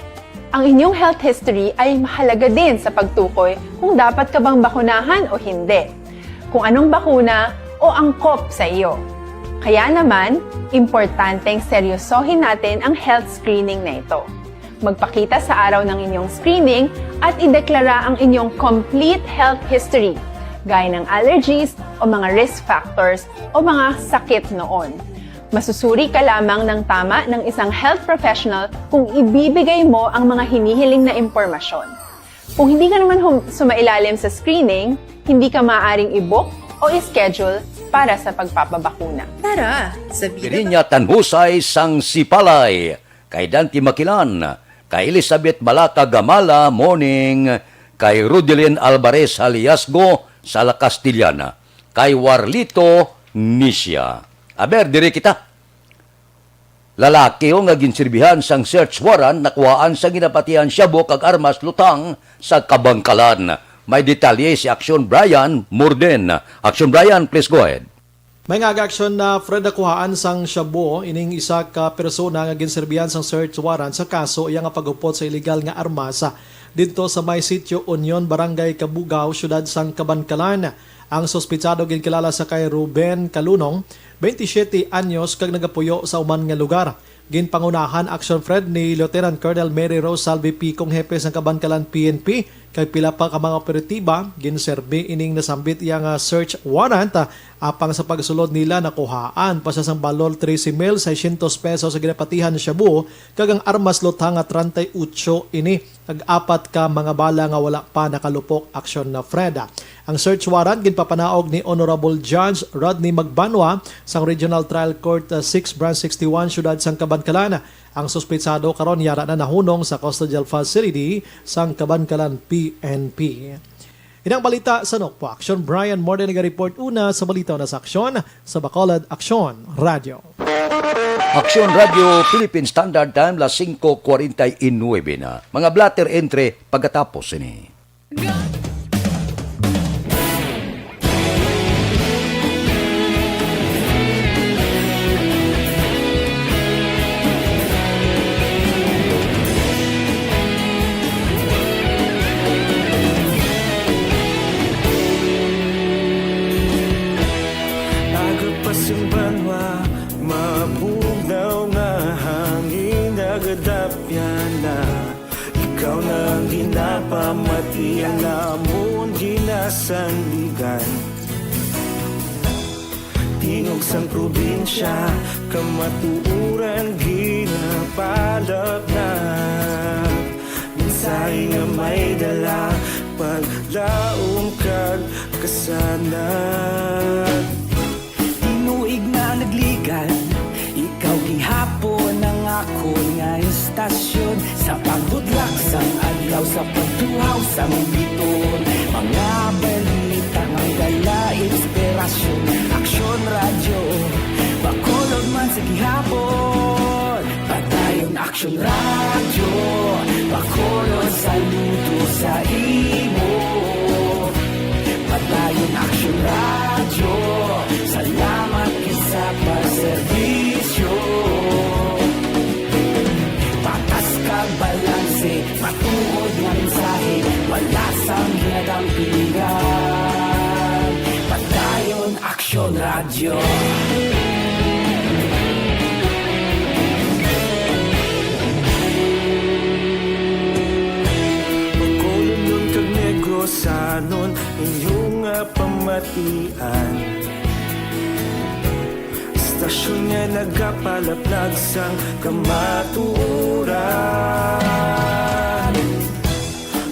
Ang inyong health history ay mahalaga din sa pagtukoy kung dapat ka bang bakunahan o hindi, kung anong bakuna o angkop sa iyo. Kaya naman, importanteng seryosohin natin ang health screening na ito. Magpakita sa araw ng inyong screening at ideklara ang inyong complete health history, gaya ng allergies o mga risk factors o mga sakit noon. Masusuri ka lamang ng tama ng isang health professional kung ibibigay mo ang mga hinihiling na impormasyon. Kung hindi ka naman hum- sumailalim sa screening, hindi ka maaaring i-book o i-schedule para sa pagpapabakuna. Tara sa Vida Virginia Tanhusay sang Sipalay, kay Dante Makilan, kay Elizabeth Balaka Gamala, morning, kay Rudelin Alvarez Haliasgo sa La Castellana, kay Warlito Nisia. Aber, diri kita. Lalaki nga ginsirbihan sang search warrant nakuhaan sang ginapatihan shabu kag armas lutang sa Kabankalan. May detalye si Action Brian Morden. Action Brian, please go ahead. May nga aga aksyon na Fred nakuhaan sang shabu ining isa ka persona nga ginserbihan sang search warrant sa kaso iya nga paghupot sa iligal nga armas didto sa may Sitio Union, Barangay Cabugao, siyudad sang Kabankalan. Ang suspitsado ginkilala sa kay Ruben Calunong, twenty-seven anyos, kag nagapuyo sa human nga lugar. Ginpangunahan aksyon, Fred, ni Lieutenant Colonel Mary Rose Salvi Picong, hepe sang Kabankalan P N P, kag pila pa ka mga operatiba. Ginserbi ining nasambit iya nga search warrant, ah, apang sa pagsulod nila, nakuhaan pa siya sang balor trese mil seiscientos pesos sa ginapatihan shabu kag ang armas lutang nga treinta y ocho ini, kag apat ka mga bala nga wala pa nakalupok, aksyon na Fred. Ang search warrant ginpapanaog ni Honorable Judge Rodney Magbanwa sang Regional Trial Court, uh, six, Branch sixty-one, Siyudad sang Kabankalan. Ang suspitsado karon yara na nahunong sa custodial facility sang Kabankalan P N P. Inang balita sa Nokpo Aksyon, Brian Morden nagareport una sa balita na sa aksyon sa Bacolod Aksyon Radio. Aksyon Radio Philippine Standard Time, las singko kwarenta y nuebe na. Mga blotter entry pagkatapos sini. Bago pa sing banwa, Dapyana, ikaw na ang ginapamati, ang amon ginasandigan. Tingog sang probinsya, kamatuoran ginapalapnap. Mensahe nga may dala, paglaom kag kasanag. Tinuig na nagligan, ikaw gihapon ang akon nga istasyon. Sa pagbudlak sang adlaw, sa pagtuhaw sang bituon, mga balita nga dala inspirasyon. Aksyon Radyo, Bacolod man sa gihapon. Padayon Aksyon Radyo, Bacolod, saludo sa imo. Padayon Aksyon Radyo, salamat gid sa pagserbisyo. Patas kag balanse, matuod nga mensahe, wala sang ginadampigan. Padayon Aksyon Radyo. Bacolodnon kag Negrosanon, inyo nga pamatian. Istasyon nga nagapalaplag sang kamatuoran.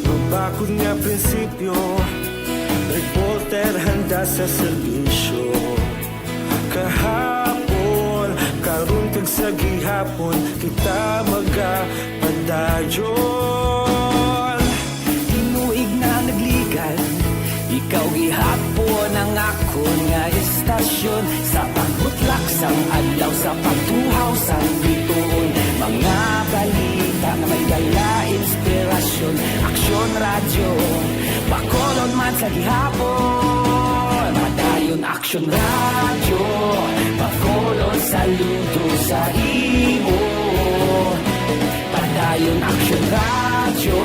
Mabakod nga prinsipyo, reporter handa sa serbisyo. Kahapon, karon kag sa gihapon, kita magapadayon. Tinuig na nagligan, ikaw gihapon ang akon nga istasyon. Sa pagbutlak sang adlaw, sa pagtuhaw sang bituon, mga balita nga may dala inspirasyon. Aksyon Radyo, Bacolod man sa gihapon. Padayon Aksyon Radyo, Bacolod, saludo sa imo. Padayon Aksyon Radyo,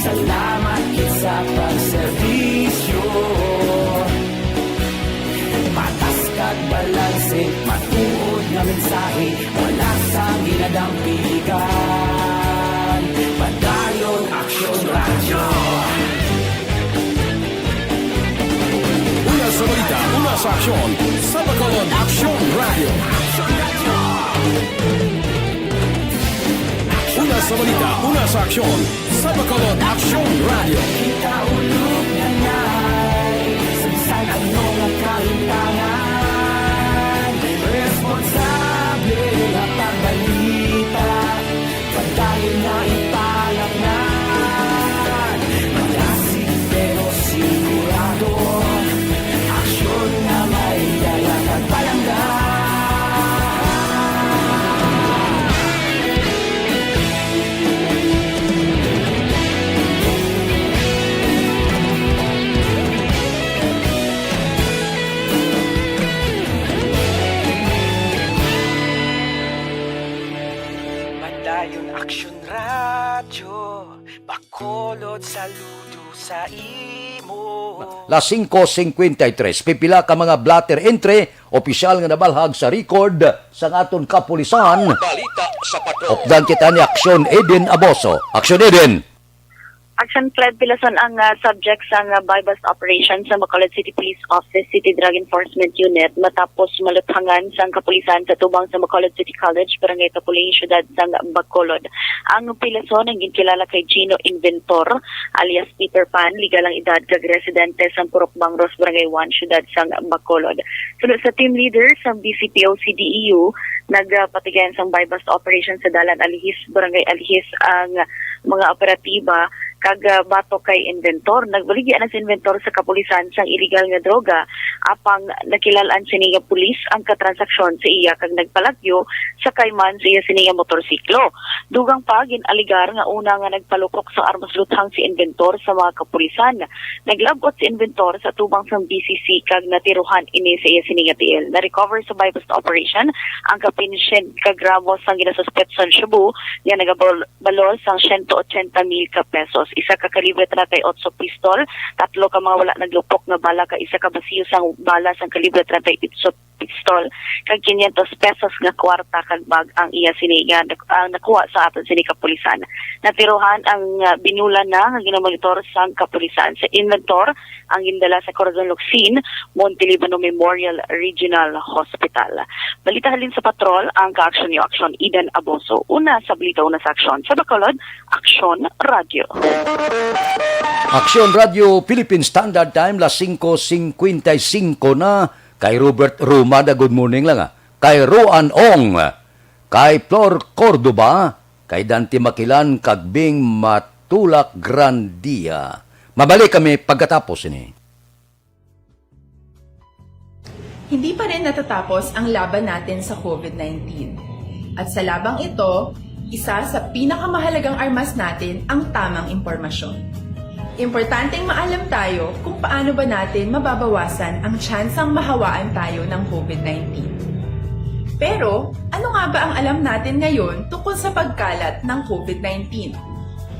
salamat gid sa pagserbisyo. Patas kag balanse, matuod nga mensahe, wala sang ginadampigan. Padayon Aksyon Radyo. Una sa balita, una sa aksyon, sa Bacolod Aksyon Radyo. Una sa balita, una sa aksyon, sa Bacolod Aksyon Radyo. Kita ulog na nay, sa bisan ano nga kahimtangan, responsable nga pagbalita. Padayon na ipalapngan, malasig pero sigurado. Aksyon nga may dala kag palangga. Padayon Aksyon Radyo, Bacolod, saludo sa imo. Las singko singkwenta y tres, pipila ka mga blotter entry, opisyal nga nabalhag sa record sa aton kapulisan. Balita sa Patrol. Updan kita ni Aksyon Eden Aboso. Aksyon Eden. Action Fred Pilason ang, ah, subject sang, ah, buy-bust operation sa Bacolod City Police Office, City Drug Enforcement Unit, matapos maluthangan sang kapulisan sa tubang sa Bacolod City College, Barangay Tapuling, Siyudad sang Bacolod. Ang Pilason ang ginkilala kay Gino Inventor, alias Peter Pan, legal ang edad, kag residente sang Purok Bangros, Barangay One, Siyudad sang Bacolod. Suno sa team leader sang B C P O C D E U, nagpatigayon sang buy-bust operation sa Dalan Alihis, Barangay Alihis ang mga operatiba kag, ah, batok kay Inventor. Nagbaligya na si Inventor sa kapulisan sang iligal nga droga, apang nakilal-an sini nga pulis ang katransaksyon sa iya kag nagpalagyo sakay man sa iya sini nga motorsiklo. Dugang pa, gin-alegar nga una nga nagpalupok sang armas luthang si Inventor sa mga kapulisan. Naglab-ot si Inventor sa tubang sang B C C kag natiruhan ini sa iya sini nga tiil. Na-recover sa buy-bust operation ang kapin siyam ka gramo sang ginasuspetsan shabu nga nagabal-, balor sang siyento ochenta mil ka pesos. isa ka kalibre treinta y ocho pistol, tatlo ka mga wala naglupok nga bala, kag isa ka basiyo sang bala sang kalibre treinta y ocho pistol, kag quinientos pesos nga kwarta kag bag ang iya sini nga nak-, ang nakuha sa aton sini kapulisan. Natirohan ang, ah, binulan na nga ginamonitor sang kapulisan. Sa inventor ang gindala sa Corazon Locsin, Montelibano Memorial Regional Hospital. Balita halin sa patrol, ang ka-aksyon niyo, Aksyon Eden Aboso. Una sa balita, una sa aksyon. Sa Bacolod, Aksyon Radyo. Aksyon Radyo, Philippine Standard Time, las singko singkwenta y singko na. Kay Robert Rumada, good morning lang, ah. Kay Roan Ong, kay Flor Cordoba, kay Dante Makilan, kag Bing Matulak Grandia. Mabalik kami pagkatapos ini. Hindi pa rin natatapos ang laban natin sa covid nineteen. At sa labang ito, isa sa pinakamahalagang armas natin ang tamang impormasyon. Importanteng maalam tayo kung paano ba natin mababawasan ang tsansang mahawaan tayo ng covid nineteen. Pero, ano nga ba ang alam natin ngayon tungkol sa pagkalat ng covid nineteen?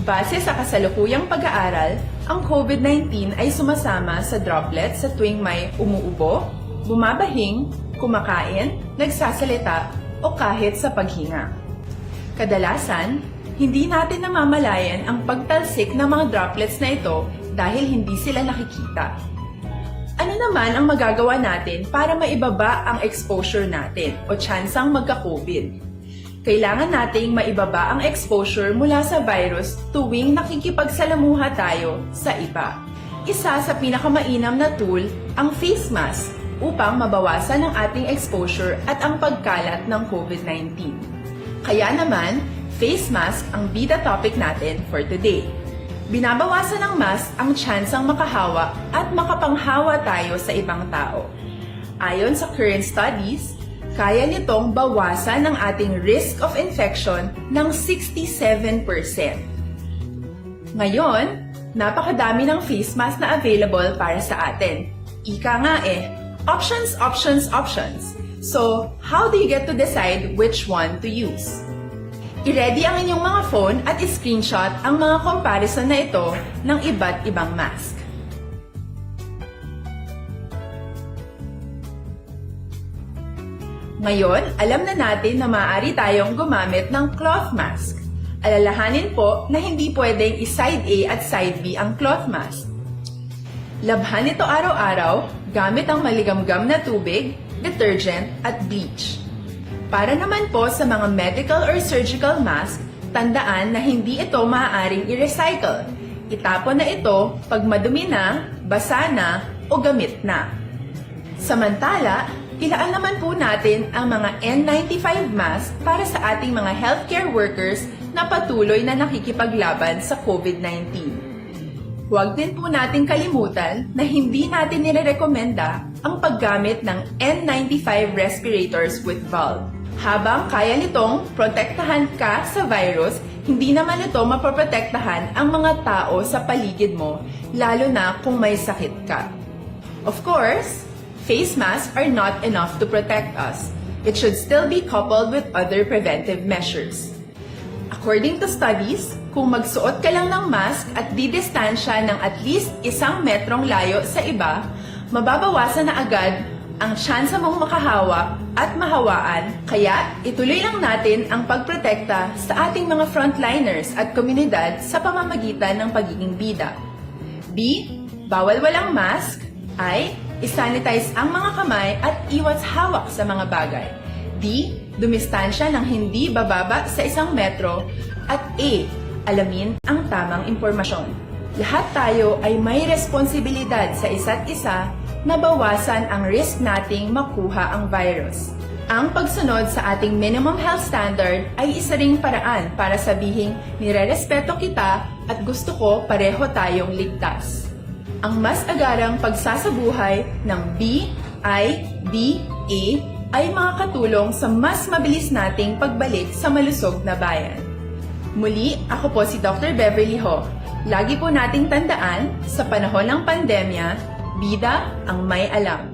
Base sa kasalukuyang pag-aaral, ang covid nineteen ay sumasama sa droplets sa tuwing may umuubo, bumabahing, kumakain, nagsasalita, o kahit sa paghinga. Kadalasan, hindi natin namamalayan ang pagtalsik ng mga droplets na ito dahil hindi sila nakikita. Ano naman ang magagawa natin para maibaba ang exposure natin o tsansang magka-covid? Kailangan nating maibaba ang exposure mula sa virus tuwing nakikipagsalamuha tayo sa iba. Isa sa pinakamainam na tool ang face mask upang mabawasan ang ating exposure at ang pagkalat ng covid nineteen. Kaya naman, face mask ang bida topic natin for today. Binabawasan ng mask ang tsansang makahawa at makapanghawa tayo sa ibang tao. Ayon sa current studies, kaya nitong bawasan ang ating risk of infection ng sixty-seven percent. Ngayon, napakadami ng face mask na available para sa atin. Ika nga eh, options, options, options. So, how do you get to decide which one to use? I-ready ang inyong mga phone at i-screenshot ang mga comparison na ito ng iba't ibang mask. Ngayon, alam na natin na maaari tayong gumamit ng cloth mask. Alalahanin po na hindi pwedeng i-side A at side B ang cloth mask. Labhan ito araw-araw gamit ang maligamgam na tubig, detergent, at bleach. Para naman po sa mga medical or surgical mask, tandaan na hindi ito maaaring i-recycle. Itapon na ito pag madumi na, basa na, o gamit na. Samantala, ilaan naman po natin ang mga N ninety-five mask para sa ating mga healthcare workers na patuloy na nakikipaglaban sa covid nineteen. Huwag din po nating kalimutan na hindi natin nirerekomenda ang paggamit ng N ninety-five respirators with valve. Habang kaya nitong protektahan ka sa virus, hindi naman ito mapoprotektahan ang mga tao sa paligid mo, lalo na kung may sakit ka. Of course, face masks are not enough to protect us. It should still be coupled with other preventive measures. According to studies, kung magsuot ka lang ng mask at didistansya ng at least isang metrong layo sa iba, mababawasan na agad ang tsansa mong makahawa at mahawaan. Kaya, ituloy lang natin ang pagprotekta sa ating mga frontliners at komunidad sa pamamagitan ng pagiging bida. B, bawal walang mask. I, isanitize ang mga kamay at iwas hawak sa mga bagay. D, dumistansya ng hindi bababa sa isang metro. At A, alamin ang tamang impormasyon. Lahat tayo ay may responsibilidad sa isa't isa na bawasan ang risk nating makuha ang virus. Ang pagsunod sa ating minimum health standard ay isa ring paraan para sabihing nirerespeto kita at gusto ko pareho tayong ligtas. Ang mas agarang pagsasabuhay ng B I D A ay makakatulong sa mas mabilis nating pagbalik sa malusog na bayan. Muli, ako po si Doctor Beverly Ho. Lagi po nating tandaan, sa panahon ng pandemya, bida ang may alam.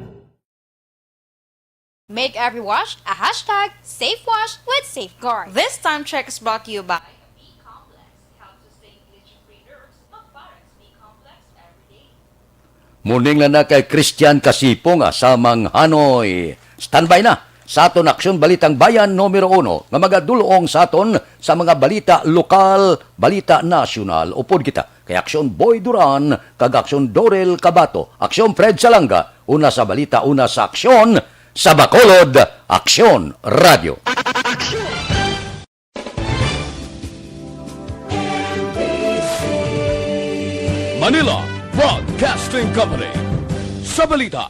Make every wash a hashtag safe wash with Safeguard. This time check is brought to you by B Complex, helps sustain bleach-free nerves. Morning lang na kay Christian Kasipo nga sa Manghanoi. Standby na sa aton Aksyon Balitang Bayan numero uno nga magadulong sa aton sa mga balita lokal, balita nasyonal. Upod kita kay Aksyon Boy Duran kag Aksyon Dorel Kabato, Aksyon Fred Salanga, una sa balita, una sa aksyon, sa Bacolod, Aksyon Radio. Manila Broadcasting Company. Sa balita,